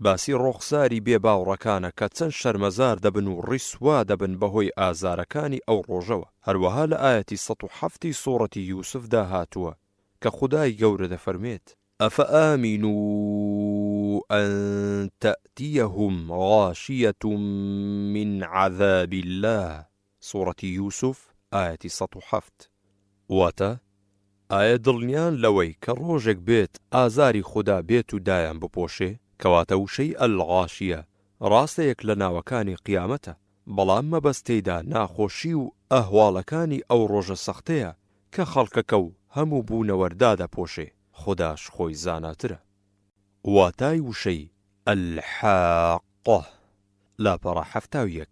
باسی ڕوخساری بێ باوڕەکانە کە چەند شەرمەزار دەبن و ڕیسوا دەبن بەهۆی ئازارەکانی ئەو ڕۆژەوە، هەروەها لە ئایەتی 107 ی سوڕەتی یوسفدا هاتووە کە خودای گەورە دەفەرموێت، أفأمنوا أن تأتیهم غاشیة من عذاب اللە، سوڕەتی یوسف ئایەتی 107. واتە، ئایا دڵنیان لەوەی کە ڕۆژێک بێت ئازاری خودا بێت و دایان بپۆشێ؟ کەواتە وشەی الغاشیە ڕاستە یەک لە ناوەکانی قیامەتە، بەڵام مەبەست تێیدا ناخۆشی و ئەهواڵەکانی ئەو ڕۆژە سەختەیە کە خەڵکەکە و هەموو بوونەوەر دادەپۆشێ، خوداش خۆی زاناترە. واتای وشەی، الحاقە، لاپەڕە 71.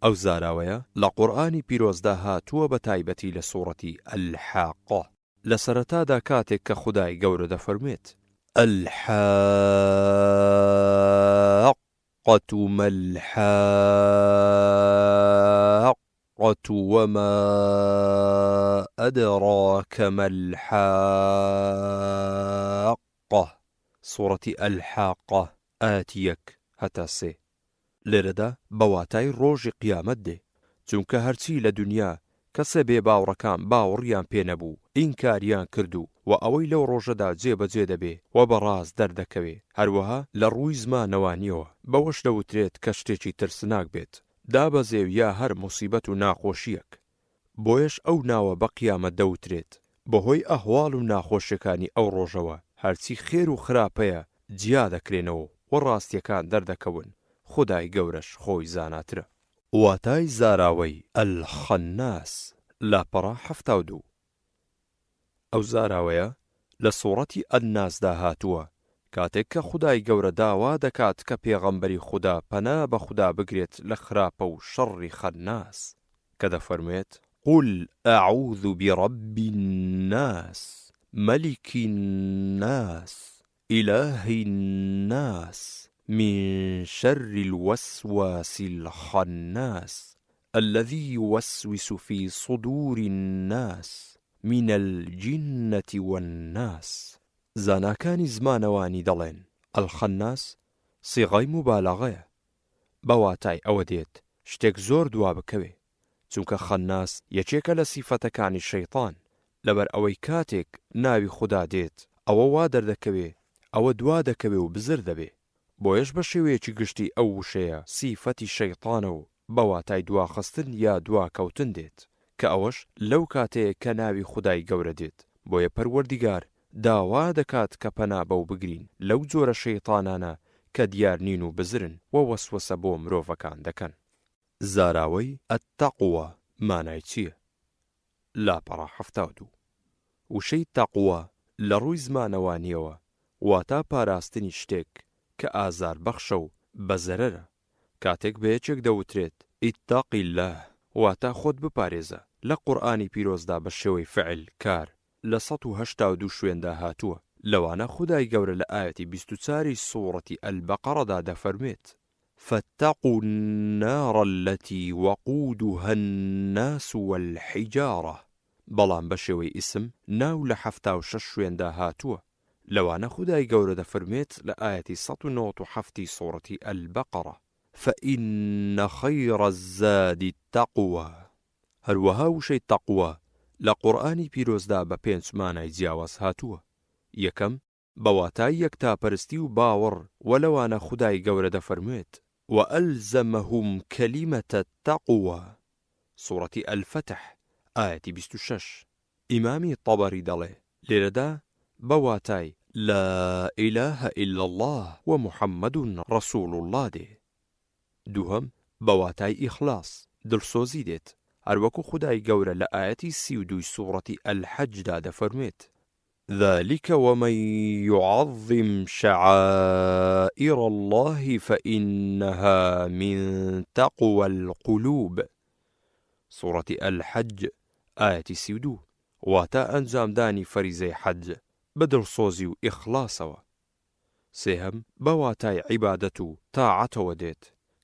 ئەو زاراوەیە لە قورئانی پیرۆزدا هاتووە بە تایبەتی لە سوڕەتی، الحاقە، لە سەرەتادا کاتێک کە خودای گەورە دەفەرموێت. الحاقە ما الحاقە وما ادراک ما الحاقە، سوڕەتی الحاقە ئایەتی یەک هەتا سێ. لێرەدا بە واتای ڕۆژی قیامەت دێ، چونکە هەرچی لە دونیا کەسە بێ باوڕەکان باوڕیان پێ نەبوو ئینکاریان کرد و وە ئەوەی لەو ڕۆژەدا جێ بەجێ دەبێ و بە ڕاست دەردەکەوێ هەروەها لە ڕووی زمانەوانیەوە بەوەش دەوترێت کە شتێکی ترسناک بێت دابەزێ و یا هەر موسیبەت و ناخۆشیەک. بۆیەش ئەو ناوە بە قیامەت دەوترێت، بەهۆی ئەهواڵ و ناخۆشیەکانی ئەو ڕۆژەوە هەرچی خێر و خراپەیە جیا دەکرێنەوە و ڕاستیەکان دەردەکەون، خودای گەورەش خۆی زاناترە. واتای زاراوەی، الخناس، لاپەڕە 72. ئەو زاراوەیە لە سوڕەتی الناس دا هاتووە، کاتێک کە خودای گەورە داوا دەکات کە پێغەمبەری خودا پەنا بە خودا بگرێت لە خراپە و شەڕی خەناس، کە دەفەرموێت، قل اعوذ برب الناس ملک الناس الە الناس من شر الوسواس الخناس الذی یوسوس فی صدور الناس من الجنە والناس. زاناکانی زمانەوانی دەڵێن، الخناس سیغەی موبالەغەیە، بە واتای ئەوە دێت شتێک زۆر دوا بکەوێ، چونکە خەناس یەکێکە لە سیفەتەکانی شەیتان، لەبەر ئەوەی کاتێک ناوی خودا دێت ئەوە وا دەردەکەوێ ئەوە دوا دەکەوێ و بزر دەبێ، بۆیەش بە شێوەیەکی گشتی ئەو وشەیە سیفەتی شەیتانە و بە واتای دواخستن یا دواکەوتن دێت، کە ئەوەش لەو کاتەیە کە ناوی خودای گەورە دێت، بۆیە پەروەردیگار داوا دەکات کە پەنا بەو بگرین لەو جۆرە شەیتانانە کە دیار نین و بزرن و وەسوەسە بۆ مرۆڤەکان دەکەن. زاراوەی، التقوی، مانای چییە؟ لاپەڕە 72. وشەی تەقوە لە ڕووی زمانەوانییەوە واتا پاراستنی شتێک کە ئازاربەخشە و بە زەرەرە. کاتێک بە یەکێک دەوترێت، اتق اللە، واتا خۆت بپارێزە، لە قورئانی پیرۆزدا بە شێوەی فعل، کار، لە 182 شوێندا هاتووە، لەوانە خودای گەورە لە ئایەتی 24 ی سوڕەتی البقرەدا دەفەرموێت، فاتقوا النار التی وقودها الناس والحجارە، بەڵام بە شێوەی ئیسم ناو لە 76 شوێندا هاتووە، لەوانە خودای گەورە دەفەرموێت لە ئایەتی 197 ی سوڕەتی البقرە، فإن خیر الزاد التقوی. هەروەها وشەی تەقوا لە قورئانی پیرۆزدا بە پێنج مانای جیاواز هاتووە، یەکەم، بە واتای یەکتاپەرستی و باوەڕ وە لەوانە خودای گەورە دەفەرموێت، وألزمهم کلمە التقوی، سوڕەتی الفتح ئایەتی 26، ئیمامی طبری دەڵێ، لێرەدا بە واتای، لا الە الا اللە و محمد رسول اللە دێ. دووهەم، بە واتای ئیخلاص، دڵسۆزی دێت، هەروەکو خودای گەورە لە ئایەتی 32 ی سوڕەتی الحج دا دەفەرموێت، ذلک ومن یعظم شعائر اللە فإنها من تقوی القلوب، سوڕەتی الحج ئایەتی 32، واتە ئەنجامدانی فەریزەی حەج بە دڵسۆزی و ئیخڵاسەوە. سێهەم، بە واتای عیبادەت و تاعەتەوە دێت،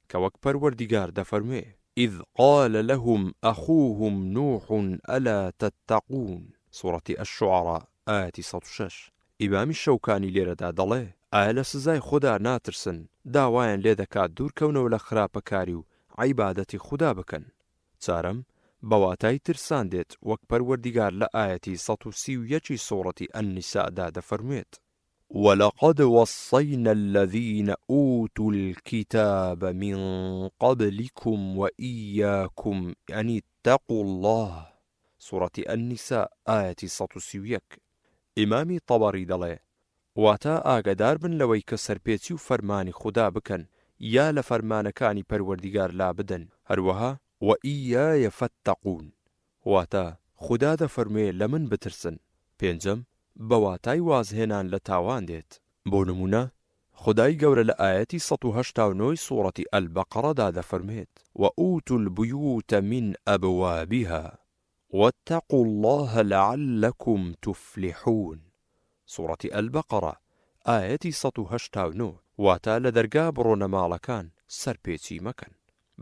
کە وەک پەروەردیگار دەفەرموێ، اذ قال لهم اخوهم نوح الا تتقون، سوڕەتی الشعراء ئایەتی 106. ئیمامی شەوکانی لێرەدا دەڵێ، ئایا لە سزای خودا ناترسن، داوایان لێ دەکات دوورکەونەوە لە خراپەکاری و عیبادەتی خودا بکەن. چارەم، بە واتای ترسان دێت، وەک پەروەردیگار لە ئایەتی 131 ی سوڕەتی النساء دا دەفەرموێت. ولقد وصینا الذین اوتوا الکتاب من قبلکم وایاکم ان اتقوا اللە، سوڕەتی النساء ئایەتی 131. ئیمامی طبری دەڵێ، واتە ئاگەدار بن لەوەی کە سەرپێچی و فەرمانی خودا بکەن یا لە فەرمانەکانی پەروەردیگار لابدەن، هەروەها، وایای فاتقون، واتە، خودا دەفەرموێ لە من بترسن. پێنجەم، بە واتای وازهێنان لە تاوان دێت. بۆ نموونە خودای گەورە لە ئایەتی 189 ی سوڕەتی البقرە دا دەفەرموێت، وَأُوتُوا البیوت من أبوابها واتقوا اللە لعلکم تفلحون، سوڕەتی البقرە ئایەتی 189، واتە لە دەرگا بڕۆنە ماڵەکان، سەرپێچی مەکەن.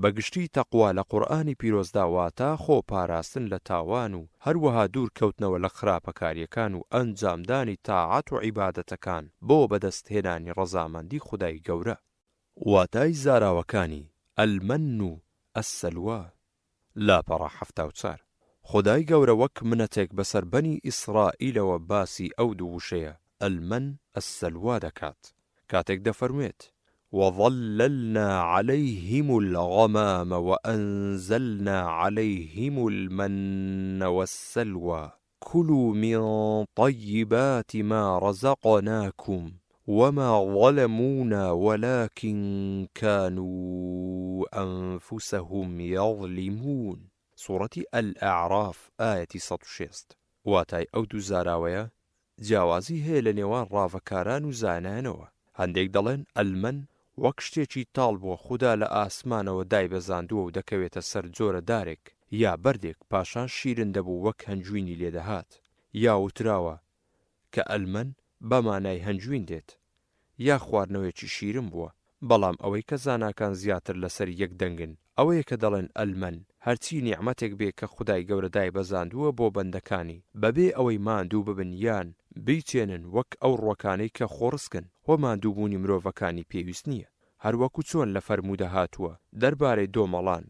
بە گشتی تەقوا لە قورئانی پیرۆزدا واتە خۆ پاراستن لە تاوان و هەروەها دوور کەوتنەوە لە خراپەکاریەکان و ئەنجامدانی تاعەت و عیبادەتەکان بۆ بەدەست هێنانی ڕەزامەندی خودای گەورە. واتای زاراوەکانی، المن و السلوی، لاپەڕە 74. خودای گەورە وەک منەتێک بەسەر بەنی ئیسرائیلەوە باسی ئەو دوو وشەیە، المن، السلوی، دەکات کاتێک دەفەرموێت. وظللنا علیهم الغمام وانزلنا علیهم المن والسلوی کلوا من طیبات ما رزقناکم وما ظلمونا ولکن کانوا انفسهم یظلمون. سوڕەتی الاعراف ئایەتی 160. واتای ئەو دوو زاراوەیە جیاوازی هەیە لە نێوان ڕاڤەکاران و زانایانەوە، هەندێک دەڵێن المن وەک شتێکی تاڵ بووە خودا لە ئاسمانەوە دایبەزاندووە و دەکەوێتە سەر جۆرە دارێک یا بەردێک پاشان شیرن دەبوو وەک هەنجوینی لێدەهات یا وتراوە کە المن بە مانای هەنجوین دێت یا خواردنەوەیەکی شیرن بووە، بەڵام ئەوەی کە زاناکان زیاتر لەسەری یەک دەنگن ئەوەیە کە دەڵێن المن هەرچی نیعمەتێک بێ کە خودای گەورە دایبەزاندووە بۆ بەندەکانی بەبێ ئەوەی ماندوو ببن یان بیچێنن وەک ئەو ڕوەکانەی کە خۆڕسکن و ماندووبوونی مرۆڤەکانی پێویست نییە هەروەکو چۆن لە فەرموودە هاتووە دەربارەی دۆمەڵان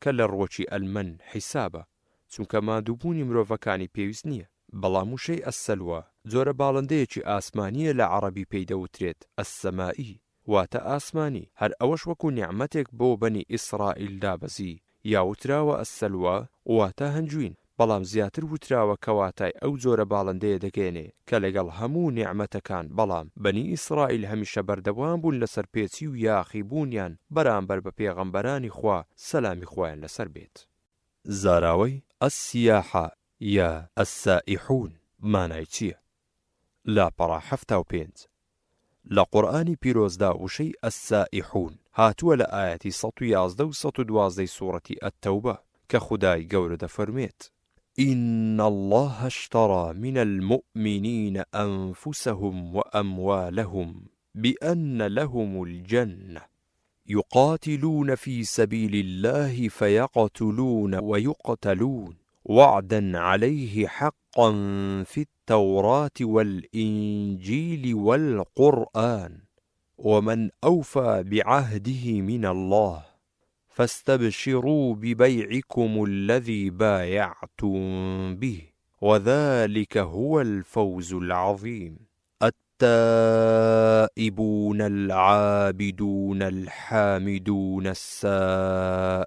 کە لە ڕوەکی المن حیسابە چونکە ماندووبوونی مرۆڤەکانی پێویست نییە. بەڵام وشەی السلوە جۆرە باڵندەیەکی ئاسمانییە لە عەڕەبی پێی دەوترێت السمائی واتە ئاسمانی، هەر ئەوەش وەکو نیعمەتێک بۆ بەنی ئیسڕائیل دابەزی، یا وتراوە السلوە واتە هەنجوین، بەڵام زیاتر وتراوە کە واتای ئەو جۆرە باڵندەیە دەگەیەنێ کە لەگەڵ هەموو نیعمەتەکان بەڵام بەنی ئیسڕائیل هەمیشە بەردەوام بوون لەسەر پێچی و یاخی بوونیان بەرامبەر بە پێغەمبەرانی خوا سەلامی خوایان لەسەر بێت. زاراوەی، السیاحە، یا، السائحون، مانای چییە؟ لاپەڕە 75. لە قورئانی پیرۆزدا وشەی، السائحون، هاتووە لە ئایەتی 111 و 112 ی سوڕەتی التوبە کە خودای گەورە دەفەرموێت، ان اللە اشتری من المومنین انفسهم واموالهم بان لهم الجنە یقاتلون فی سبیل اللە فیقتلون ویقتلون وعدا علیه حقا فی التوراة والانجیل والقرآن ومن اوفی بعهده من اللە فاستبشروا ببیعکم الذی بایعتم به وذلک هو الفوز العظیم. التائبون العابدون الحامدون السائحون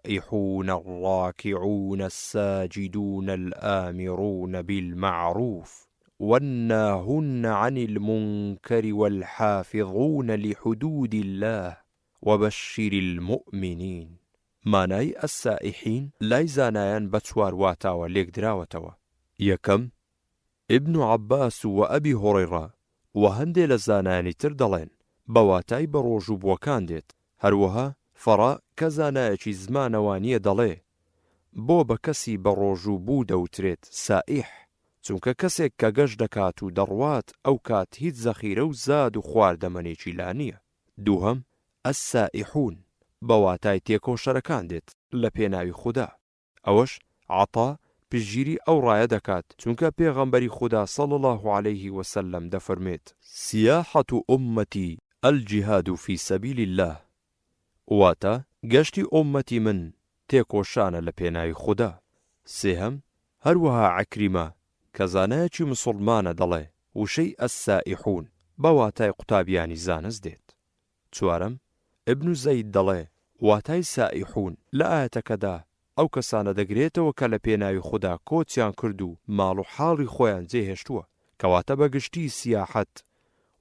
الراکعون الساجدون الآمرون بالمعروف والناهون عن المنکر والحافظون لحدود الله وبشر المؤمنین. مانای السائحین لای زانایان بە چوار واتاوە لێکدراوەتەوە. یەکەم، ابن عباس و ابی هریرە و هەندێ لە زانایانی تر دەڵێن، بە واتای بەڕۆژووبووەکان دێت، هەروەها فەڕا کە زانایەکی زمانەوانییە دەڵێ، بۆ بە کەسی بەڕۆژوو بوو دەوترێت سائیح، چونکە کەسێک کە گەشت دەکات و دەڕوات ئەو کات هیچ زەخیرە و زاد و خواردەمەنێکی لا نییە. دووهەم، السائحون، بە واتای تێکۆشەرەکان دێت لە پێناوی خودا. ئەوەش، عەتا، پشتگیری ئەو ڕایە دەکات، چونکە پێغەمبەری خودا صلی اللە علیه و سلم دەفەرموێت. سیاحە امتی الجهاد فی سبیل اللە، واتە، گەشتی ئوممەتی من تێکۆشانە لە پێناوی خودا. سێهەم، هەروەها عکریمە کە زانایەکی مسوڵمانە دەڵێ، وشەی السائحون بە واتای قوتابیانی زانست دێت. چوارەم، ابن زەید دەڵێ، واتای سائیحون لە ئایەتەکەدا ئەو کەسانە دەگرێتەوە کە لە پێناوی خودا کۆچیان کرد و ماڵ و حاڵی خۆیان جێهێشتووە، کەواتە بە گشتی سیاحەت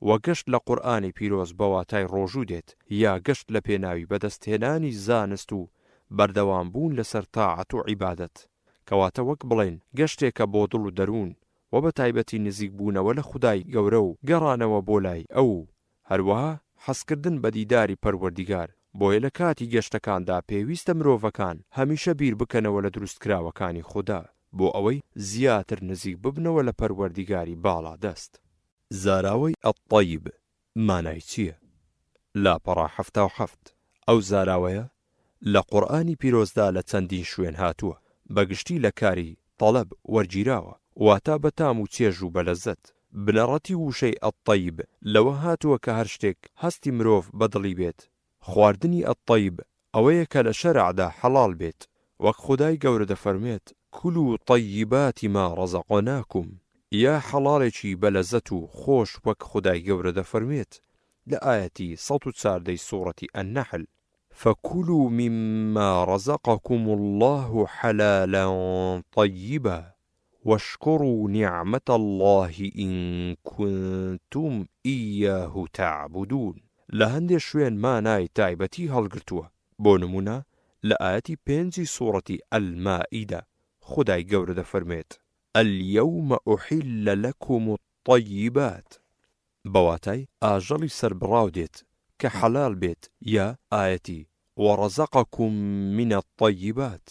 و گەشت لە قورئانی پیرۆز بە واتای ڕۆژوو دێت یا گەشت لە پێناوی بەدەستهێنانی زانست و بەردەوام بوون لەسەر تاعەت و عیبادەت، کەواتە وەک بڵێین گەشتێکە بۆ دڵ و دەروون و بە تایبەتی نزیک بوونەوە لە خودای گەورە و گەڕانەوە بۆ لای ئەو هەروەها حەزکردن بە دیداری پەروەردیگار، بۆیە لە کاتی گەشتەکاندا پێویستە مرۆڤەکان هەمیشە بیر بکەنەوە لە دروستکراوەکانی خودا بۆ ئەوەی زیاتر نزیک ببنەوە لە پەروەردیگاری باڵادەست. زاراوەی الطیب مانای چییە؟ لاپەڕە 77. ئەو زاراوەیە لە قورئانی پیرۆزدا لە چەندین شوێن هاتووە، بە گشتی لە کاری، طلب، وەرگیراوە، واتە بە تام و چێژ و بە لەزەت. بنەڕەتی ووشەی الطیب لەوە هاتووە کە هەر شتێک هەستی مرۆڤ بە دڵی بێت. خواردنی الطیب ئەوەیە کە لە شەرعدا حەڵاڵ بێت، وەک خودای گەورە دەفەرموێت، کلوا طیبات ما رزقناکم، یا حەڵاڵێکی بە لەزەت و خۆش وەک خودای گەورە دەفەرموێت. لە ئایەتی 114 ی سوڕەتی النحل، فکلوا مما رزقکم اللە حلالا طیبا واشکروا نعمة اللە ان کنتم ایاه تعبدون. لە هەندێ شوێن مانای تایبەتی هەڵگرتووە، بۆ نموونە لە ئایەتی پێنجی سوڕەتی المائدە خودای گەورە دەفەرموێت، الیوم احل لکم الطیبات، بە واتای ئاژەڵی سەربڕاو دێت کە حەلال بێت یا ئایەتی، ورزقکم من الطیبات،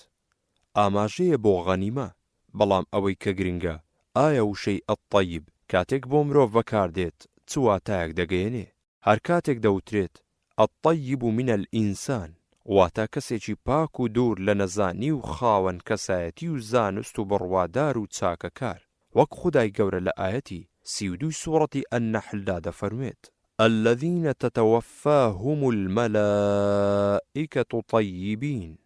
ئاماژەیە بۆ غەنیمە، بەڵام ئەوەی کە گرنگە ئایا وشەی الطیب کاتێک بۆ مرۆڤ بەکاردێت چ واتایەک دەگەیەنێ؟ هەر کاتێک دەوترێت، الطیب من الانسان، واتە کەسێکی پاک و دوور لە نەزانی و خاوەن کەسایەتی و زانست و بڕوادار و چاکەکار، وەک خودای گەورە لە ئایەتی 32 ی سوڕەتی النحل دا دەفەرموێت، الذین تتوفاهم الملائکە طیبین،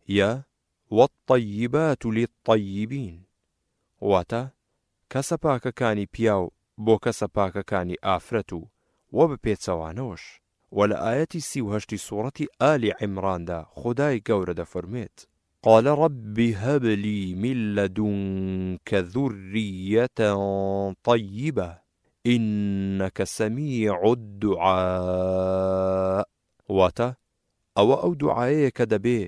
یا، والطیبات للطیبین، واتە کەسە پاکەکانی پیاو بۆ کەسە پاکەکانی ئافرەت و وە بە پێچەوانەوەش. وە لە ئایەتی 38 ی سوڕەتی ئالی عیمراندا خودای گەورە دەفەرموێت. قال رب هب لی من لدنک ذریە طیبە انک سمیع الدعاء واتە، ئەوە ئەو دوعایەیە کە دەبێ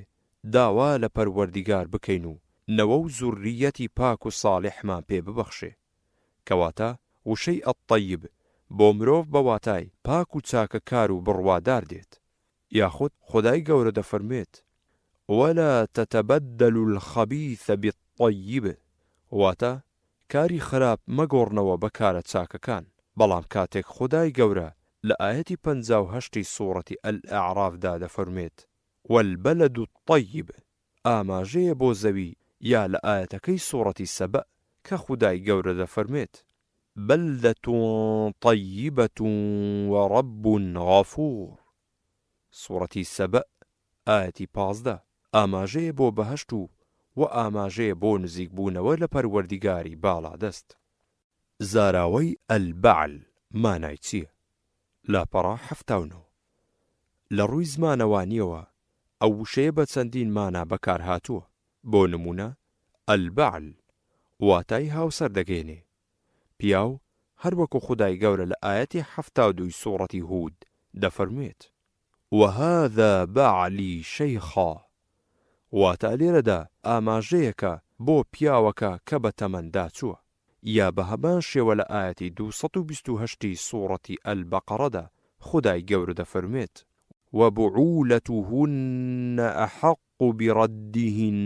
داوا لە پەروەردیگار بکەین و نەوە و زوڕریەتی پاک و ساڵیحمان پێ ببەخشێ. کەواتە وشەی الطیب بۆ مرۆڤ بە واتای پاک و چاکەکار و بڕوادار دێت. یاخود خودای گەورە دەفەرموێت، ولا تتبدلوا الخبیث بالطیب، واتە کاری خراپ مەگۆڕنەوە بە کارە چاکەکان، بەڵام کاتێک خودای گەورە لە ئایەتی 58 ی سوڕەتی الاعراف دا دەفەرموێت، والبلد الطیب، ئاماژەیە بۆ زەوی یا لە ئایەتەکەی سوڕەتی سەبەء کە خودای گەورە دەفەرموێت، بلدە طیبە ورب غفور، سوڕەتی سەبەء ئایەتی 15، ئاماژەیە بۆ بەهەشت و وە ئاماژەیە بۆ نزیک بوونەوە لە پەروەردیگاری باڵادەست. زاراوەی البعل مانای چییە؟ لاپەڕە 79. لە ڕووی زمانەوانییەوە ئەو وشەیە بە چەندین مانا بەکارهاتووە، بۆ نموونە، البعل، واتای هاوسەر دەگەیەنێ، پیاو، هەروەکو خودای گەورە لە ئایەتی 72 ی سوڕەتی هود دەفەرموێت، وهذا بعلی شیخا، واتە لێرەدا ئاماژەیەکە بۆ پیاوەکە کە بە تەمەندا چووە. یا بە هەمان شێوە لە ئایەتی 228 ی سوڕەتی البقرەدا خودای گەورە دەفەرموێت، وبعولتهن احق بردهن،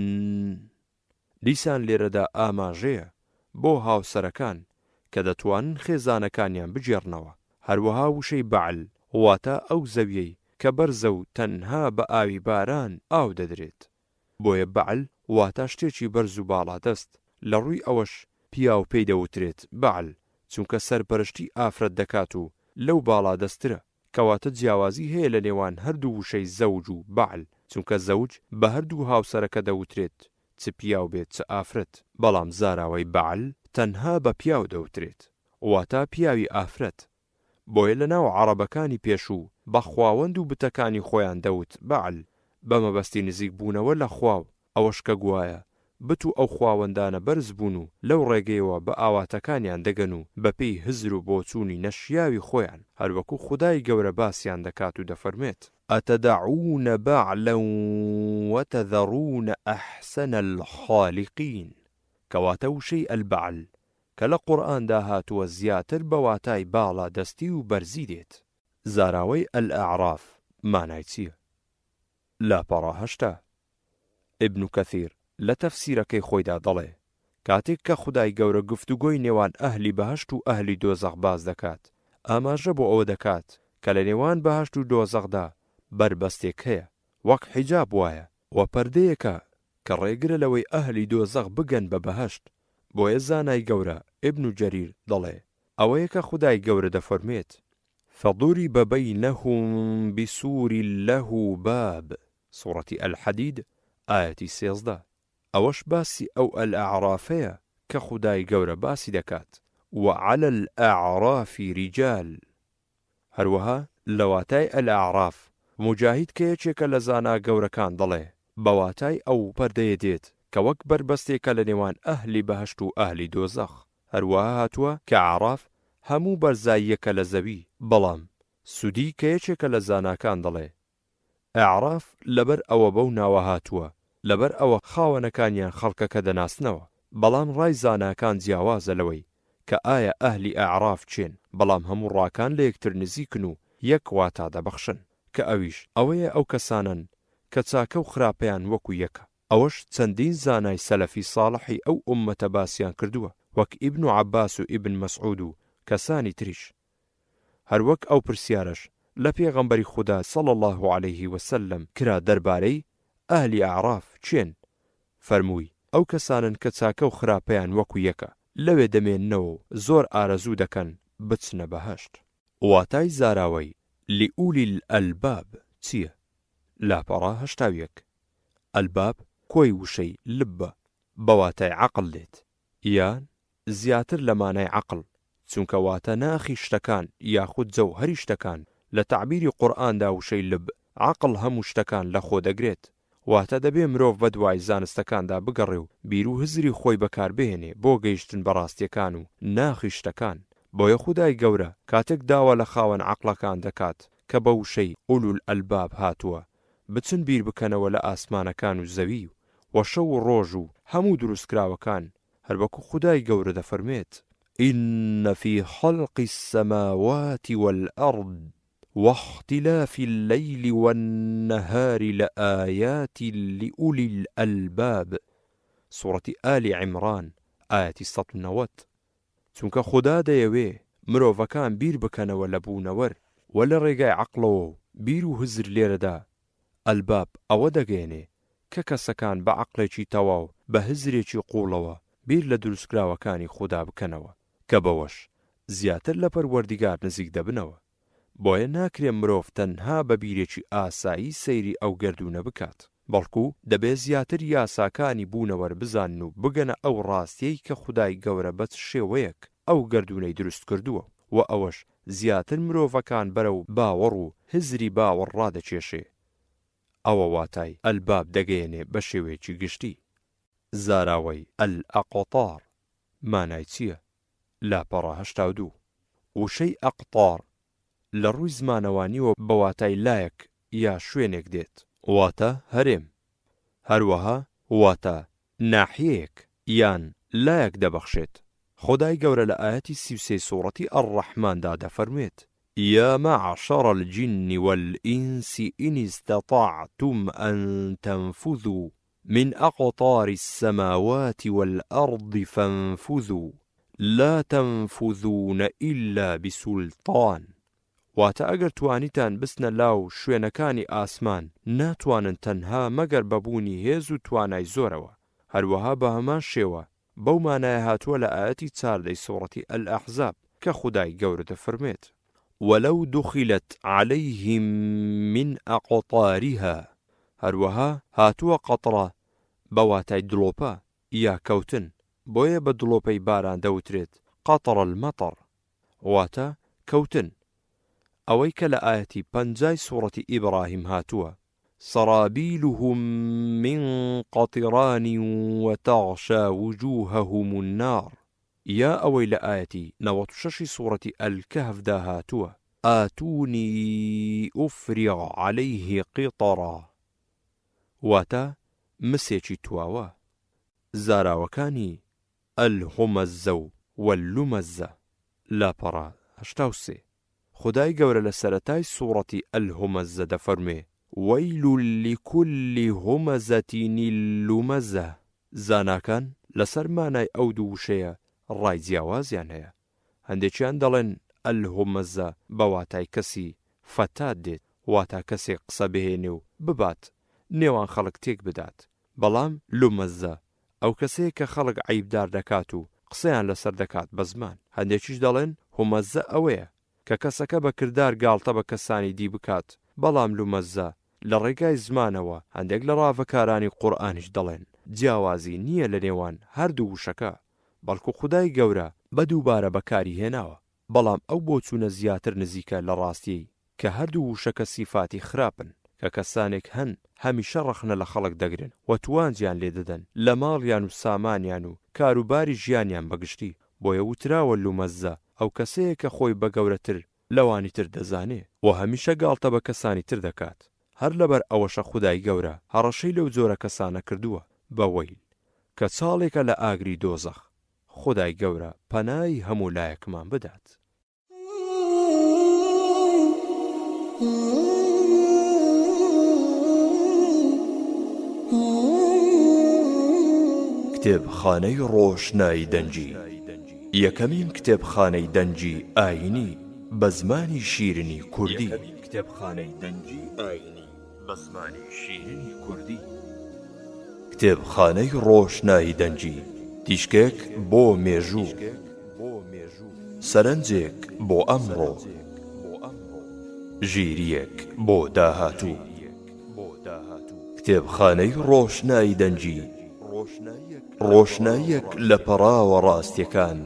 دیسان لێرەدا ئاماژەیە بۆ هاوسەرەکان کە دەتوانن خێزانەکانیان بگێڕنەوە، هەروەها وشەی بەعل واتە ئەو زەویەی کە بەرزە و تەنها بە ئاوی باران ئاو دەدرێت، بۆیە بەعل واتە شتێکی بەرز و باڵادەست، لە ڕووی ئەوەش پیاو پێی دەوترێت بەعل چونکە سەرپەرشتی ئافرەت دەکات و لەو باڵادەستترە، کەواتە جیاوازی هەیە لە نێوان هەردوو وشەی زەوج و بەعل، چونکە زەوج بە هەردوو هاوسەرەکە دەوترێت چ پیاو بێت چ ئافرەت، بەڵام زاراوەی بەعل تەنها بە پیاو دەوترێت واتە پیاوی ئافرەت، بۆیە لە ناو عەڕەبەکانی پێشوو بە خواوەند و بتەکانی خۆیان دەوت بەعل بە مەبەستی نزیک بوونەوە لە خوا و ئەوەش کە گوایە بت و ئەو خواوەندانە بەرز بوون و لەو ڕێگەیەوە بە ئاواتەکانیان دەگەن و بە پێی هزر و بۆچوونی نەشیاوی خۆیان هەروەکو خودای گەورە باسیان دەکات و دەفەرموێت. ئەتدعون بعلا وتذرون احسن الخالقین کەواتە وشەی البعل کە لە قورئاندا هاتووە زیاتر بە واتای باڵادەستی و بەرزی دێت. زاراوەی الاعراف مانای چییە؟ لاپەڕە 80. ابن کثیر لە تەفسیرەکەی خۆیدا دەڵێ، کاتێک کە خودای گەورە گفتوگۆی نێوان ئەهلی بەهەشت و ئەهلی دۆزەخ باس دەکات، ئاماژە بۆ ئەوە دەکات کە لە نێوان بەهەشت و دۆزەخدا بەربەستێک هەیە، وەک حیجاب وایە، وە پەردەیەکە کە ڕێگرە لەوەی ئەهلی دۆزەخ بگەن بە بەهەشت، بۆیە زانای گەورە، ابن جریر، دەڵێ، ئەوەیە کە خودای گەورە دەفەرموێت، فضرب بینهم بسور له باب، سوڕەتی الحدید ئایەتی 13، ئەوەش باسی ئەو الاعرافەیە کە خودای گەورە باسی دەکات، وعلی الاعراف رجال. هەروەها لە واتای الاعراف، موجاهید کە یەکێکە لە زانا گەورەکان دەڵێ، بە واتای ئەو پەردەیە دێت کە وەک بەربەستێکە لە نێوان ئەهلی بەهەشت و ئەهلی دۆزەخ. هەروەها هاتووە کە ئەعراف هەموو بەرزاییەکە لە زەوی، بەڵام سودی کە یەکێکە لە زاناکان دەڵێ، ئەعراف لەبەر ئەوە بەو ناوە هاتووە لەبەر ئەوە خاوەنەکانیان خەڵکەکە دەناسنەوە، بەڵام ڕای زاناکان جیاوازە لەوەی کە ئایا ئەهلی ئەعراف کێن، بەڵام هەموو ڕاکان لە یەکتر نزیکن و یەک واتا دەبەخشن، کە ئەویش ئەوەیە ئەو کەسانەن کە چاکە و خراپەیان وەکو یەکە، ئەوەش چەندین زانای سەلەفی ساڵحی ئەو ئوممەتە باسیان کردووە وەک ئیبن عەباس و ئیبن مەسعود و کەسانی تریش. هەروەک ئەو پرسیارەش لە پێغەمبەری خودا صلی اللە علیه وسلم کرا دەربارەی، ئەهلی ئەعراف، کێن؟ فەرمووی، ئەو کەسانەن کە چاکە و خراپەیان وەکو یەکە، لەوێ دەمێننەوە و زۆر ئارەزوو دەکەن بچنە بەهەشت. واتای زاراوەی، لئولی الالباب، چییە؟ لاپەڕە 81. الباب کۆی وشەی، لب، ە، بە واتای عەقڵ دێت، یان زیاتر لە مانای عەقڵ، چونکە واتە ناخی شتەکان یاخود جەوهەری شتەکان، لە تەعبیری قورئاندا وشەی لب، عەقڵ هەموو شتەکان لە خۆ دەگرێت، واتە دەبێ مرۆڤ بەدوای زانستەکاندا بگەڕێ و بیر و هزری خۆی بەکار بهێنێ بۆ گەیشتن بە ڕاستیەکان و ناخی شتەکان، بۆیە خودای گەورە کاتێک داوا لە خاوەن عەقڵەکان دەکات کە بە وشەی، اولو الالباب، هاتووە، بچن بیر بکەنەوە لە ئاسمانەکان و زەوی و شەو و ڕۆژ و هەموو دروستکراوەکان، هەروەکو خودای گەورە دەفەرموێت، ان فی خلق السماوات والارض واختلاف اللیل والنهار لآیات لأولی الالباب، سوڕەتی ئالی عیمران ئایەتی 190. چونکە خودا دەیەوێ مرۆڤەکان بیر بکەنەوە لە بوونەوەر و لە ڕێگای عەقڵەوە و بیر و هزر لێرەدا ئەلباب ئەوە دەگەیەنێ کە کەسەکان بە عەقڵێکی تەواو بە هزرێکی قووڵەوە بیر لە دروستکراوەکانی خودا بکەنەوە کە بەوەش زیاتر لە پەروەردیگار نزیک دەبنەوە. بۆیە ناکرێ مرۆڤ تەنها بە بیرێکی ئاسایی سەیری ئەو گەردوونە بکات، بەڵکو دەبێ زیاتر یاساکانی بوونەوەر بزانن و بگەنە ئەو ڕاستیەی کە خودای گەورە بە چ شێوەیەک ئەو گەردوونەی دروست کردووە و ئەوەش زیاتر مرۆڤەکان بەرەو باوەڕ و هزری باوەڕ ڕادەکێشێ. ئەوە واتای، الباب، دەگەیەنێ بە شێوەیەکی گشتی. زاراوەی، الاقطار، مانای چییە؟ لاپەڕە 82. وشەی اقطار لە ڕووی زمانەوانییەوە بە واتای لایەک یا شوێنێک دێت. واتە هەرێم. هەروەها واتە ناحیەیەک یان لایەک دەبەخشێت. خودای گەورە لە ئایەتی 33 سوڕەتی الرحمن دا دەفەرموێت، یا معشر الجن والانس ان استطعتم ان تنفذوا من اقطار السماوات والارض فانفذوا لا تنفذون الا بسلطان واتە ئەگەر توانیتان بچنە لاو شوێنەکانی ئاسمان ناتوانن تەنها مەگەر بە بوونی هێز و توانای زۆرەوە هەروەها بە هەمان شێوە بەو مانایە هاتووە لە ئایەتی چاردەی سوڕەتی الاحزاب کە خودای گەورە دەفەرموێت. ولو دخلت علیهم من اقطارها هەروەها هاتووە قەتڕە بە واتای دڵۆپە یا کەوتن بۆیە بە دڵۆپەی باران دەوترێت قطر المطر واتە کەوتن ئەوەی کە لە ئایەتی پەنجای سوڕەتی ئیبراهیم هاتووە سرابیلهم من قطران وتغشی وجوههم النار یا ئەوەی لە ئایەتی 96 ی سوڕەتی الکهف دا هاتووە، آتونی افرغ علیه قطرا، واتە مسێکی تواوە. زاراوەکانی، الهمزە و اللمزە، لاپەڕە 83. خودای گەورە لە سەرەتای سوڕەتی الهمزە دەفەرموێ، ویل لکل همزە لمزە، زاناکان لەسەر مانای ئەو دوو وشەیە ڕای جیاوازیان هەیە، هەندێکیان دەڵێن الهمزە بە واتای کەسی فەتات دێت، واتا کەسێک قسە بهێنێ و ببات نێوان خەڵک تێک بدات، بەڵام لمزە ئەو کەسەیە کە خەڵک عەیبدار دەکات و قسەیان لەسەر دەکات بە زمان. هەندێکیش دەڵێن همەزە ئەوەیە کە کەسەکە بە کردار گاڵتە بە کەسانی دی بکات، بەڵام لومەزە لە ڕێگای زمانەوە، هەندێک لە ڕاڤەکارانی قورئانیش دەڵێن جیاوازی نییە لە نێوان هەردوو وشەکە، بەڵکو خودای گەورە بە دووبارە بەکاری هێناوە. بەڵام ئەو بۆچوونە زیاتر نزیکە لە ڕاستیی کە هەردوو وشەکە سیفاتی خراپن، کە کەسانێک هەن هەمیشە ڕەخنە لە خەڵک دەگرن و توانجیان لێ دەدەن لە ماڵیان و سامانیان و کاروباری ژیانیان بە گشتی، بۆیە وتراوە لومەزە ئەو کەسەیە کە خۆی بە گەورەتر لەوانی تر دەزانێ و هەمیشە گاڵتە بە کەسانی تر دەکات، هەر لەبەر ئەوەشە خودای گەورە هەڕەشەی لەو جۆرە کەسانە کردووە بە وەیل کە چاڵێکە لە ئاگری دۆزەخ، خودای گەورە پەنای هەموو لایەکمان بدات. کتێبخانەی ڕۆشنایی دەنگی، یەکەمین کتێبخانەی دەنگی ئایینی بە زمانی شیرینی کوردی. کتێبخانەی ڕۆشنایی دەنگی، تیشکێک بۆ مێژوو، سەرنجێک بۆ ئەمڕۆ، ژیرییەک بۆ داهاتوو. کتێبخانەی ڕۆشنایی دەنگی، ڕۆشناییەک لە پەڕاوە ڕاستییەکان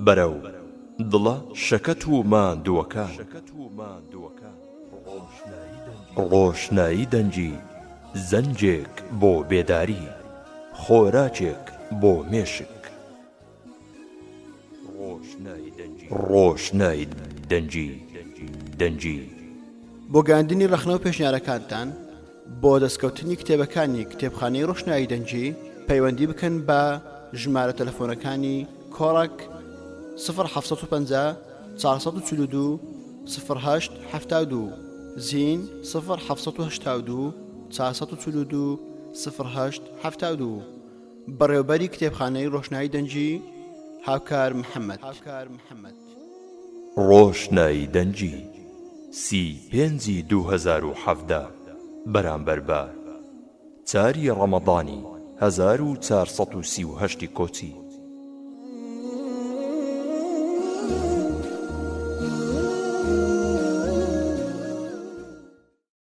بەرەو دڵە شەکەت و ماندووەکان. ڕۆشنایی دەنگی، زەنگێک بۆ بێداری، خۆراکێک بۆ مێشک. ڕۆشنایی دەنگی دەنگی. بۆ گەیاندنی ڕەخنە و پێشنیارەکانتان بۆ دەستکەوتنی کتێبەکانی کتێبخانەی ڕۆشنایی دەنگی پەیوەندی بکەن بە ژمارە تەلەفۆنەکانی کۆڕەک 0750 442 08 72 زین 0782 442 08 72 بەڕێوبەری کتێبخانەی ڕۆشنایی دەنگی هاوکار محەمەد. ڕۆشنایی دەنگی، سی پێنجی 2017 بەرامبەر بە چاری ڕەمەضانی 1438 ی کۆچی.